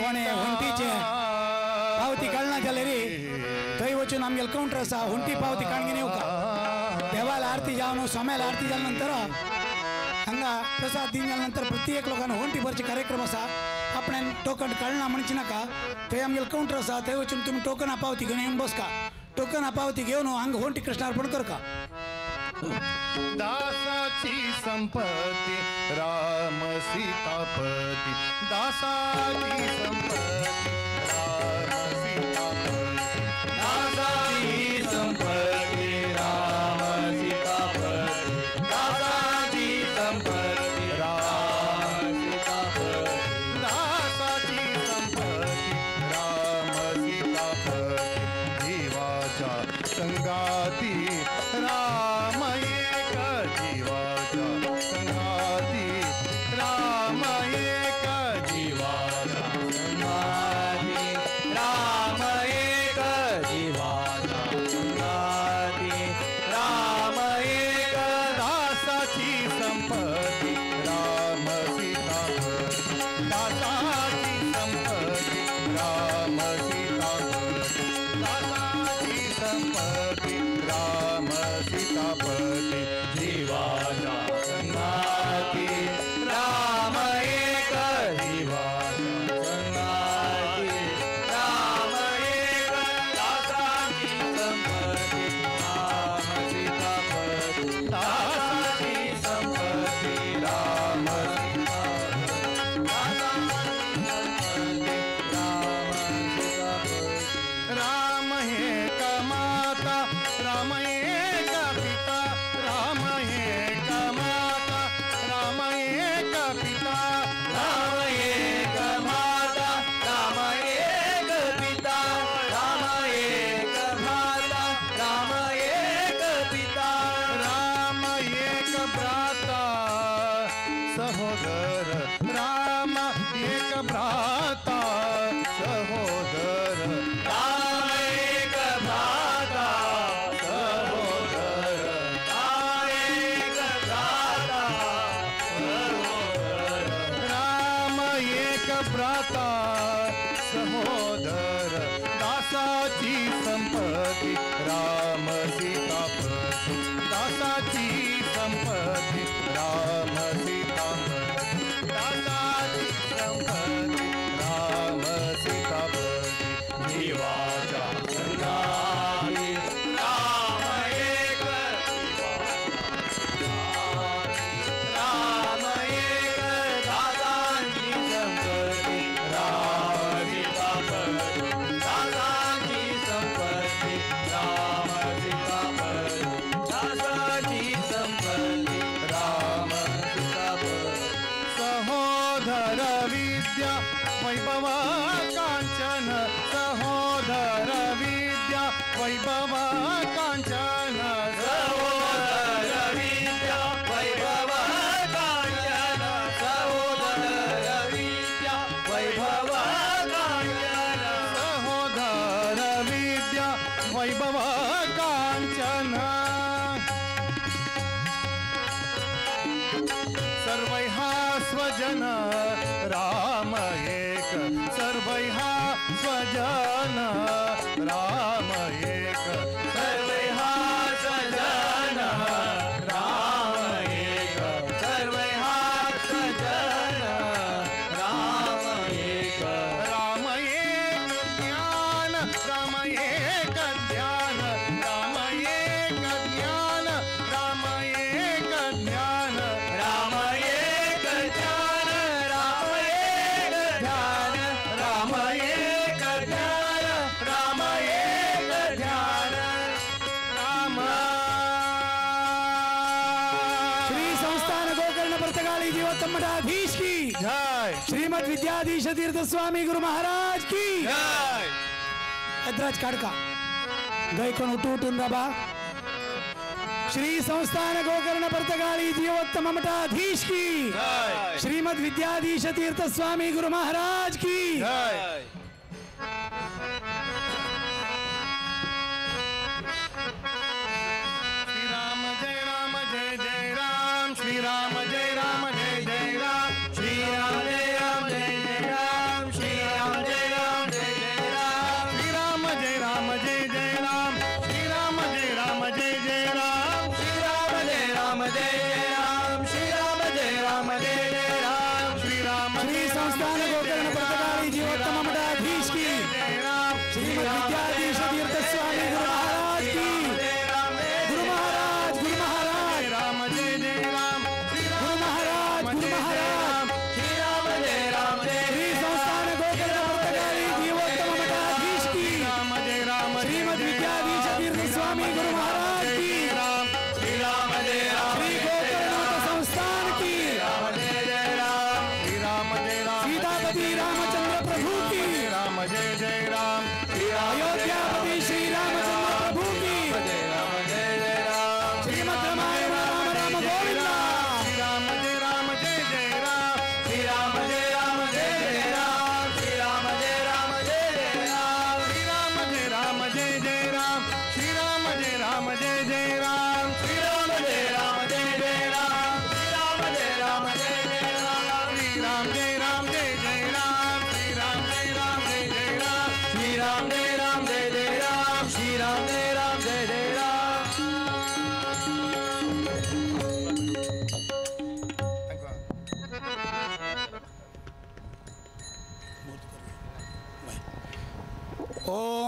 [SPEAKER 4] फोणे हुंटीचे पावती कळना जाल्यार थंय वचून आमगेले कावंटर आसा हुंटी पावती काडून येवका. देवाला आरती जावन स्वाम्याला आरती जाल्या नंतर हांगा प्रसाद दिन जाल्या नंतर प्रत्येक लोकांना हुंटी भरचे कार्यक्रम आसा. आपणान टोकन काडना म्हणचे नाका, थंय आमगेले कावंटर आसा थंय वचून तुमी टोकन पावती घेवन येवन बसका. टोकन पावती घेवन हांगा हुंटी कृष्णार्पण करका.
[SPEAKER 7] दासाची संपत्ती राम सीतापती, दासाची संपत्ती राम सीतापती, दासाची संपत्ती राम सीतापती, दासाची संपत्ती राम सीतापती, दासाची संपत्ती राम सीतापती, जीवाच्या संगाती राम एक, जीवाच्या संगाती राम एक, जीवाच्या संगाती राम एक, जीवाच्या संगाती राम एक, दासाची संपत्ती राम सीतापती, दासाची संपत्ती राम सीतापती, दासाची संपत्ती राम सीतापती, जीवाच्या संगाती राम एक, जीवाच्या संगाती राम एक, दासाची संपत्ती राम सीतापती, दासाची संपत्ती राम सीतापती, दासाची संपत्ती राम सीतापती. राम एक माता राम एक पिता, राम एक माता राम एक पिता, राम एक माता राम एक पिता, राम एक माता राम एक पिता, राम एक भ्राता सहोदर, राम एक भ्राता सहोदर, राम एक भ्राता सहोदर, राम एक भ्राता सहोदर, राम एक भ्राता सहोदर, दासाची संपत्ती राम सीतापती, दासाची संपत्ती राम सीतापती, दासाची संपत्ती राम सीतापती, जीवाच्या संगाती राम एक, राम एक, दासाची संपत्ती राम सीतापती, दासाची संपत्ती राम सीतापती, दासाची संपत्ती राम सीतापती. सहोदर विद्या वैभव कांचन, सहोदर विद्या वैभव कांचन, सहोदर विद्या वैभव कांचन, सहोदर विद्या वैभव कांचन, सहोदर विद्या वैभव कांचन, सर्वैहा स्वजन राम एक, सर्वैहा स्वजन राम एक, सर्वैहा स्वजन राम एक, सर्वैहा स्वजन राम एक, राम एक ज्ञान राम एक ध्यान, राम एक ज्ञान राम एक ध्यान, राम एक ज्ञान राम एक ध्यान, राम एक ज्ञान राम एक ध्यान, राम.
[SPEAKER 4] श्री संस्थान गोकर्ण पर्तगाळी जीवोत्तम मठाधीश की
[SPEAKER 7] जय,
[SPEAKER 4] श्रीमद विद्याधीश तीर्थ स्वामी गुरु महाराज की
[SPEAKER 7] जय.
[SPEAKER 4] यद्राज काडका गैकोण उठू उठून राबा. श्री संस्थान गोकर्ण पर्तगाळी जीवोत्तम मठाधीश की
[SPEAKER 7] जय,
[SPEAKER 4] श्रीमद विद्याधीश तीर्थ स्वामी गुरु महाराज की
[SPEAKER 7] जय. श्री राम जय राम जय जय राम, श्री राम जय राम जय जय राम, श्री राम जय राम जय जय राम, श्री राम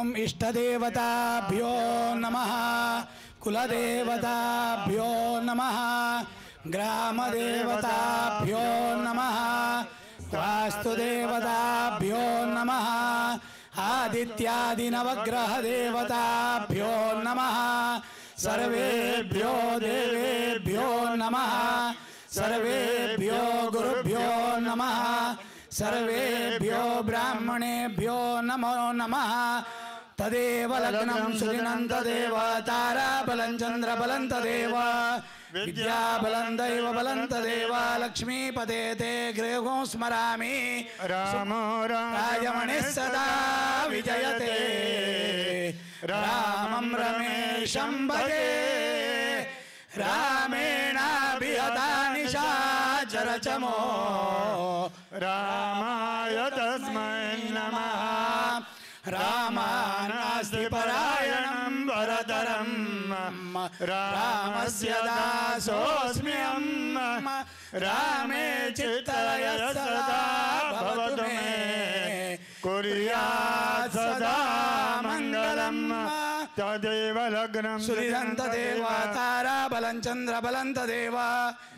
[SPEAKER 4] ओम इष्टदेवताभ्यो नमः, कुलदेवताभ्यो नमः, ग्रामदेवताभ्यो नमः, वास्तुदेवताभ्यो नमः, आदित्यादिनवग्रहदेवताभ्यो नमः, सर्वेभ्यो देवेभ्यो नमः, सर्वेभ्यो गुरुभ्यो नमः, सर्वेभ्यो ब्राह्मणेभ्यो नमो नमः। तदेव लग्नं सुदिनं तदेव ताराबलं चन्द्रबलं तदेव विद्याबलं दैवबलं तदेव लक्ष्मीपते ते गृहं स्मरामि।
[SPEAKER 6] रामो
[SPEAKER 4] राजमणिः सदा विजयते, रामं रमेशं भजे, रामेणाभिहता निशाचरचमो
[SPEAKER 6] रामाय तस्मै नमः।
[SPEAKER 4] रामानास्ति परायणं वरतरं रामस्य दासोऽस्म्यहं, रामे चित्तलय सदा भवतु मे,
[SPEAKER 6] कुर्यात् सदा मङ्गलम्। तदेव लग्नं
[SPEAKER 4] सुदिनं तदेव ताराबलं चन्द्रबलं तदेव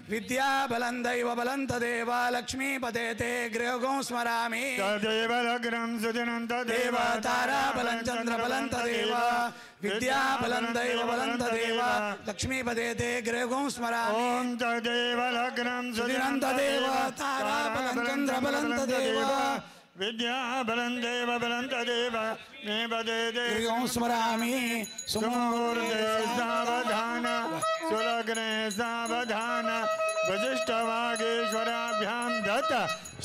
[SPEAKER 4] विद्याबलं दैवबलं तदेव लक्ष्मीपते ते गृहगं स्मरामि।
[SPEAKER 6] तदेव लग्नं सुदिनं तदेव
[SPEAKER 4] ताराबलं चन्द्रबलं तदेव विद्याबलं दैवबलं तदेव लक्ष्मीपते ते गृहगं स्मरामि।
[SPEAKER 6] ॐ तदेव लग्नं
[SPEAKER 4] सुदिनं तदेव ताराबलं चन्द्रबलं तदेव
[SPEAKER 6] विद्याबलं देवबलं तदेव मे पदे
[SPEAKER 4] गृहं स्मरामि।
[SPEAKER 6] सुमुहूर्ते सावधान सुलग्ने सावधान वसिष्ठवागेश्वराभ्यां दत्त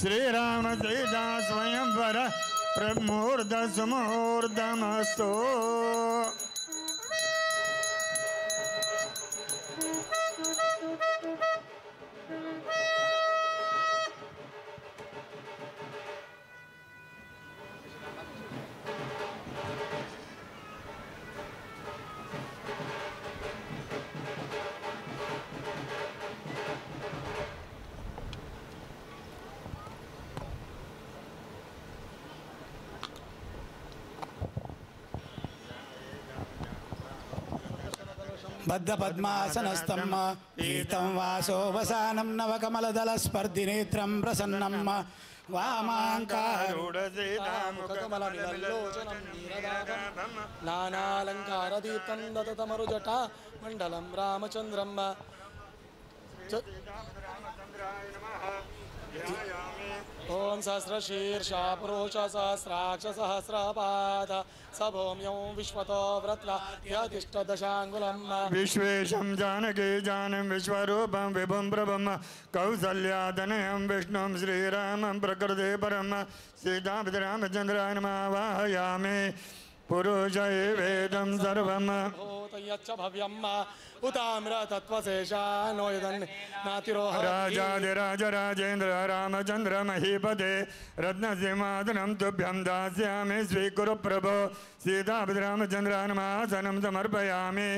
[SPEAKER 6] श्रीराम सीता स्वयंवर प्रमुहूर्त सुमुहूर्तमस्तु।
[SPEAKER 4] बद्धपद्मासनस्थं पीतं वासो वसानं नवकमलदलस्पर्धिनेत्रं प्रसन्नं वामाङ्कारूढसीतामुखकमलमिलोचनं
[SPEAKER 17] नीरदाभं नानालङ्कारदीप्तं दततमरुजटा मण्डलं रामचन्द्रं। ॐ सहस्रशीर्षा पुरुष सहस्राक्ष सहस्रपाद स भूम्यं विश्वतो व्रत्वा यतिष्ठदशाङ्गुलम्।
[SPEAKER 6] विश्वेशं जानकी जानं विश्वरूपं विभुं प्रभुं कौसल्यातनयं विष्णुं श्रीरामं प्रकृते परं सीतापतिरामचन्द्राय नमः वाहयामि। पुरुषे वेदं सर्वं
[SPEAKER 17] भूतयच्च भव्यम् उताम्रतत्त्वशेषानो यदन् नातिरोह।
[SPEAKER 6] राजाधिराज राजेन्द्र रामचन्द्र महीपते रत्नसिंहासनं तुभ्यं दास्यामि स्वीकुरु प्रभो। सीतापतिरामचन्द्राय नमः आसनं समर्पयामि।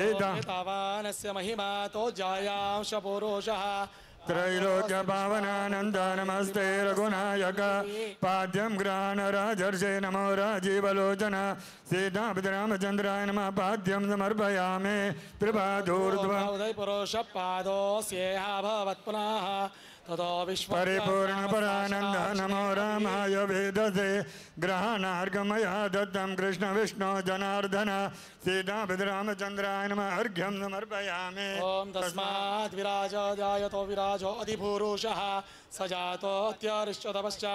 [SPEAKER 17] एतावानस्य महिमा तो जायांश पुरुषः।
[SPEAKER 6] त्रैलोक्य पावनानंद नमस्ते रघुनायक पाद्यं ग्रहण राजर्षे नमो राजीवलोचन सीतापतिरामचन्द्राय नमः पाद्यं समर्पयामि। त्रिपादूर्ध्व
[SPEAKER 17] उदयपुरुष पादोऽस्येह भवत् पुनः ततो विश्व
[SPEAKER 6] परिपूर्णपरानंद नमो रामाय वेदसे ग्रहणार्घमया दत्तं कृष्ण विष्णु जनार्दन सीतापतिरामचन्द्राय नमः अर्घ्यं समर्पयामि।
[SPEAKER 17] ॐ तस्मात् विराज जायतो विराजो अधिपुरुषः स जातोऽत्यरिष्टतपश्च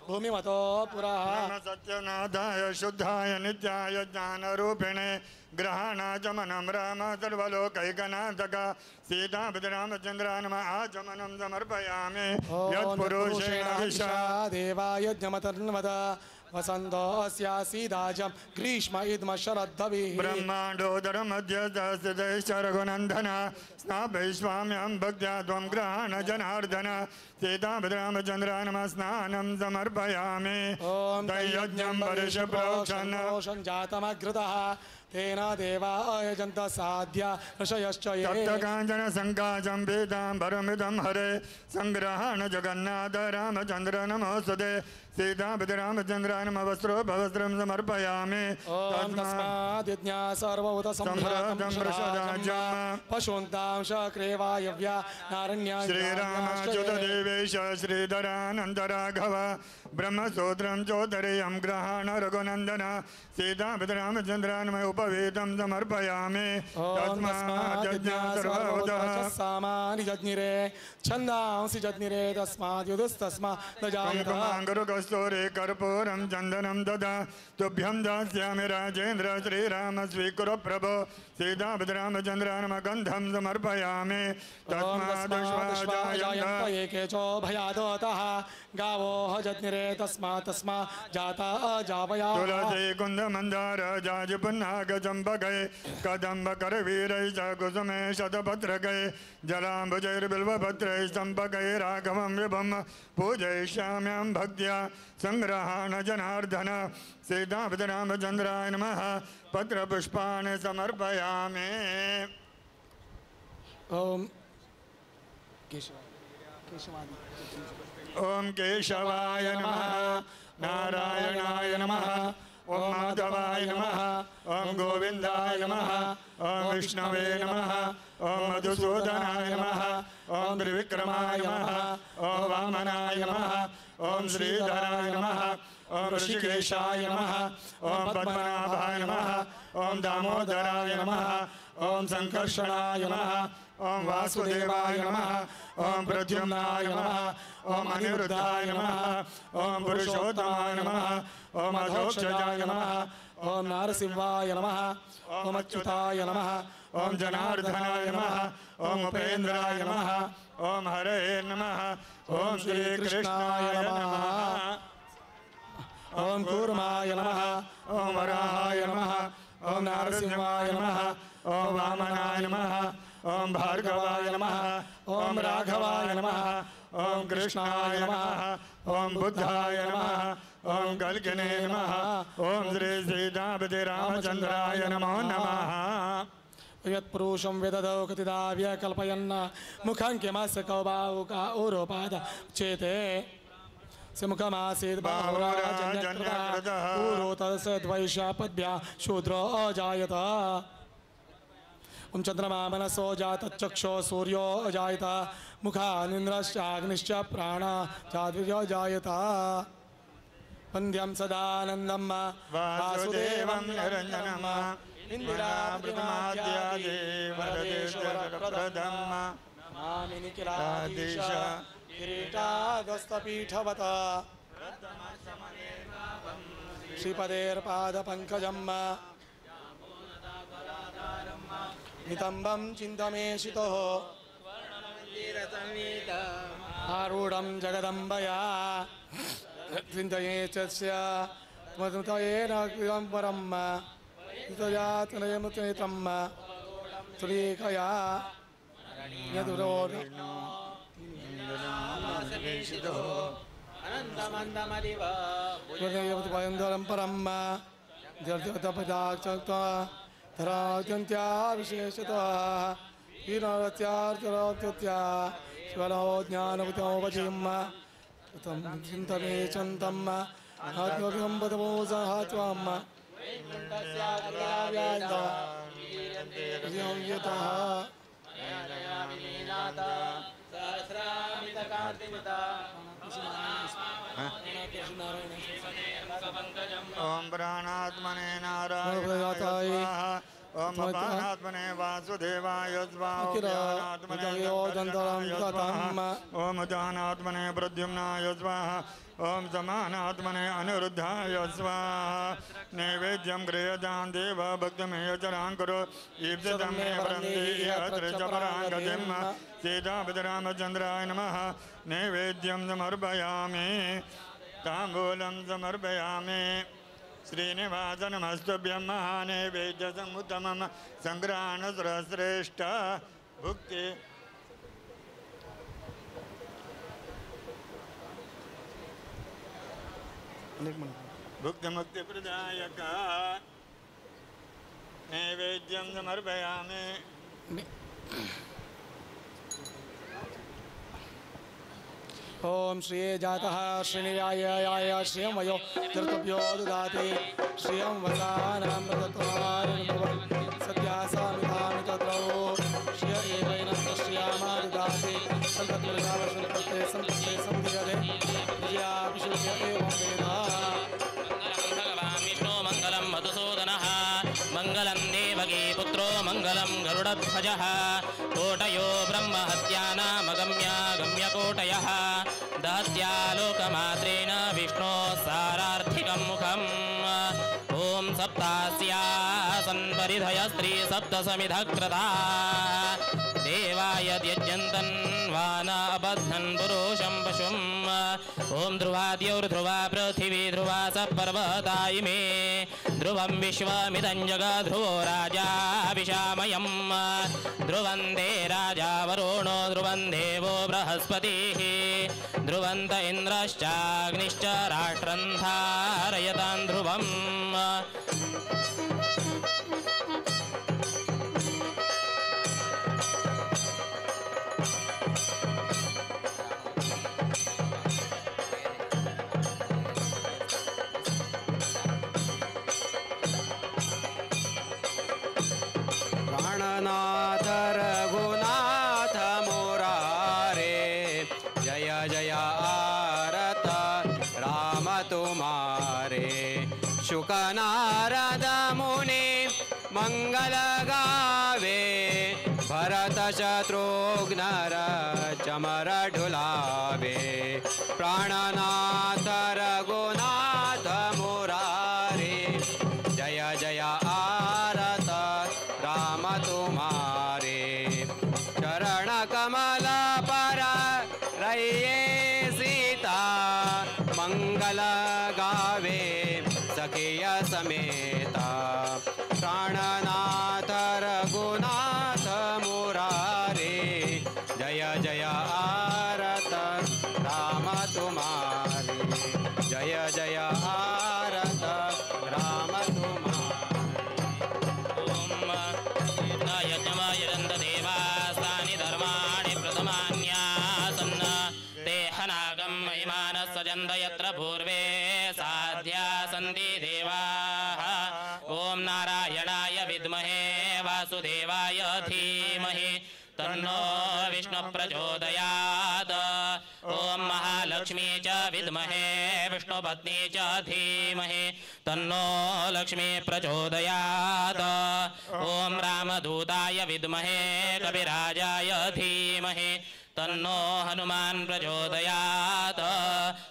[SPEAKER 17] भूमिमतो पुरः।
[SPEAKER 6] नमः सत्यनाथाय शुद्धाय नित्याय ज्ञानरूपिणे ग्रहणाचमनं राम सर्वलोकैकनाथक सीतापतिरामचन्द्राय नमः आचमनं समर्पयामि। यत्पुरुषेण दिशा
[SPEAKER 17] देवायज्ञमतन्वद वसन्तोऽस्यासीदाजं ग्रीष्म इद्म शरद्धभिः।
[SPEAKER 6] ब्रह्माण्डोदरमध्यस्थितैश्च रघुनन्दन स्नापयिष्याम्यहं भक्त्या त्वं ग्रहण जनार्दन सीतापतिरामचन्द्राय नमः स्नानं समर्पयामि।
[SPEAKER 17] ॐ
[SPEAKER 6] तयज्ञं परिषप्रोक्षन्
[SPEAKER 17] जातमग्रतः तेन देवा अयजन्त साध्य ऋषयश्च ये।
[SPEAKER 6] तप्तकाञ्चन सङ्काशं पीताम्बरमिदं हरे सङ्ग्रहण जगन्नाथ रामचन्द्र नमोऽस्तुते। सीतापति रामचंद्राय नमः वस्त्रोपवस्त्रं समर्पयामि।
[SPEAKER 17] ॐ तस्माद् यज्ञा सर्वभूत
[SPEAKER 6] सम्भ्रातं वृषदाजं
[SPEAKER 17] पशून्तां शक्रे वायव्या नारण्या
[SPEAKER 6] श्रीरामाच्युत देवेश श्रीधरानन्द राघव ब्रह्मसूत्रं चोदरेयं ग्रहाण रघुनन्दन सीतापति रामचंद्राय नमः उपवीतं समर्पयामि।
[SPEAKER 17] तस्माद् यज्ञा सर्वभूत सामानि जज्ञिरे छन्दांसि जज्ञिरे तस्माद् युधस्तस्माद् जायत।
[SPEAKER 6] कुङ्कुमाङ्गुरुकस्तूरी कर्पूरं चन्दनं ददा तुभ्यं दास्यामि राजेन्द्र श्रीराम स्वीकुरु प्रभो। सीतापति रामचंद्राय नमः गन्धं समर्पयामि।
[SPEAKER 17] तस्माद् एके चो भयादोतः गावो जज्ञिरे तस्मात् तस्मात् जाता जावया।
[SPEAKER 6] तुलसी कुन्द मन्दार जाज पुन्नाग चम्पकै कदम्ब करवीरै च कुसुमे शतपत्रकै जलाम्बुजैर्बिल्वपत्रै चम्पकै राघवं विभुं पूजयिष्याम्यहं भक्त्या संग्रहाण जनार्दन। सीतापति रामचंद्राय नमः पत्रपुष्पाणि समर्पयामि।
[SPEAKER 17] ॐ केशव केशवादि
[SPEAKER 6] ॐ केशवाय नमः, नारायणाय नमः, ॐ माधवाय नमः, ॐ गोविन्दाय नमः, ॐ विष्णवे नमः, ॐ मधुसूदनाय नमः, ॐ त्रिविक्रमाय नमः, ॐ वामनाय नमः, ॐ श्रीधराय नमः, ॐ ऋषिकेशाय नमः, ॐ पद्मनाभाय नमः, ॐ दामोदराय नमः, ॐ सङ्कर्षणाय नमः, ॐ वासुदेवाय नमः, ॐ प्रद्युम्नाय नमः, ॐ अनिरुद्धाय नमः, ॐ पुरुषोत्तमाय नमः, ॐ अधोक्षजाय नमः,
[SPEAKER 17] ॐ नारसिंहाय नमः, ॐ अच्युताय नमः,
[SPEAKER 6] ॐ जनार्दनाय नमः, ॐ उपेन्द्राय नमः, ॐ हरये नमः, ॐ श्रीकृष्णाय नमः,
[SPEAKER 17] ॐ कूर्माय नमः,
[SPEAKER 6] ॐ वराहाय नमः, ॐ नारसिंहाय नमः, ॐ वामनाय नमः, ॐ भार्गवाय नमः, ॐ राघवाय नमः, ॐ कृष्णाय नमः, ॐ बुद्धाय नमः, ॐ कल्किने नमः, ॐ श्री सीतापति रामचंद्राय नमो नमः।
[SPEAKER 17] यत्पुरुषं विदधौ कथिता व्यकल्पयन् मुखं किमस्य कौबाहुका ऊरोपाद चेते सिमुखमासीत् बाहुराजन्यकृतः ऊरो तस्य द्वैशापद्भ्या शूद्रो अजायत। ॐ चन्द्रमा मनसो जातचक्षो सूर्यो अजायत मुखानिन्द्रश्चाग्निश्च प्राणा चाद्विजो जायत। वन्द्यं सदानन्दं
[SPEAKER 6] वासुदेवं निरञ्जनम् इन्दिराप्रमाद्यादेवरदेशवरप्रदं
[SPEAKER 17] नमामि निखिलाधीश किरीटादस्तपीठवत श्रीपदेर्पादपङ्कजं नितम्बं चिन्तमेशितोः आरूढं जगदम्बया चिन्तये चस्य त्वत्तयेन इदं परं तया तुलीकया यदुरो परं धरात्यन्त्या विशेषतः हीनरत्यार्चरत्या शिवलो ज्ञानवतोपचिं तं चिन्तमे चन्तम् आत्मभिं पदमो सह त्वाम् यतः
[SPEAKER 6] ॐ प्राणात्मने नारायणाय स्वाहा, ॐ अपानात्मने वासुदेवाय स्वाहा, ॐ उदानात्मने प्रद्युम्नाय स्वाहा, ॐ समानात्मने अनिरुद्धाय स्वाहा। नैवेद्यं गृह्यतां देव भक्तमेय चरां कुरु ईप्सितं मे परं देहि अत्र च परां गतिं। सीतापति रामचन्द्राय नमः। नैवेद्यं समर्पयामि, ताम्बूलं समर्पयामि। श्रीनिवास नमस्तुभ्यं महानैवेद्यसमुत्तमं सङ्ग्रहाणसुरश्रेष्ठ भुक्ति भुक्तिमुक्तिप्रदायक नैवेद्यं समर्पयामि।
[SPEAKER 17] ओम श्रिये जातः श्रीनियाय याय श्रियं वयो धृतभ्यो ददाति श्रियं वसानां प्रदत्वान् सत्यासामितामि तत्रौ श्रिय एवैनं तस्यामा ददाति संतत्वजावशुल्कते संतते संधिगते विजयाभिषेक एवं वेदा।
[SPEAKER 5] भगवान् विष्णु मङ्गलं मधुसूदनः मङ्गलं देवकी पुत्रो मङ्गलं गरुडध्वजः कोटयो ब्रह्महत्यानामगम्या गम्यकोटयः दहत्या लोकमात्रेण विष्णो सारार्थिकं मुखम्। ॐ सप्तास्यासन् परिधय स्त्री सप्तसमिधकृता देवाय यज्ञन्तन्वान अबध्नन् पुरुषं पशुम्। ॐ ध्रुवाद्यौर्ध्रुवा पृथिवी ध्रुवा स पर्वता इमे ध्रुवं विश्वमिदं जगद्ध्रुवो राजा विशामयम्। ध्रुवं ते राजा वरुणो ध्रुवं देवो बृहस्पतिः ध्रुवन्त इन्द्रश्चाग्निश्च राष्ट्रं धारयतां ध्रुवम्।
[SPEAKER 18] प्राणनाथ रघुनाथ मुरारे जय जय आरत राम तुम्हारे। शुक नारद मुनि मंगल गावे भरत शत्रुघ्न चमर ढुलावे। प्राणनाथ रघुनाथ मुरारे जय जय आरत राम तुम्हारे। चरण कमल पर रहिए सीता मंगल गावे सखिय समेता। प्राणनाथ रघुनाथ मुरारे जय जय आरत राम तुम्हारे। जय जय आरत राम तुम्हारे।
[SPEAKER 5] यज्ञमयरन्त देवास्तानि धर्माणि प्रथमान्यासन् ते हनागं महिमानः सजन्त यत्र पूर्वे साध्या सन्ति देवाः। ॐ नारायणाय विद्महे वासुदेवाय धीमहि तन्नो विष्णु प्रचोदयात्। ॐ महालक्ष्मी च विद्महे विष्णुपत्नी च धीमहि तन्नो लक्ष्मी प्रचोदयात्। ॐ रामदूताय विद्महे कविराजाय धीमहि तन्नो हनुमान् प्रचोदयात्।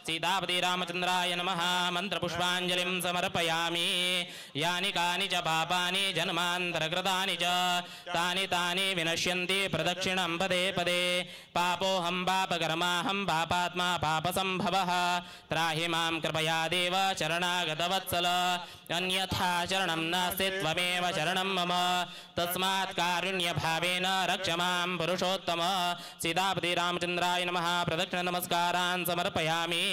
[SPEAKER 5] सीतापति रामचंद्राय नमः। मंत्रपुष्पांजलिं समर्पयामि। यानि कानि च पापानि जन्मान्तरकृतानि च तानि तानि विनश्यन्ति प्रदक्षिणं पदे पदे। पापोऽहं पापकर्माहं पापात्मा पापसंभवः त्राहि मां कृपया देव शरणागतवत्सल। अन्यथा शरणं नास्ति त्वमेव शरणं मम। तस्मात् कारुण्यभावेन रक्ष मां पुरुषोत्तम। सीतापति रामचंद्राय नमः। प्रदक्षिण नमस्कारान् समर्पयामि।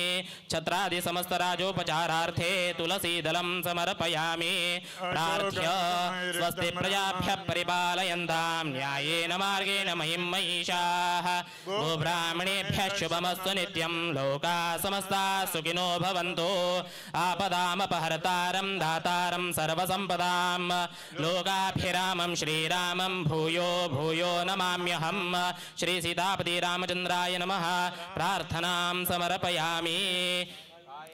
[SPEAKER 5] छत्रादि समस्तराजोपचारार्थे तुलसीदलं समर्पयामि। प्रार्थ्य स्वस्ति प्रजाभ्यः परिपालयन्तां न्यायेन मार्गेण महिं महिषाः। गोब्राह्मणेभ्यः शुभमस्तु नित्यं। लोकाः समस्ताः सुखिनो भवन्तु। आपदामपहर्तारं दातारं सर्वसम्पदां लोकाभिरामं श्रीरामं भूयो भूयो नमाम्यहम्। श्री सीतापति रामचंद्राय नमः। प्रार्थनां समर्पयामि।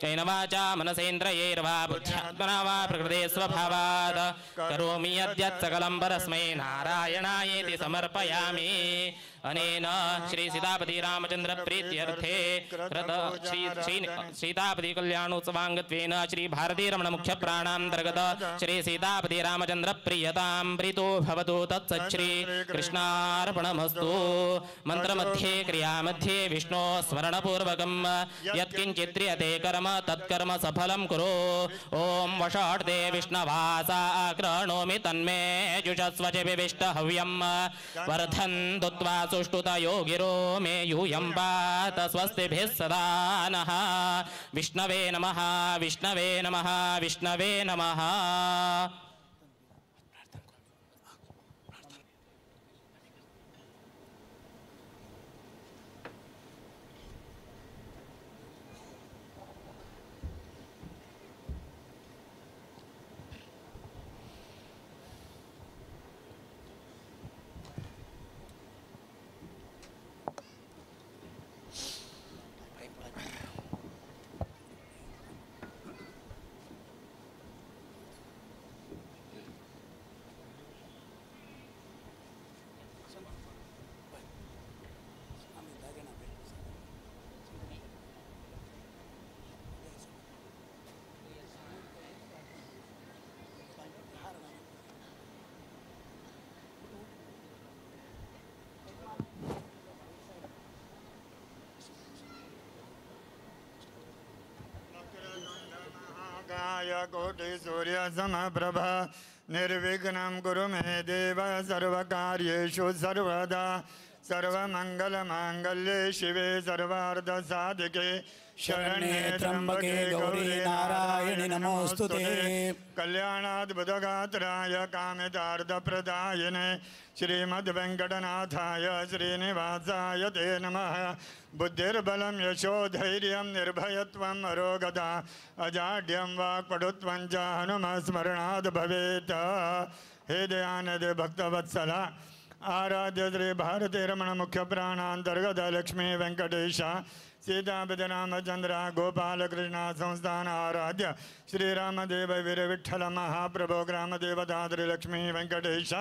[SPEAKER 5] चैन वाचा मनसेन्द्रियैर्वा बुद्ध्यात्मना वा प्रकृते स्वभावात् करोमि यद्यत् सकलं परस्मै नारायणायेति समर्पयामि। अनेन श्री सीतापति रामचंद्र प्रीत्यर्थे कृत श्री श्री सीतापति कल्याणोत्सवांगत्वेन श्री भारती रमण मुख्य प्राणांतर्गत श्री सीतापति रामचंद्र प्रियतां प्रीतो भवतु। तत्सच्छ्री कृष्णार्पणमस्तु। मंत्रमध्ये क्रियामध्ये विष्णो स्मरणपूर्वकं यत्किंचित् क्रियते कर्म तत्कर्म सफलं कुरु। ॐ वषट्ते विष्णवासा आक्रणोमि तन्मे जुषस्व च विविष्टहव्यं वर्धन्तु त्वा सुष्ठुता योगिरो मे यूयं पात स्वस्तिभिः सदा नः। विष्णवे नमः। विष्णवे नमः। विष्णवे नमः।
[SPEAKER 6] कोटि सूर्य समप्रभ निर्विघ्नं कुरु मे देव सर्वकार्येषु सर्वदा। सर्वमंगलमांगल्ये शिवे सर्वार्थ साधिके शरण्ये त्र्यंबके गौरी
[SPEAKER 4] नारायणि नमोस्तुते।
[SPEAKER 6] कल्याणाद्भुतगात्राय कामितार्थप्रदायिने श्रीमद्वेंकटनाथाय श्रीनिवासाय ते नमः। बुद्धिर्बलं यशोधैर्यं निर्भयत्वं अरोगता अजाड्यं वाक्पटुत्वं च हनुमस्मरणाद् भवेत्। हे दयानिधे भक्तवत्सला आराध्य श्री भारती रमण मुख्य प्राणांतर्गत लक्ष्मी वेंकटेश सीतापति रामचंद्र गोपाल कृष्ण संस्थान आराध्य श्री रामदेव वीर विठ्ठल महाप्रभु ग्रामदेवता लक्ष्मी वेंकटेश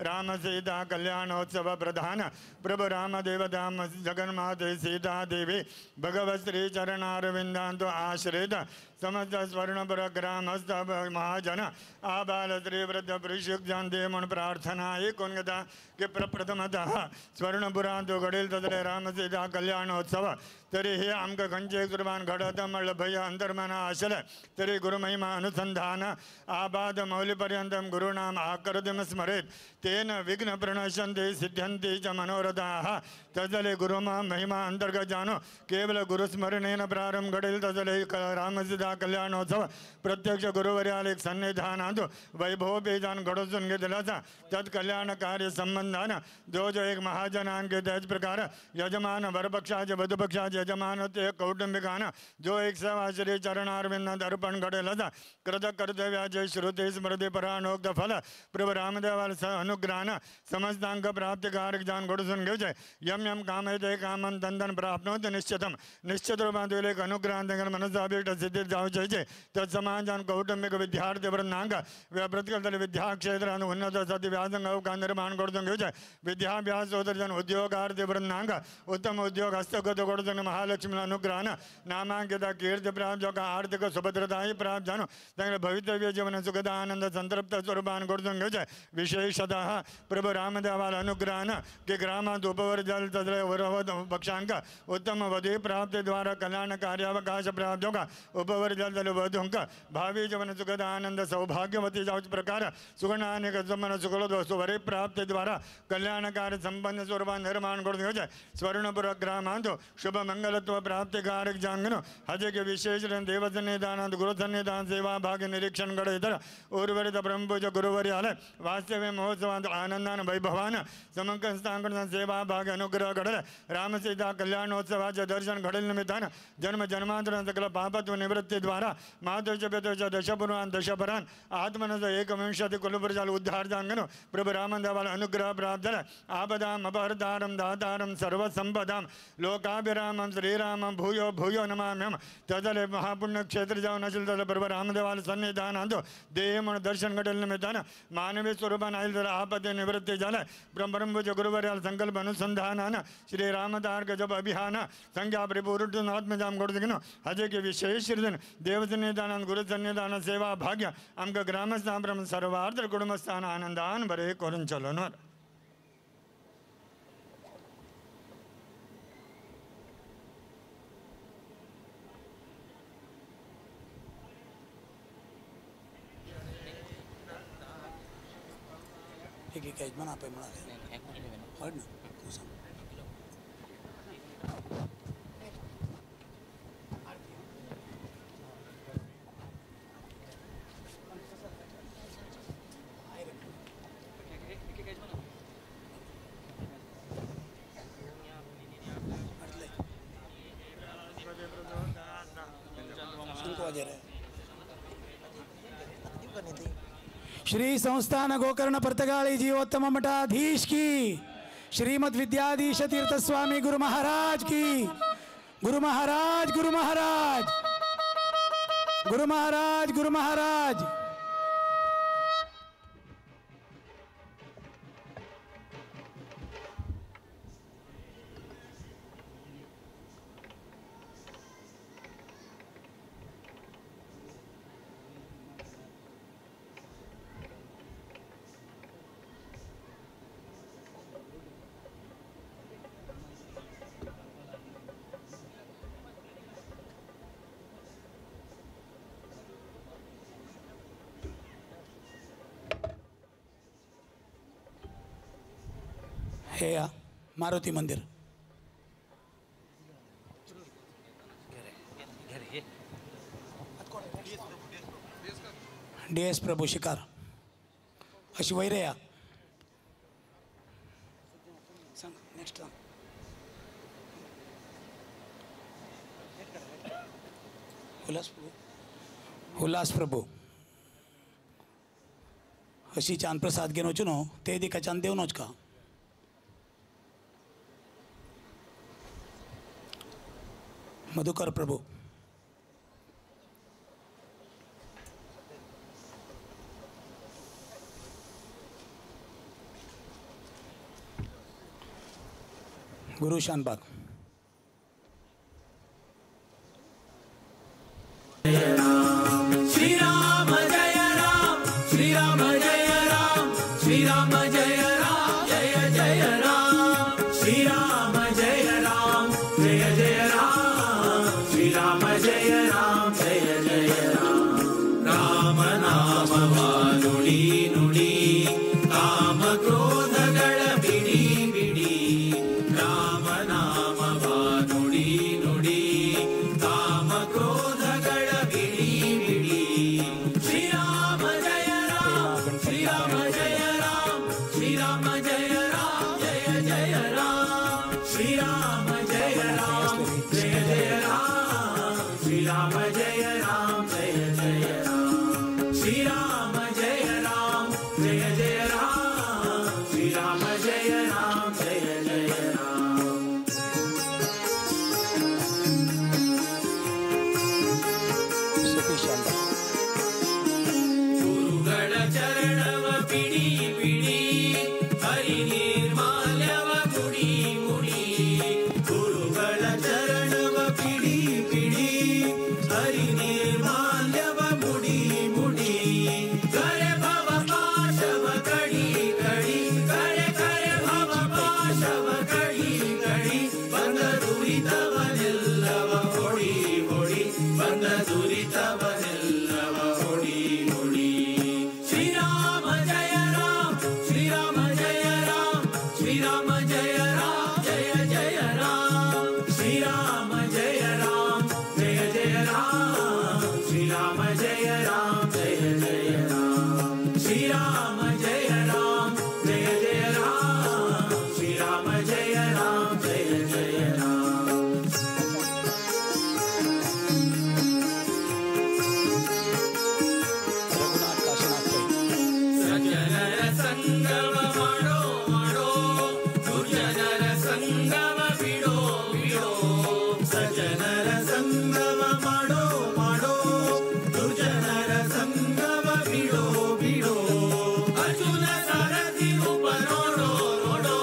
[SPEAKER 6] राम सीता कल्याणोत्सव प्रधान प्रभु रामदेवधाम जगन्माते सीता देवी भगवत श्री चरणारविंदांत आश्रित समस्त स्वर्णपुर ग्रामस्थ महाजन आबाल श्री वृद्ध पुरुष देव प्रार्थना एकोणता की प्रप्रथमतः स्वर्णपुरांत घडेल तसले राम सीता कल्याणोत्सव तरी हे आमकां खंयचे कुर्बान घडत म्हणलं भय अंतर्मना आसलें तरी गुरुमहिमा अनुसंधान आबाद मौलिपर्यंतं गुरूणाम आकर्तिं स्मरेत तेन विघ्न प्रणश्यन्ति सिद्ध्यन्ति च मनोरथाः। तसले गुरुमा महिमा अंतर्गत जानो केवल गुरुस्मरणेन प्रारंभ घडेल तसले रामसीता कल्याणोत्सव प्रत्यक्ष गुरुवर्याल एक सन्निधानांत वैभवोपेतान घडोसून घेतला तत् कल्याण कार्य संबंधान जो जो एक महाजनान के त्याच प्रकार यजमान वरपक्षाचे वधुपक्षाचे यजमान ते कौटुंबिकान जो एक सेवा श्री चरणारविंद अर्पण घडेल कृत कर्तव्याचे श्रुती स्मृती पराणोक्त फल प्रभु रामदेवाल अनुग्रहान समस्तांक प्राप्तिकारक जान घडसून घेवचे। यम यम कामयते कामं तंतन प्राप्नोति निश्चितम निश्चित रूपांत एक अनुग्रहान मनसाभीष्ट सिद्धी जावचे तत्समाजान कौटुंबिक विद्यार्थी वृंदांक प्रतिकल विद्याक्षेत्रान उन्नत सती व्यासंग निर्माण करून घेवचे। विद्याभ्यास जन उद्योगार्थी वृंदांक उत्तम उद्योग हस्तगत करून महालक्ष्मी अनुग्रहान नामांकित कीर्ति प्राप्त जो आर्थिक सुभद्रता प्राप्त जानो तांगेले भवितव्य जीवन सुखद आनंद संतृप्त स्वरूपान करून घेवचे। विशेषतः प्रभु रामदेवाल अनुग्रहान की ग्रामांत उपवर जल तसले पक्षांक उत्तम वधू प्राप्ति द्वारा कल्याण कार्यावकाश प्राप्त होगा उपवर जल वधूंक भावी जीवन सुखद आनंद सौभाग्यवती जावचे प्रकार सुगणानेक सुमन सुखल सुवरी प्राप्ति द्वारा कल्याण कार्य संपन्न स्वरूपान निर्माण करून घेवचे। स्वर्णपुर ग्रामांत शुभ मंगलत्व प्राप्तिकारक जांगन हजे के विशेष देव सन्निधान गुरु सन्निधान सेवा भाग्य निरीक्षण घडयतर उर्वरित ब्रह्मपूज गुरुवर्यालय वास्तव्य महोत्सवांत आनंदान वैभवान समंकस्थांकण सेवा भाग्य अनुग्रह घडले राम सीता कल्याणोत्सवाचे दर्शन घडेल निमित्तान जन्म जन्मांतर सकल पापत्व निवृत्ती द्वारा मातुच पितुच दशपुरान दशपरान आत्मनस एकविंशति कुलपुरुषाल उद्धार जांगन प्रभु रामदेवाल अनुग्रह प्राप्त झाला। आपदाम अपहर्तारम दातारम सर्वसंपदाम लोकाभिरामं श्रीरामं भूयो भूयो नमाम्यहं। तदले महापुण्य क्षेत्र जाऊन असेल तसं प्रभु रामदेवाल सन्निधानांत देह म्हणून दर्शन घडेल निमित्तान मानवी स्वरूपान आयल तर आपत्ती निवृत्ती झालं ब्रह्मपूज गुरुवर्याल संकल्प अनुसंधानान श्री रामतार्क जप अभियान संख्या परिपूर्ण आत्मजाम घडून हजे की विशेष देव सन्निधान गुरु सन्निधान सेवा भाग्य आमकां ग्रामस्थान ब्रह्म सर्वार्थ कुटुंबस्थान आनंदान बरे करून चलोनवर।
[SPEAKER 4] एक एक यजमान आपे म्हणाले हड ना तूं सांग। श्री संस्थान गोकर्ण पर्तगाळी जीवोत्तम मठाधीश की, श्रीमद विद्याधीश तीर्थ स्वामी गुरु महाराज की। गुरु महाराज गुरु महाराज गुरु महाराज गुरु महाराज। हे मारुती मंदिर. डी एस प्रभू शिकार अशी वैरे या. सांग नेक्स्ट. उल्हास प्रभू, उल्हास प्रभू अशी चांद प्रसाद घेवन वचून न्हू ते दिकाच्यान देवन वचका. मधुकर प्रभू. गुरु शानबाग.
[SPEAKER 19] श्री राम जय राम, श्री राम जय राम, श्री राम जय राम, जय जय राम, श्री राम जय राम, जय जय राम, श्री राम जय राम, जय जय राम. राम नाम ನುಡಿ ನುಡಿ ಕಾಮ ಕ್ರೋಧಗಳ ಬಿಡಿ ಬಿಡಿ. ರಾಮ ನಾಮ ನುಡಿ ನುಡಿ ಕಾಮ ಕ್ರೋಧಗಳ ಬಿಡಿ ಬಿಡಿ. ಶ್ರೀರಾಮ ಜಯ ರಾಮ, ಶ್ರೀರಾಮ ಜಯ ರಾಮ, ಶ್ರೀರಾಮ ಜಯ ರಾಮ, ಜಯ ಜಯ ರಾಮ, ಶ್ರೀರಾಮ ಜಯ ರಾಮ, ಜಯ ಜಯ ರಾಮ, ಶ್ರೀರಾಮ ಜಯ ರಾಮ, ಜಯ ಜಯ ರಾಮ, ಶ್ರೀರಾಮ ಜಯ ರಾಮ, ಜಯ ಜಯ ರಾಮ, ಶ್ರೀರಾಮ ಜಯ ರಾಮ, ಜಯ ಜಯ ರಾಮ.
[SPEAKER 4] ಸತೀಶ್ ಶಾನ್ಬಾಗ್.
[SPEAKER 19] ಗುರುಗಳ ಚರಣವ ಪಿಡಿ ಪಿಡಿ, ಹರಿ ನಿರ್ಮಾಲ್ಯವ ಮುಡಿ ಮುಡಿ. ಗುರುಗಳ ಚರಣವ ಪಿಡಿ ಪಿಡಿ, ಹರಿ ನಿರ್ಮಾಲ್ಯವ ಮುಡಿ ಮುಡಿ. ಕರೆ ಭವ ಪಾಶವ ಕಡಿ ಕಡಿ, ಕರೆ ಕರೆ ಭವ ಪಾಶವ ಕಡಿ ಕಡಿ. ಬಂದ ದುರಿತವನೆಲ್ಲವ ಹೊಡಿ ಹೊಡಿ, ಬಂದ ದುರಿತವನೆಲ್ಲವ ಹೊಡಿ ಹೊಡಿ. ಶ್ರೀರಾಮ ಜಯ ರಾಮ, ಶ್ರೀರಾಮ ಜಯ ರಾಮ, ಶ್ರೀರಾಮ ಜಯ ರಾಮ, ಜಯ ಜಯ ರಾಮ, ಶ್ರೀರಾಮ ಜಯ ರಾಮ, ಜಯ ಜಯ ರಾಮ, ಶ್ರೀರಾಮ ಜಯ ರಾಮ, ಜಯ ಜಯ ರಾಮ, ಶ್ರೀರಾಮ ಜಯ ರಾಮ, ಜಯ ಜಯ ರಾಮ, ಶ್ರೀರಾಮ ಜಯ ರಾಮ, ಜಯ ಜಯ ರಾಮ.
[SPEAKER 4] ರಘುನಾಥ್ ಕಾಶಿನಾಥ್ ಪೈ.
[SPEAKER 19] ಸಜ್ಜನರ ಸಂಗಮ ಮಾಡೋ ಮಾಡೋ, ದುರ್ಜನರ ಸಂಗಮ ಬಿಡೋ ಬಿಡೋ. ಸಜ್ಜನರ ಸಂಗಮ ಮಾಡೋ ಮಾಡೋ, ದುರ್ಜನರ ಸಂಗಮ ಬಿಡೋ ಬಿಡೋ. ಅರ್ಜುನ ಸಾರಥಿ ರೂಪ ನೋಡೋ ನೋಡೋ,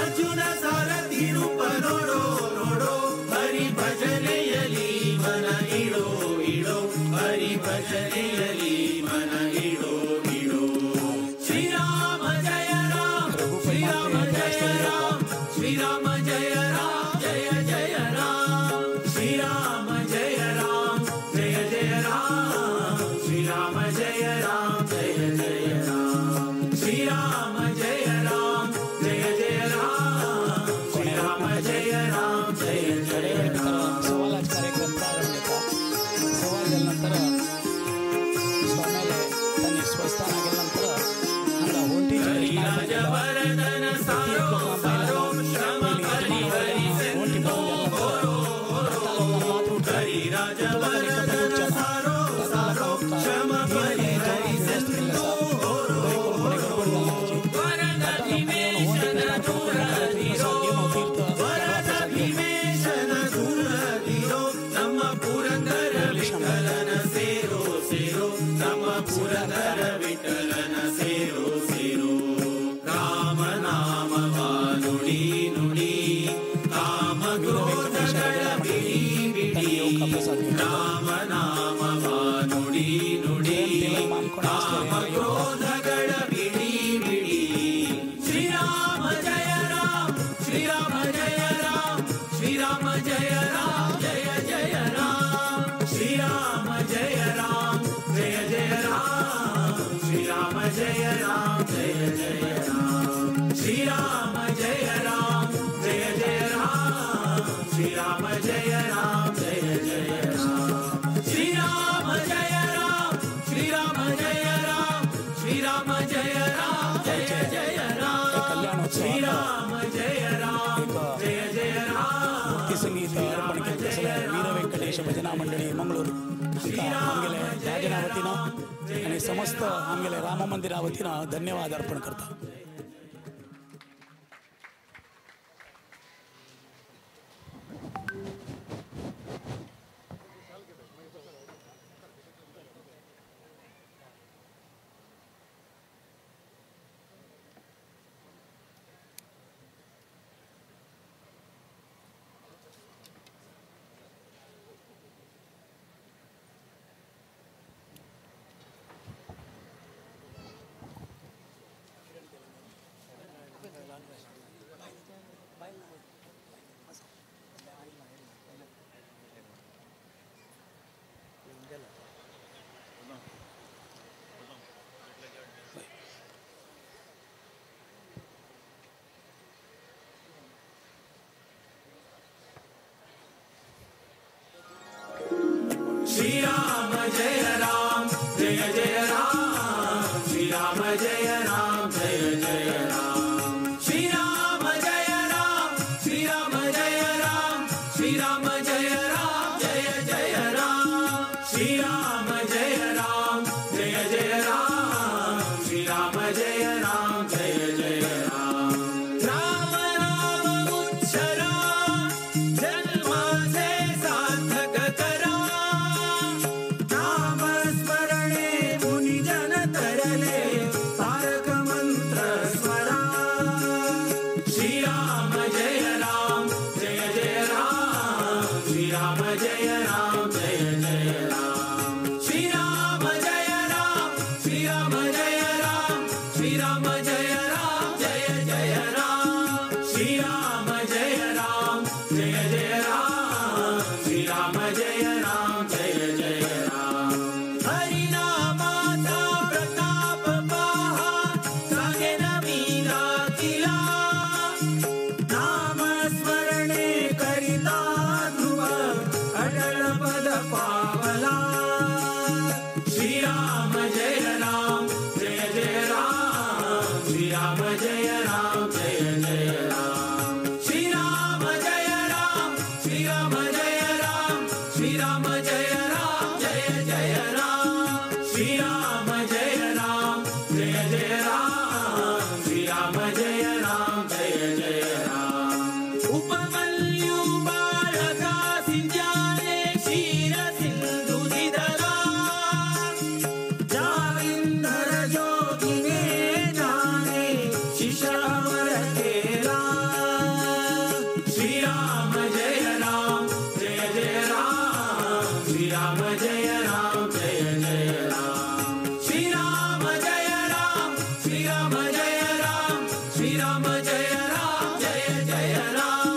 [SPEAKER 19] ಅರ್ಜುನ ಸಾರಥಿ ರೂಪ ನೋಡೋ ನೋಡೋ. ಹರಿ ಭಜನೆಯಲಿ ಮನ ಇಡೋ ಇಡೋ, ಹರಿ ಭಜನೆಯಲಿ ಮನ ಇಡೋ ಇಡೋ. ಶ್ರೀರಾಮ ಜಯ ರಾಮ, ಶ್ರೀರಾಮ ಜಯ ರಾಮ, ಶ್ರೀರಾಮ ಜಯ ರಾಮ, ಜಯ ಜಯ ರಾಮ, ಶ್ರೀರಾಮ ಜಯ ರಾಮ, ಜಯ ಜಯ ರಾಮ, ಶ್ರೀರಾಮ ಜಯ ರಾಮ, ಜಯ ಜಯ ರಾಮ, ಶ್ರೀರಾಮ ಜಯ ರಾಮ, ಜಯ ಜಯ ರಾಮ, ಶ್ರೀರಾಮ ಜಯ ರಾಮ, ಜಯ ಜಯ ರಾಮ.
[SPEAKER 4] सव्वा कार्यक्रम प्रारंभ जाता. सव्वा जाल्या नंतर स्वाम्याले त्यांनी स्वस्थाना गेल्या नंतर हांगा होंटीचे
[SPEAKER 19] ಹರಿರಾಜವರದನ ಸಾರೋ ಸಾರೋ, ಶ್ರಮ ಪರಿಹರಿಸೆಂದು ಹೋರೋ ಹೋರೋ. ಹರಿರಾಜವರದನ ಸಾರೋ ಸಾರೋ, ಶ್ರಮ ಪರಿಹರಿಸೆಂದು ಹೋರೋ ಹೋರೋ. ವರದ ಭೀಮೇಶನ ದೂರದಿರೋ, ವರದ ಭೀಮೇಶನ ದೂರದಿರೋ. ನಮ್ಮ ಪುರಂದರ ವಿಠಲನ ಸೇರೋ ಸೇರೋ, ನಮ್ಮ ಪುರಂದರ ವಿಠಲನ ಸೇರೋ ಸೇರೋ. ರಾಮ ನಾಮವ ನುಡಿ ನುಡಿ, ಕಾಮ ಕ್ರೋಧಗಳ ಬಿಡಿ ಬಿಡಿ. ರಾಮ ನಾಮವ ನುಡಿ ನುಡಿ, ಕಾಮ ಕ್ರೋಧಗಳ ಬಿಡಿ ಬಿಡಿ. ಶ್ರೀರಾಮ ಜಯ ರಾಮ, ಶ್ರೀರಾಮ ಜಯ ರಾಮ, ಶ್ರೀರಾಮ ಜಯ ರಾಮ, ಜಯ ಜಯ ರಾಮ, ಶ್ರೀರಾಮ ಜಯ ರಾಮ, ಜಯ ಜಯ ರಾಮ, ಶ್ರೀರಾಮ ಜಯ ರಾಮ, ಜಯ ಜಯ ರಾಮ, ಶ್ರೀರಾಮ ಜಯ
[SPEAKER 4] भक्ती संगीत अर्पण केले तसले वीर वेंकटेश भजना मंडळी मंगळूर हांकां आमगेले राजना वतीन आनी समस्त आमगेले राम मंदिरा वतीन धन्यवाद अर्पण करता.
[SPEAKER 19] श्री राम जय राम जय जय राम, श्री राम जय राम जय जय राम, श्री राम जय राम, श्री राम जय राम, श्री राम जय राम जय जय राम, श्री राम जय राम जय जय राम, श्री राम जय राम जय जय राम. राम राम उच्चरा जन्माचे सार्थक करा, नाम स्मरणे मुनिजन तरले तारक मंत्र स्मरा. श्री राम जय राम जय जय राम, श्री राम जय राम जय जय राम, श्री राम जय राम, श्री राम जय राम, श्री राम जय राम जय जय राम, श्री राम जय राम जय जय राम, श्री राम जय राम जय जय राम. हरिनामाचा प्रताप पहा सांगेन मी दाखिला, नाम स्मरणे करिता ध्रुव अटल पद पावला. श्री राम जय राम जय जय राम, श्री राम जय राम जय जय राम, श्री राम जय राम, श्री राम जय राम, श्री राम जय राम जय जय राम, श्री राम जय राम जय जय राम, श्री राम जय राम जय जय राम. उपमन्यु बालका सिंजाने क्षीर सिंधु दिदला, जालिंधर जोगिने जाने शिशावर केला. श्री राम जय राम जय जय राम, श्री राम जय राम जय जय राम, श्री राम जय राम, श्री राम जय राम, श्री राम जय राम जय जय राम,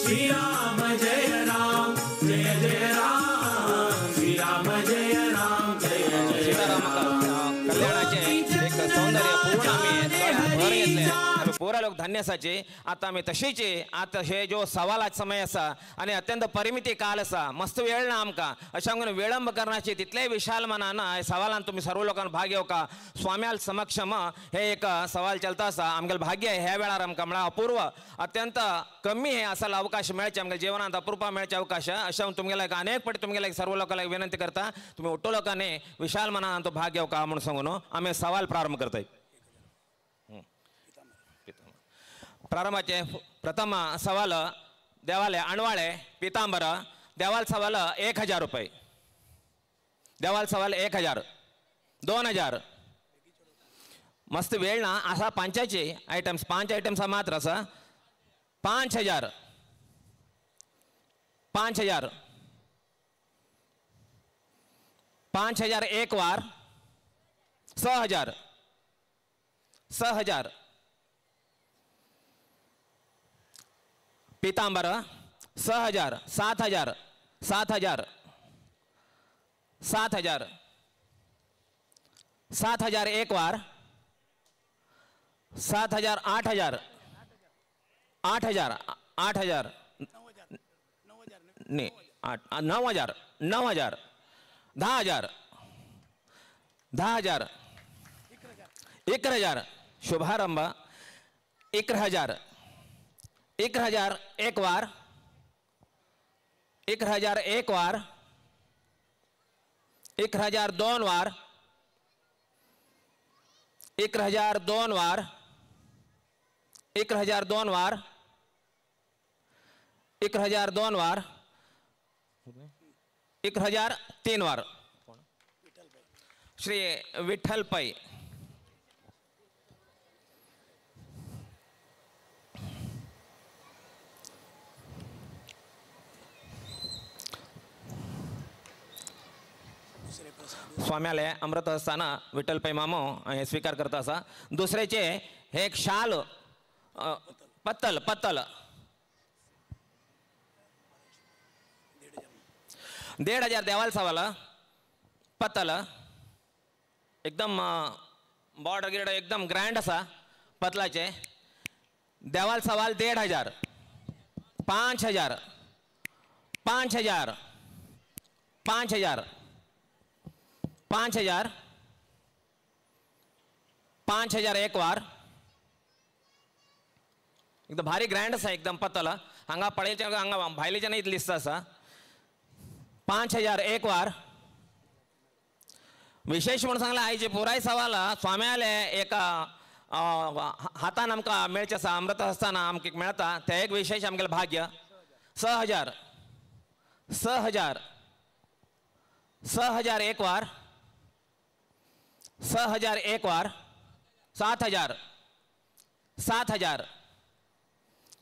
[SPEAKER 19] श्री राम जय राम जय जय राम, श्री राम जय राम जय जय राम.
[SPEAKER 2] कल्याणाचे एक सौंदर्य पूर्ण आम्ही दोळ्यांत भर घेतले. आमी पुरा लोक धन्य आसाचे. आतां आमी तशीचे आतां हे जो सवालाच समय आसा आनी अत्यंत परिमिती काल आसा, मस्त वेळ ना आमकां, अशें म्हणून विळंब करण्याची तितलेय विशाल मनान हे सवालान तुमी सर्व लोकांक भाग घेवका. स्वाम्याल समक्षम हे एक सवाल चलता आसा. आमगेले भाग्य ह्या वेळार आमकां म्हळ्यार अपूर्व अत्यंत कमी हे असा अवकाश मेळचे, आमगे जिवनांत अप्रुपा मेळचे अवकाश. अशें हांव तुमगेले अनेक पटी तुमगेले सर्व लोकांक विनंती करता, तुमी उट्टो लोकांनी विशाल मनान तो भाग घेवका म्हणून सांगून आमी सवाल प्रारंभ करताय. प्रारंभाचे प्रथम सवाल देवाले आणवाळे पितांबर देवाल सवाल 1000 रुपये, देवाल सवाल 1000, 2000. मस्त वेळ ना असा पांचाचे आयटम्स, 5 आयटम्स मात्र असा. 5000, 5000, 5000 एक वार, 6000, 6000 पीतांबर, 6000, 7000, 7000, 7000, 7000 एक वार, 7000, 8000, 8000, 8000 नाही 8, 9000, 9000, 10000, 10000, 11000. शुभारंभ 1000, 1000 एक वार, 1001 वार, 1002 वार, 1002 वार, 1002 वार, 1002 वार, 1003 वार। श्री विठ्ठल पै। स्वाम्याले अमृत असताना विठ्ठल पै मामो हे स्वीकार करता आसा। दुसरेचे हे एक शाल पत्तल पत्तल 1500 देवाल सवाल पत्तल एकदम बॉर्डर गिर्डर एकदम ग्रँड आसा पतलाचे। देवाल सवाल 1500, 5000, 5000, 5000, 5000, 5001 वार। एकदम भारी ग्रँड आसा एकदम पत्तल। हांगा पळयच्या हांगा भायलेच्यान इतली दिसता आसा। 5001 वार। विशेष म्हणून सांगला आयचे पुराय सवाल स्वाम्याले एका हातान आमकां मेळचें आसा, अमृत आसतना आमकां मेळता तें एक विशेष आमगेलें भाग्य। 6000, 6000, 6001 वार, 6001 वार, 7000, 7000,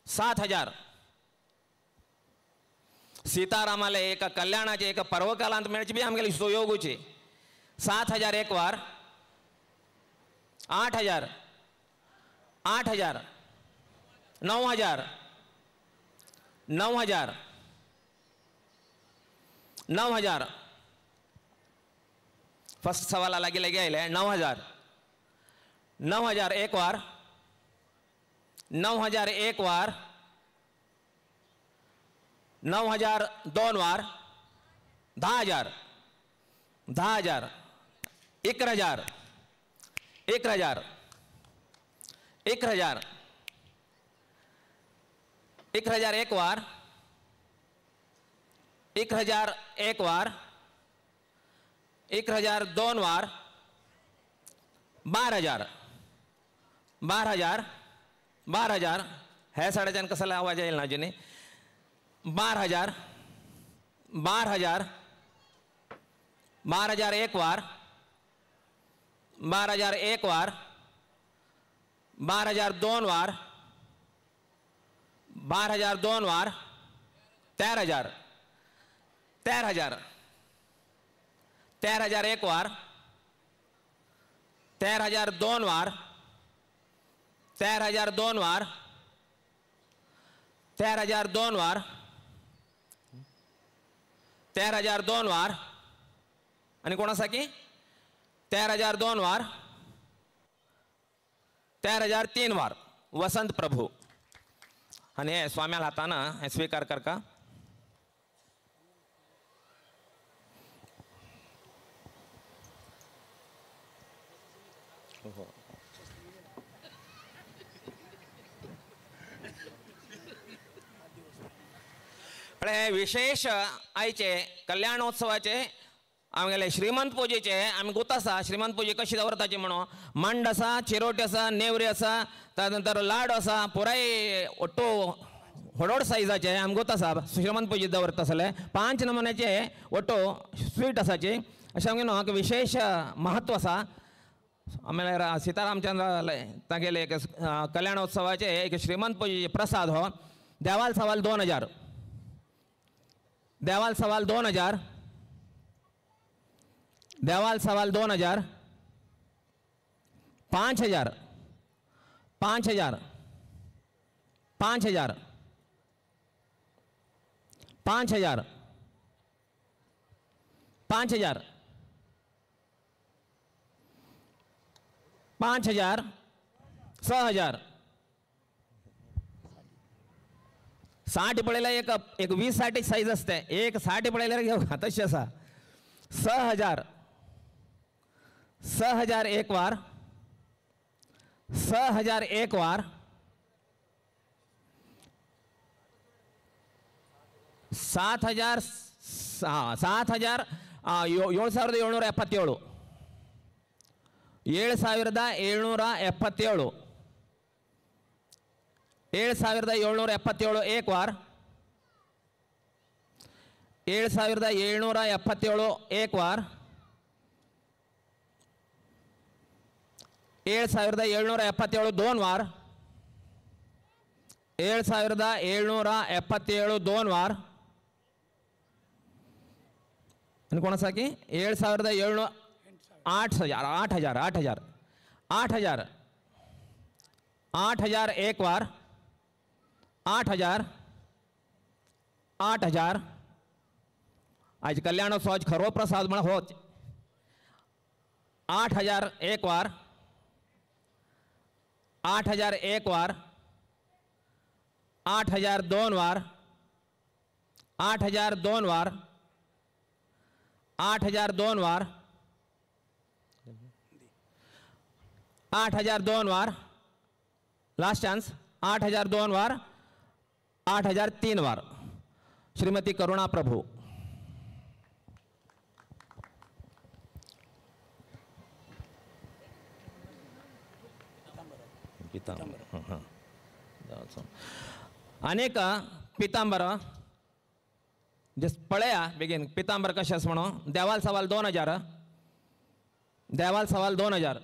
[SPEAKER 2] 7000। सीतारामाले एक कल्याणाचे एक पर्वकालांत मेळची बी आमगेली सुयोगूची। 7001 वार, 8000, 8000, 9000, 9000, 9000। फर्स्ट सवाला लागी लागी आयले 9000, 9001 वार, 9001 वार, 9002 वार, 10000, 10000, 11000, 11000, 1000, 1001 वार, 1001 वार, 1002 वार, 12000, 12000, 12000। हे साडेच्यान कसला आवाज येईल ना जिने। 12000, 12000, 12001 वार, 12001 वार, 12002 वार, 12002 वार, 13000, 13000, 13001 वार, 13002 वार, 13002 वार, 13002 वार, 13002 वार। आणि कोण आसा की 13002 वार, 13003 वार वसंत प्रभू। आणि हे स्वाम्याल हाताना हे स्वीकार करका। हे विशेष आयचे कल्याणोत्सवाचे आमगेले श्रीमंत पुजेचे आमी गोत आसा। श्रीमंत पुजे कशी दवरताची म्हणून मांड आसा, चिरोटे आसा, नेवरी आसा, त्यानंतर लाडू आसा, पुराय ಒಟ್ಟು ಹೊಡೋಡ್ सायजाचे आमी गोत आसा। श्रीमंत पुजे दवरता आसले 5 नमुन्याचे ಒಟ್ಟು स्वीट आसाची। अशें आमगे न्हू विशेष महत्व आसा। आमेले सीतारामचंद्र तागेले एक कल्याणोत्सवाचे एक श्रीमंत पुजेचे प्रसाद हो। देवाल सवाल 2000, देवाल सवाल 2000, देवाल सवाल 2000, 5000, 5000, 5000, 5000, 5000, 5000, 6000। 60 पळयल्यार एक एक 20 60 सायज आसता, एक 60 पळयल्यार घेवं तशें आसा। 6000, 6001 वार, 6001 वार,
[SPEAKER 5] 7,000 7,000 7,777 7,777 7,777 एक वार 7,777 एक वार 7,777 दोन वार 7,777 दोन वार आणि कोणाचा की 7,700 8,000 8,000 8,000 8,000 8,000 एक वार 8,000 8,000 आज कल्याणोत्सवाच खरो प्रसाद म्हण होच 8,000 एक वार 8,000 एक वार 8,000 दोन वार 8,000 दोन वार 8,000 दोन वार 8,000 दोन वार लास्ट चान्स 8,000 दोन वार 8,000 तीन वार श्रीमती करुणा प्रभू. अनेक पितांबर जस्ट पळया बेगीन पितांबर कशें आसा म्हणून. देवाल सवाल 2,000 देवाल सवाल 2,000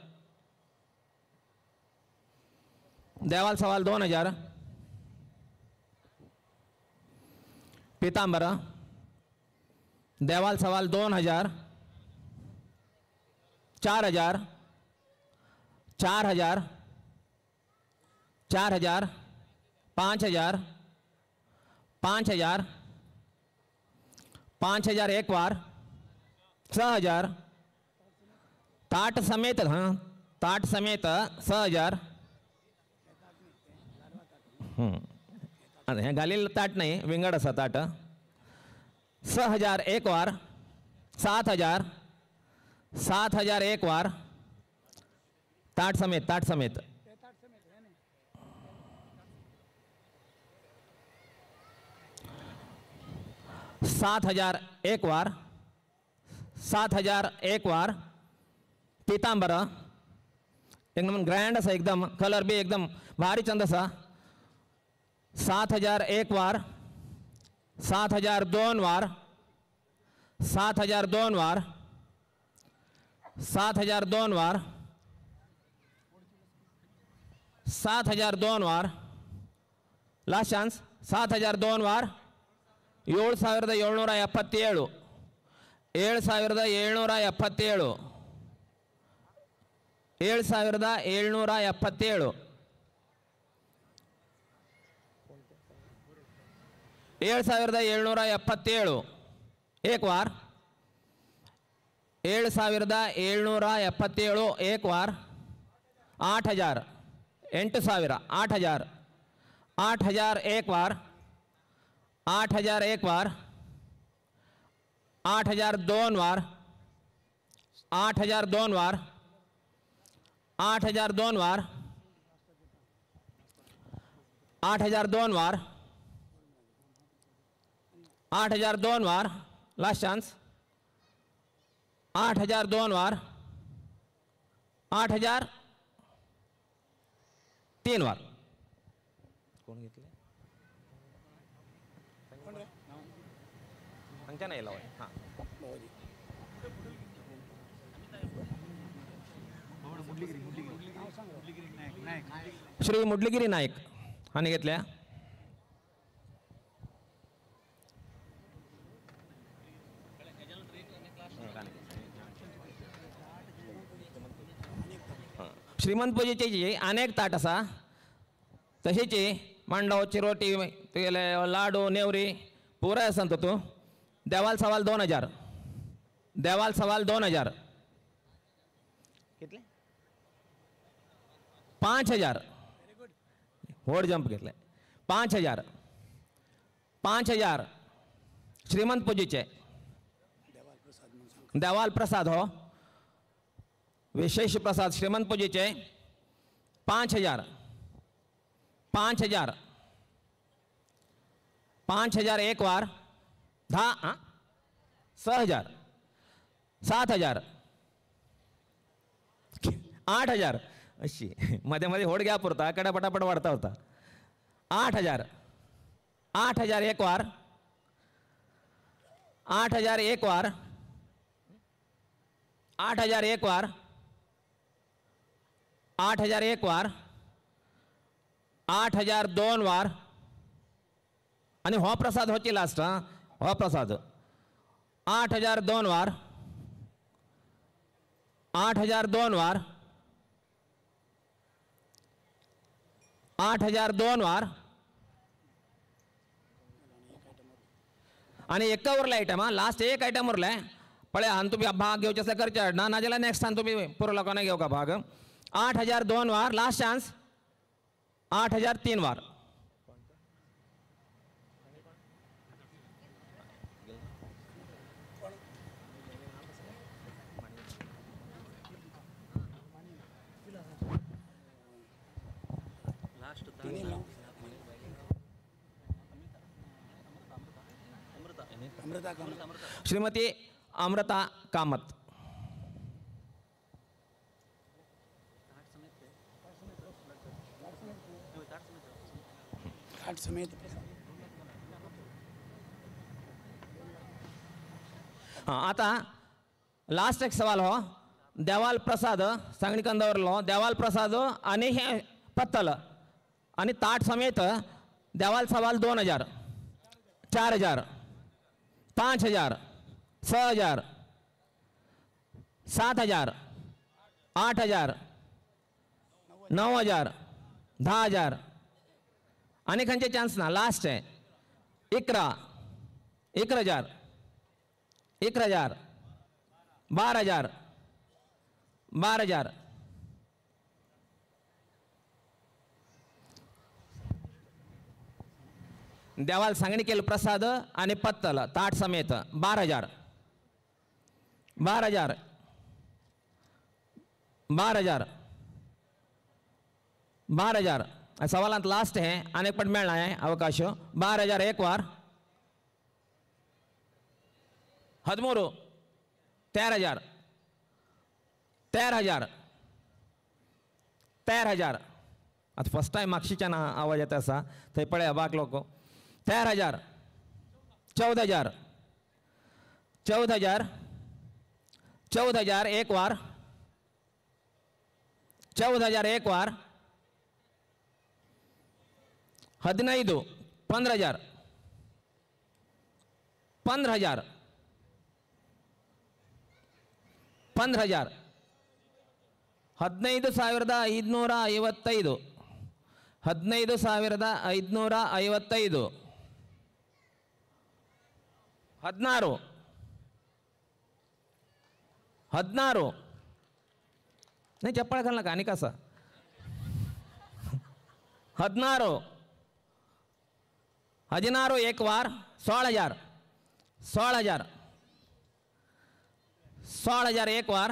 [SPEAKER 5] देवाल सवाल 2,000 पितांबर देवाल सवाल 2,000 4,000 4,000 4,000 5,000 5,000 5,000 एक वार 6,000 ताट समेत हाँ ताट समेत 6,000 हें घालिल्लें ताट न्ही विंगड आसा ताट 6,000 एक वार 7,000 7,000 एक वार ताट समेत ताट समेत 7,000 एक वार 7,000 एक वार पितांबर एकदम ग्रँड आसा एकदम कलर बी एकदम भारी चंद आसा 7,000 एक वार 7,000 दोन वार 7,000 दोन वार 7,000 दोन वार 7,000 दोन वार लास्ट चान्स 7,000 दोन वार 7,777 7,777 7,777 7,777 एक वार 7,777 एक वार 8,000 8,000 8,000 8,000 एक वार 8,000 एक वार 8,000 दोन वार 8,000 दोन वार 8,000 दोन वार 8,000 दोन वार 8,000 दोन वार लास्ट चान्स 8,000 दोन वार 8,000 तीन वार. कोण घेतले हांगच्यान येयला हय हां श्री मुडलीगिरी नायक हांणी घेतल्या. श्रीमंत पुजेची जी अनेक ताट आसा तशीच मांडव चिरोटी तुगेले लाडू नेवरी पुराय आसा तूं. देवाल सवाल 2,000 देवाल सवाल 2,000 कितले 5,000 व्हड जंप घेतले 5,000 5,000 श्रीमंत पुजेचे देवाल प्रसाद हो विशेष प्रसाद श्रीमंत पुजेचे 5,000 5,000 5,000 एक वार 10 हां 6000 7000 8000 अशी मध्ये मध्ये होड घ्या पुरता कडा पटापट वाढता होता. 8000 8000 एक वार 8000 एक वार 8000 एक वार 8000 एक वार 8000 दोन वार. आणि हो प्रसाद होची लास्ट हां हो प्रसाद 8000 दोन वार 8000 दोन वार 8000 दोन वार. आणि एक उरला आयटम हां लास्ट एक आयटम उरलाय पळय आनी तुमी भाग घेवचे आसल्यार करचे ना नाजाल्यार नेक्स्ट टायम तुमी पुरो लोकांनी घेवका भाग. 8000 दोन वार लास्ट चान्स 8000 तीन वार. श्रीमती अमृता कामत. हां आता लास्ट एक सवाल हो देवाल प्रसाद सांगणी करून दवरलो देवाल प्रसाद आनी हे पत्तल आनी ताट समेत देवाल सवाल 2000 4000 5000 6000 7000 8000 9000 10000. आनी खंयचे चान्स ना लास्ट आहे 11 11000 11000 12000 12000. देवाल सांगणी केलं प्रसाद आणि पत्तल ताट समेत 12000 12000 12000 12000. सवालांत लास्ट हे आनी एक पट मेळना हें अवकाश. 12000 एक वार 13 13000 13000 13000. आतां फर्स्ट टायम मागशीच्यान आवाज येता आसा थंय पळया बाक लोक. 13000 14000 14000 14000 एक वार 14000 एक वार 15 15000 15000 15000 15555 15555 16 16 नाही चप्पळ घाल नका आणि कसा 16 16 एक वार 16000 16000 16000 एक वार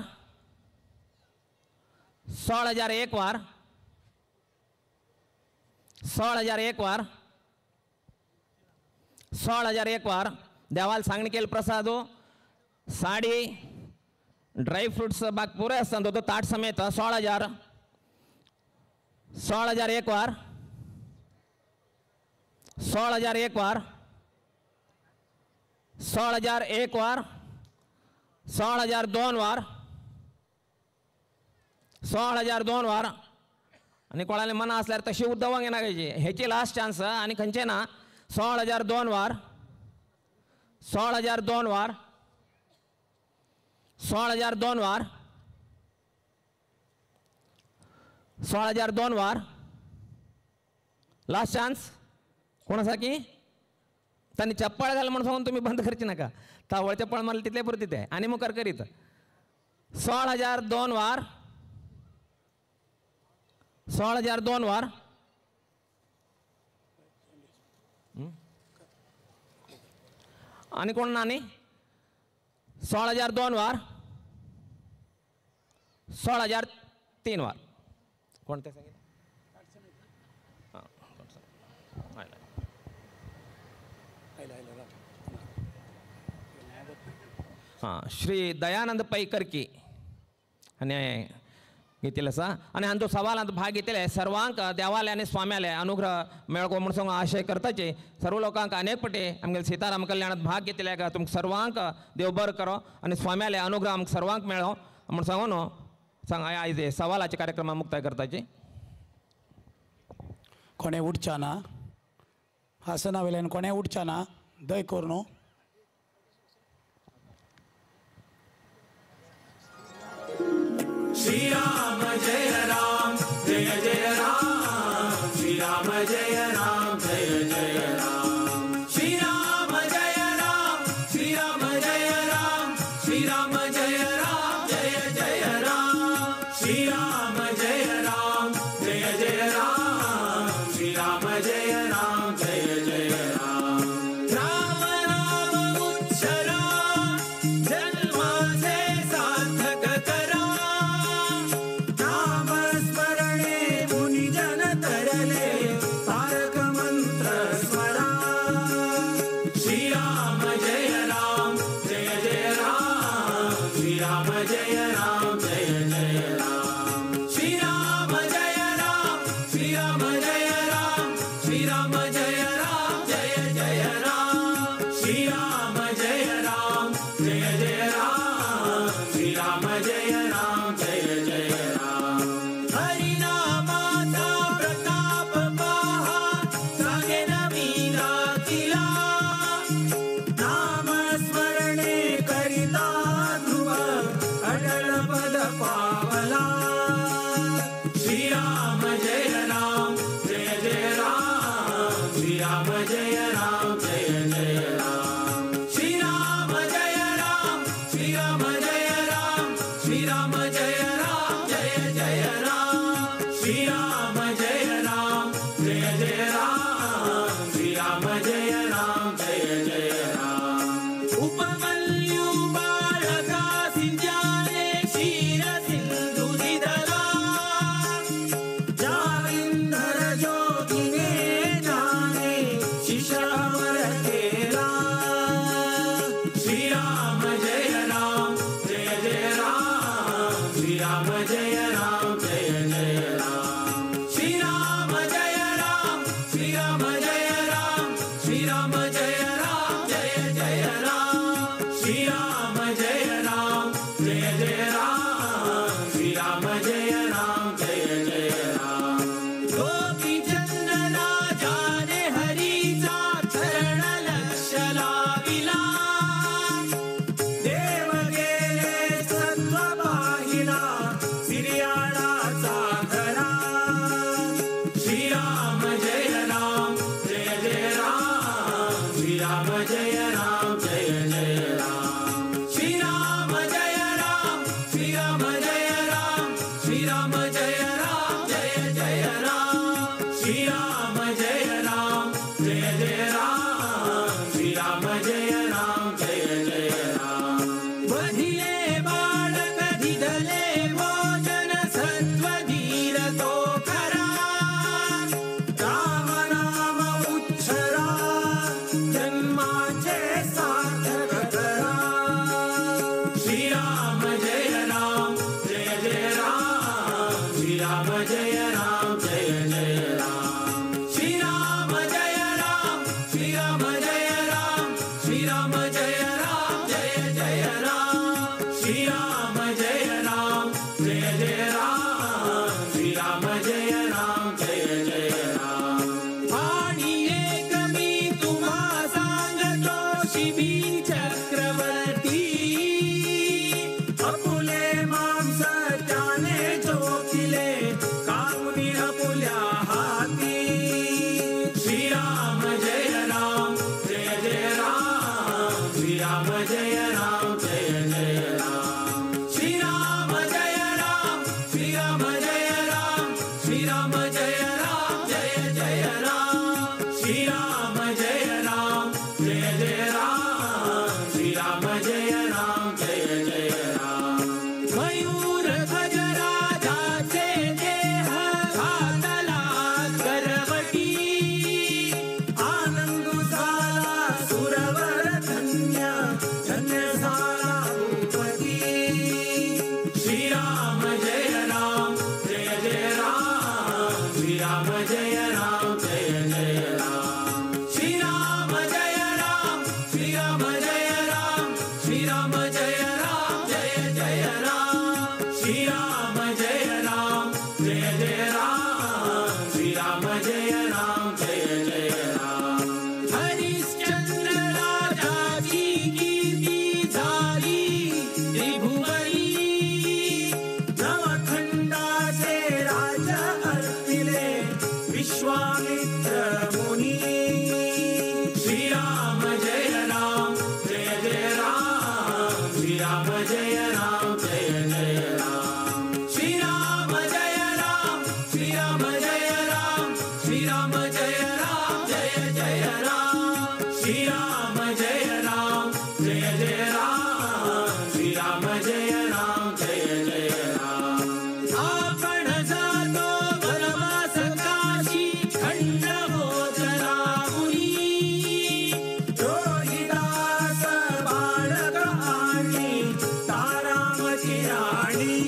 [SPEAKER 5] 16000 एक वार 16000 एक वार 16000 एक वार. देवाल सांगणी केलं प्रसाद साडी ड्राय फ्रुट्स बाग पुरे आसता तो ताट समेत 16000 16000 एक वार 16000 एक वार 16000 एक वार 16000 दोन वार 16000 दोन वार. आनी कोणाले मना आसल्यार तशी उद्दवांक येना हेची लास्ट चान्स आनी खंयचे ना. 16000 दोन वार 16000 दोन वार 16000 दोन वार 16000 दोन वार लास्ट चान्स. कोण आसा की तांणी चप्पळ घाल म्हणून सांगून तुम्ही बंद करची नाका. तावळ चप्पळ मारली तितले पुरती ते आनी मुखार करीत. 16000 दोन वार 16000 दोन वार. आनी कोण ना न्ही 16000 दोन वार 16000 तीन वार. कोण ते सांगितलं हां. हां श्री दयानंद पै करकी आनी घेतिल्लो आसा आनी हांचो सवालांत भाग घेतिल्ले सर्वांक देवाले आनी स्वाम्याले अनुग्रह मेळको म्हूण सांगून आशय करताचे सर्व लोकांक अनेक पटे आमगेले सीताराम कल्याणांत भाग घेतिल्ले तुमकां सर्वांक देव बरो करो आनी स्वाम्याले अनुग्रह आमकां सर्वांक मेळो म्हूण सांगून सांग आयज सवालाचे कार्यक्रम मुक्ताय करताचे.
[SPEAKER 4] कोणें उठच्या ना आसना वयल्यान कोणें उठच्या ना दय कर न्हू.
[SPEAKER 19] श्री राम जय राम जय जय राम श्री राम जय राम जय जय राम श्री राम जय राम श्री राम जय राम श्री राम जय राम जय जय राम श्री राम जय राम जय जय राम श्री राम जय राम जय जय राम राम राम उच्चरा जन्माचे सार्थक करा
[SPEAKER 1] नामस्मरणे मुनिजन तरले तारक मंत्र स्मरा
[SPEAKER 19] श्री राम जय राम जय जय राम श्री राम जय राम जय जय राम श्री राम जय राम श्री राम जय राम श्री राम जय राम जय जय राम श्री राम जय राम जय जय राम श्री राम जय राम जय जय राम हरिनामाचा प्रताप पहा सांगे नवीना तिला
[SPEAKER 1] नामस्मरणे करिता ध्रुव अटल पद पावला
[SPEAKER 19] श्री राम जय राम जय जय राम श्री राम जय राम जय जय राम श्री राम जय राम श्री राम जय राम श्री राम जय राम जय जय राम श्री राम जय राम जय जय राम श्री राम जय राम जय जय राम उपमन्यु बाळका सिंजाने क्षीर सिंधु दिदला
[SPEAKER 1] जालिंधर जोगिने जाने शिशावर केला
[SPEAKER 19] श्री राम जय राम जय जय राम श्री राम जय राम जय जय राम श्री राम जय राम श्री राम जय राम श्री राम जय राम जय जय राम श्री राम जय राम जय जय राम श्री राम जय राम जय जय राम गोपीचंद राजाने हरीचा चरण लक्ष लाविला
[SPEAKER 1] देव गेले सत्व पाहिला सिरियाळाचा घरा
[SPEAKER 19] श्री राम जय राम जय जय राम श्री राम जय राम जय जय राम श्री राम जय राम श्री राम जय राम श्री राम जय राम जय जय राम श्री राम जय राम जय जय राम श्री राम जय राम जय जय राम वधिले बाळक दिदले भोजन सत्वधीर तो खरा
[SPEAKER 1] राम नाम उच्छरा जन्माचे सार्थक करा
[SPEAKER 19] श्री राम जय राम जय जय राम श्री राम जय राम जय जय राम श्री राम जय राम श्री राम जय राम श्री राम जय राम जय जय राम श्री राम जय राम जय जय राम श्री राम जय राम जय जय राम आणि एक मी तुम्हा सांगतो शिबी चक्रवर्ती
[SPEAKER 1] अपुले मांस त्याने जोखिले कामुनी अपुल्या हाती
[SPEAKER 19] श्री राम जय राम जय जय राम श्री राम जय राम जय जय राम श्री राम जय राम श्री राम जय राम श्री राम जय राम जय जय राम श्री राम जय राम जय जय राम श्री राम जय राम जय जय राम मयूर ध्वज राजाचे देह घातला करवटी
[SPEAKER 1] आनंद झाला सुरवर धन्य धन्य जय राम श्री राम जय राम जय जय राम श्री राम जय राम जय जय राम श्री राम जय राम जय जय राम। हरिश्चंद्र राजाची कीर्ती झाली त्रिभुवनी, नवखंडाचे राजा अर्पिले विश्वामित्र मुनी। श्री राम जय राम जय जय राम श्री राम जय राम जय जय राम श्री राम जय राम श्री राम जय राम श्री राम जय राम जय जय राम श्री राम जय राम जय जय राम श्री राम जय राम जय जय राम। आपण जातो वनवास काशी खंड मोचना मुनी, रोहिदास बालक आणि तारामती राणी।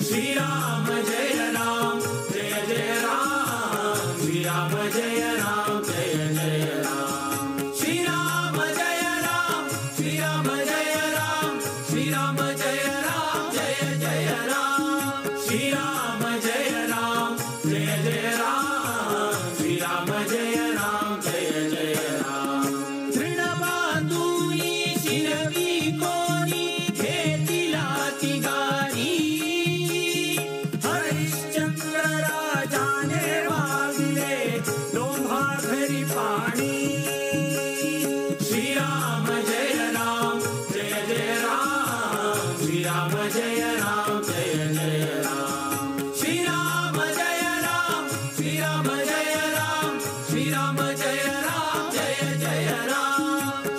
[SPEAKER 1] श्री राम जय राम जय जय राम श्री राम जय राम जय जय राम श्री राम जय राम श्री राम जय राम श्री राम जय राम जय जय राम श्री राम जय राम जय जय राम श्री राम जय राम जय जय राम। तृणबांधुनी शिरवी कोणी घेतिला ती गाणी, हरिश्चंद्र राजाने वाविले डोंभाघरी पाणी। श्री राम जय राम जय जय राम श्री राम जय राम जय जय राम श्री राम जय राम श्री राम जय राम श्री राम जय राम जय जय राम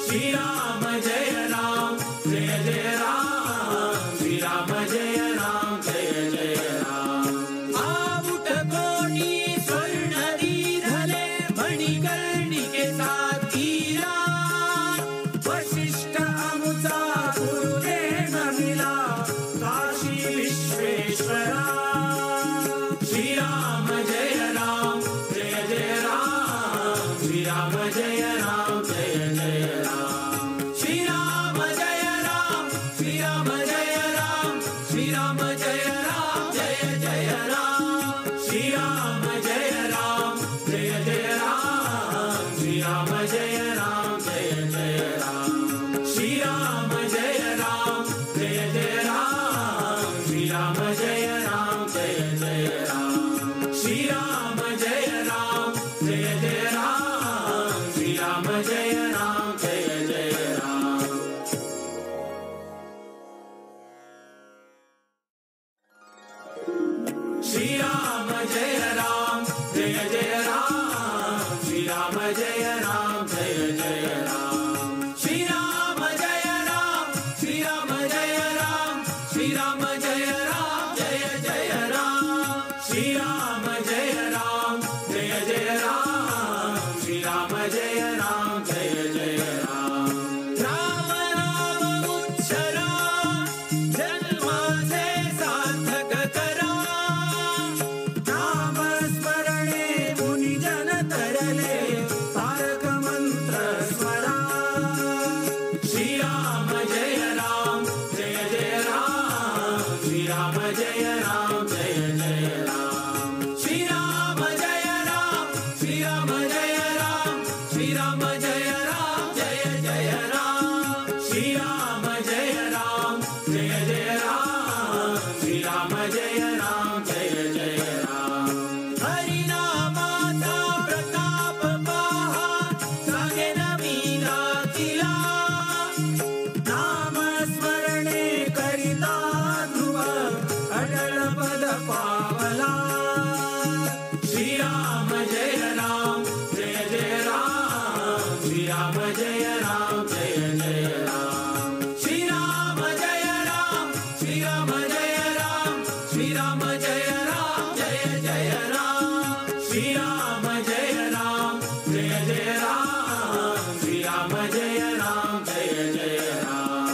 [SPEAKER 1] श्री राम जय राम जय जय राम श्री राम जय राम जय जय राम। आबुट कोटी स्वर्ण दीधले मणिकर्णिके साथीरा, वशिष्ठ अमुचा गुरुदेव मिला काशी विश्वेश्वरा। श्री राम जय राम जय जय राम श्री राम जय राम जय जय राम श्री राम जय राम श्री राम जय राम श्री राम जय राम जय जय राम श्री राम जय राम जय जय राम श्री राम जय राम जय जय राम श्री राम जय राम जय जय राम श्री राम जय राम जय जय राम श्री राम जय राम जय जय राम श्री राम जय राम जय जय राम। श्री राम जय राम जय जय राम श्री राम जय राम जय जय राम श्री राम जय राम श्री राम जय राम श्री राम जय राम जय जय राम श्री राम जय राम जय जय राम श्री राम जय राम जय जय राम। राम नाम उच्चरा जन्माचे सार्थक करा, नाम स्मरणे मुनिजन तरले तारक मंत्र स्मरा। श्री राम जय राम जय जय राम श्री राम जय राम जय जय राम श्री राम जय राम श्री राम जय राम श्री राम जय राम जय जय राम श्री राम जय राम जय जय राम श्री राम जय राम जय जय राम। हरिनामाचा प्रताप पहा सांगेन मी तिला, नाम स्मरणे करिता ध्रुव अटल पद पावला। श्री राम जय राम जय जय राम श्री राम जय राम जय जय राम श्री राम जय राम श्री राम जय राम श्री राम जय राम जय जय राम श्री राम जय राम जय जय राम श्री राम जय राम जय जय राम।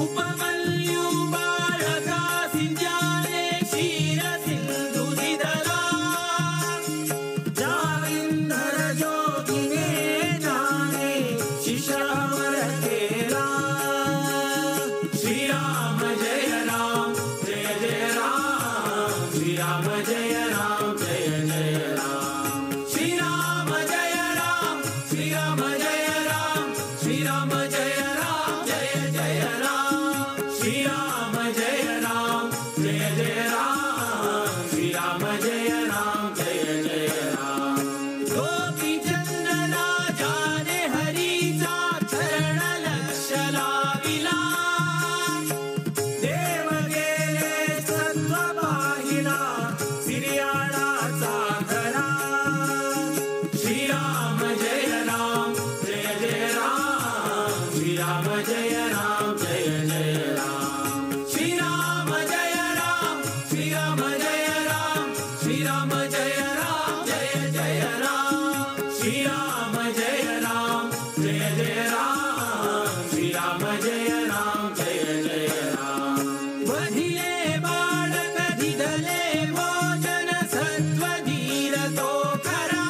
[SPEAKER 1] उपमन्यु बाळका सिंजाने क्षीर सिंधु दिदला, जाविंधर जोगिने जाने शिशामुचा श्री राम जय राम जय जय राम। श्री राम जय राम श्री राम जय राम श्री राम जय राम जय जय राम। श्री राम जय राम जय जय राम श्री राम जय राम जय जय राम। वधिले बाळक दिदले भोजन सत्वधीर तो खरा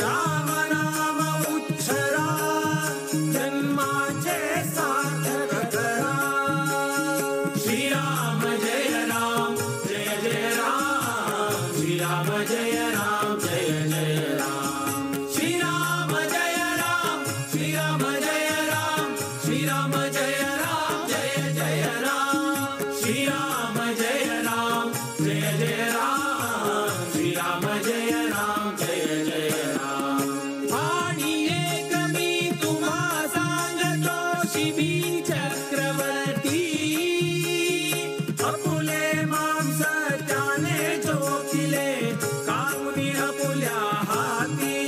[SPEAKER 1] राम नाम उच्छरा जन्माचे सार्थक करा। श्री राम जय राम जय जय राम श्री राम जय राम जय जय राम। श्री राम जय राम श्री राम जय राम श्री राम जय राम जय जय राम। श्री राम जय राम जय जय राम श्री राम जय राम जय जय राम। आणि एक मी तुम्हा सांगतो शिबी चक्रवर्ती अपुले मांस त्याने जोखिले कामुनी अपुल्या हाती।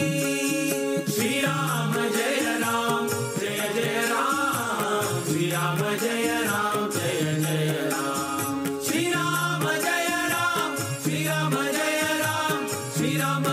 [SPEAKER 1] श्री राम जय राम जय जय राम श्री राम जय राम जय जय राम। श्री राम जय राम श्री राम जय राम श्री राम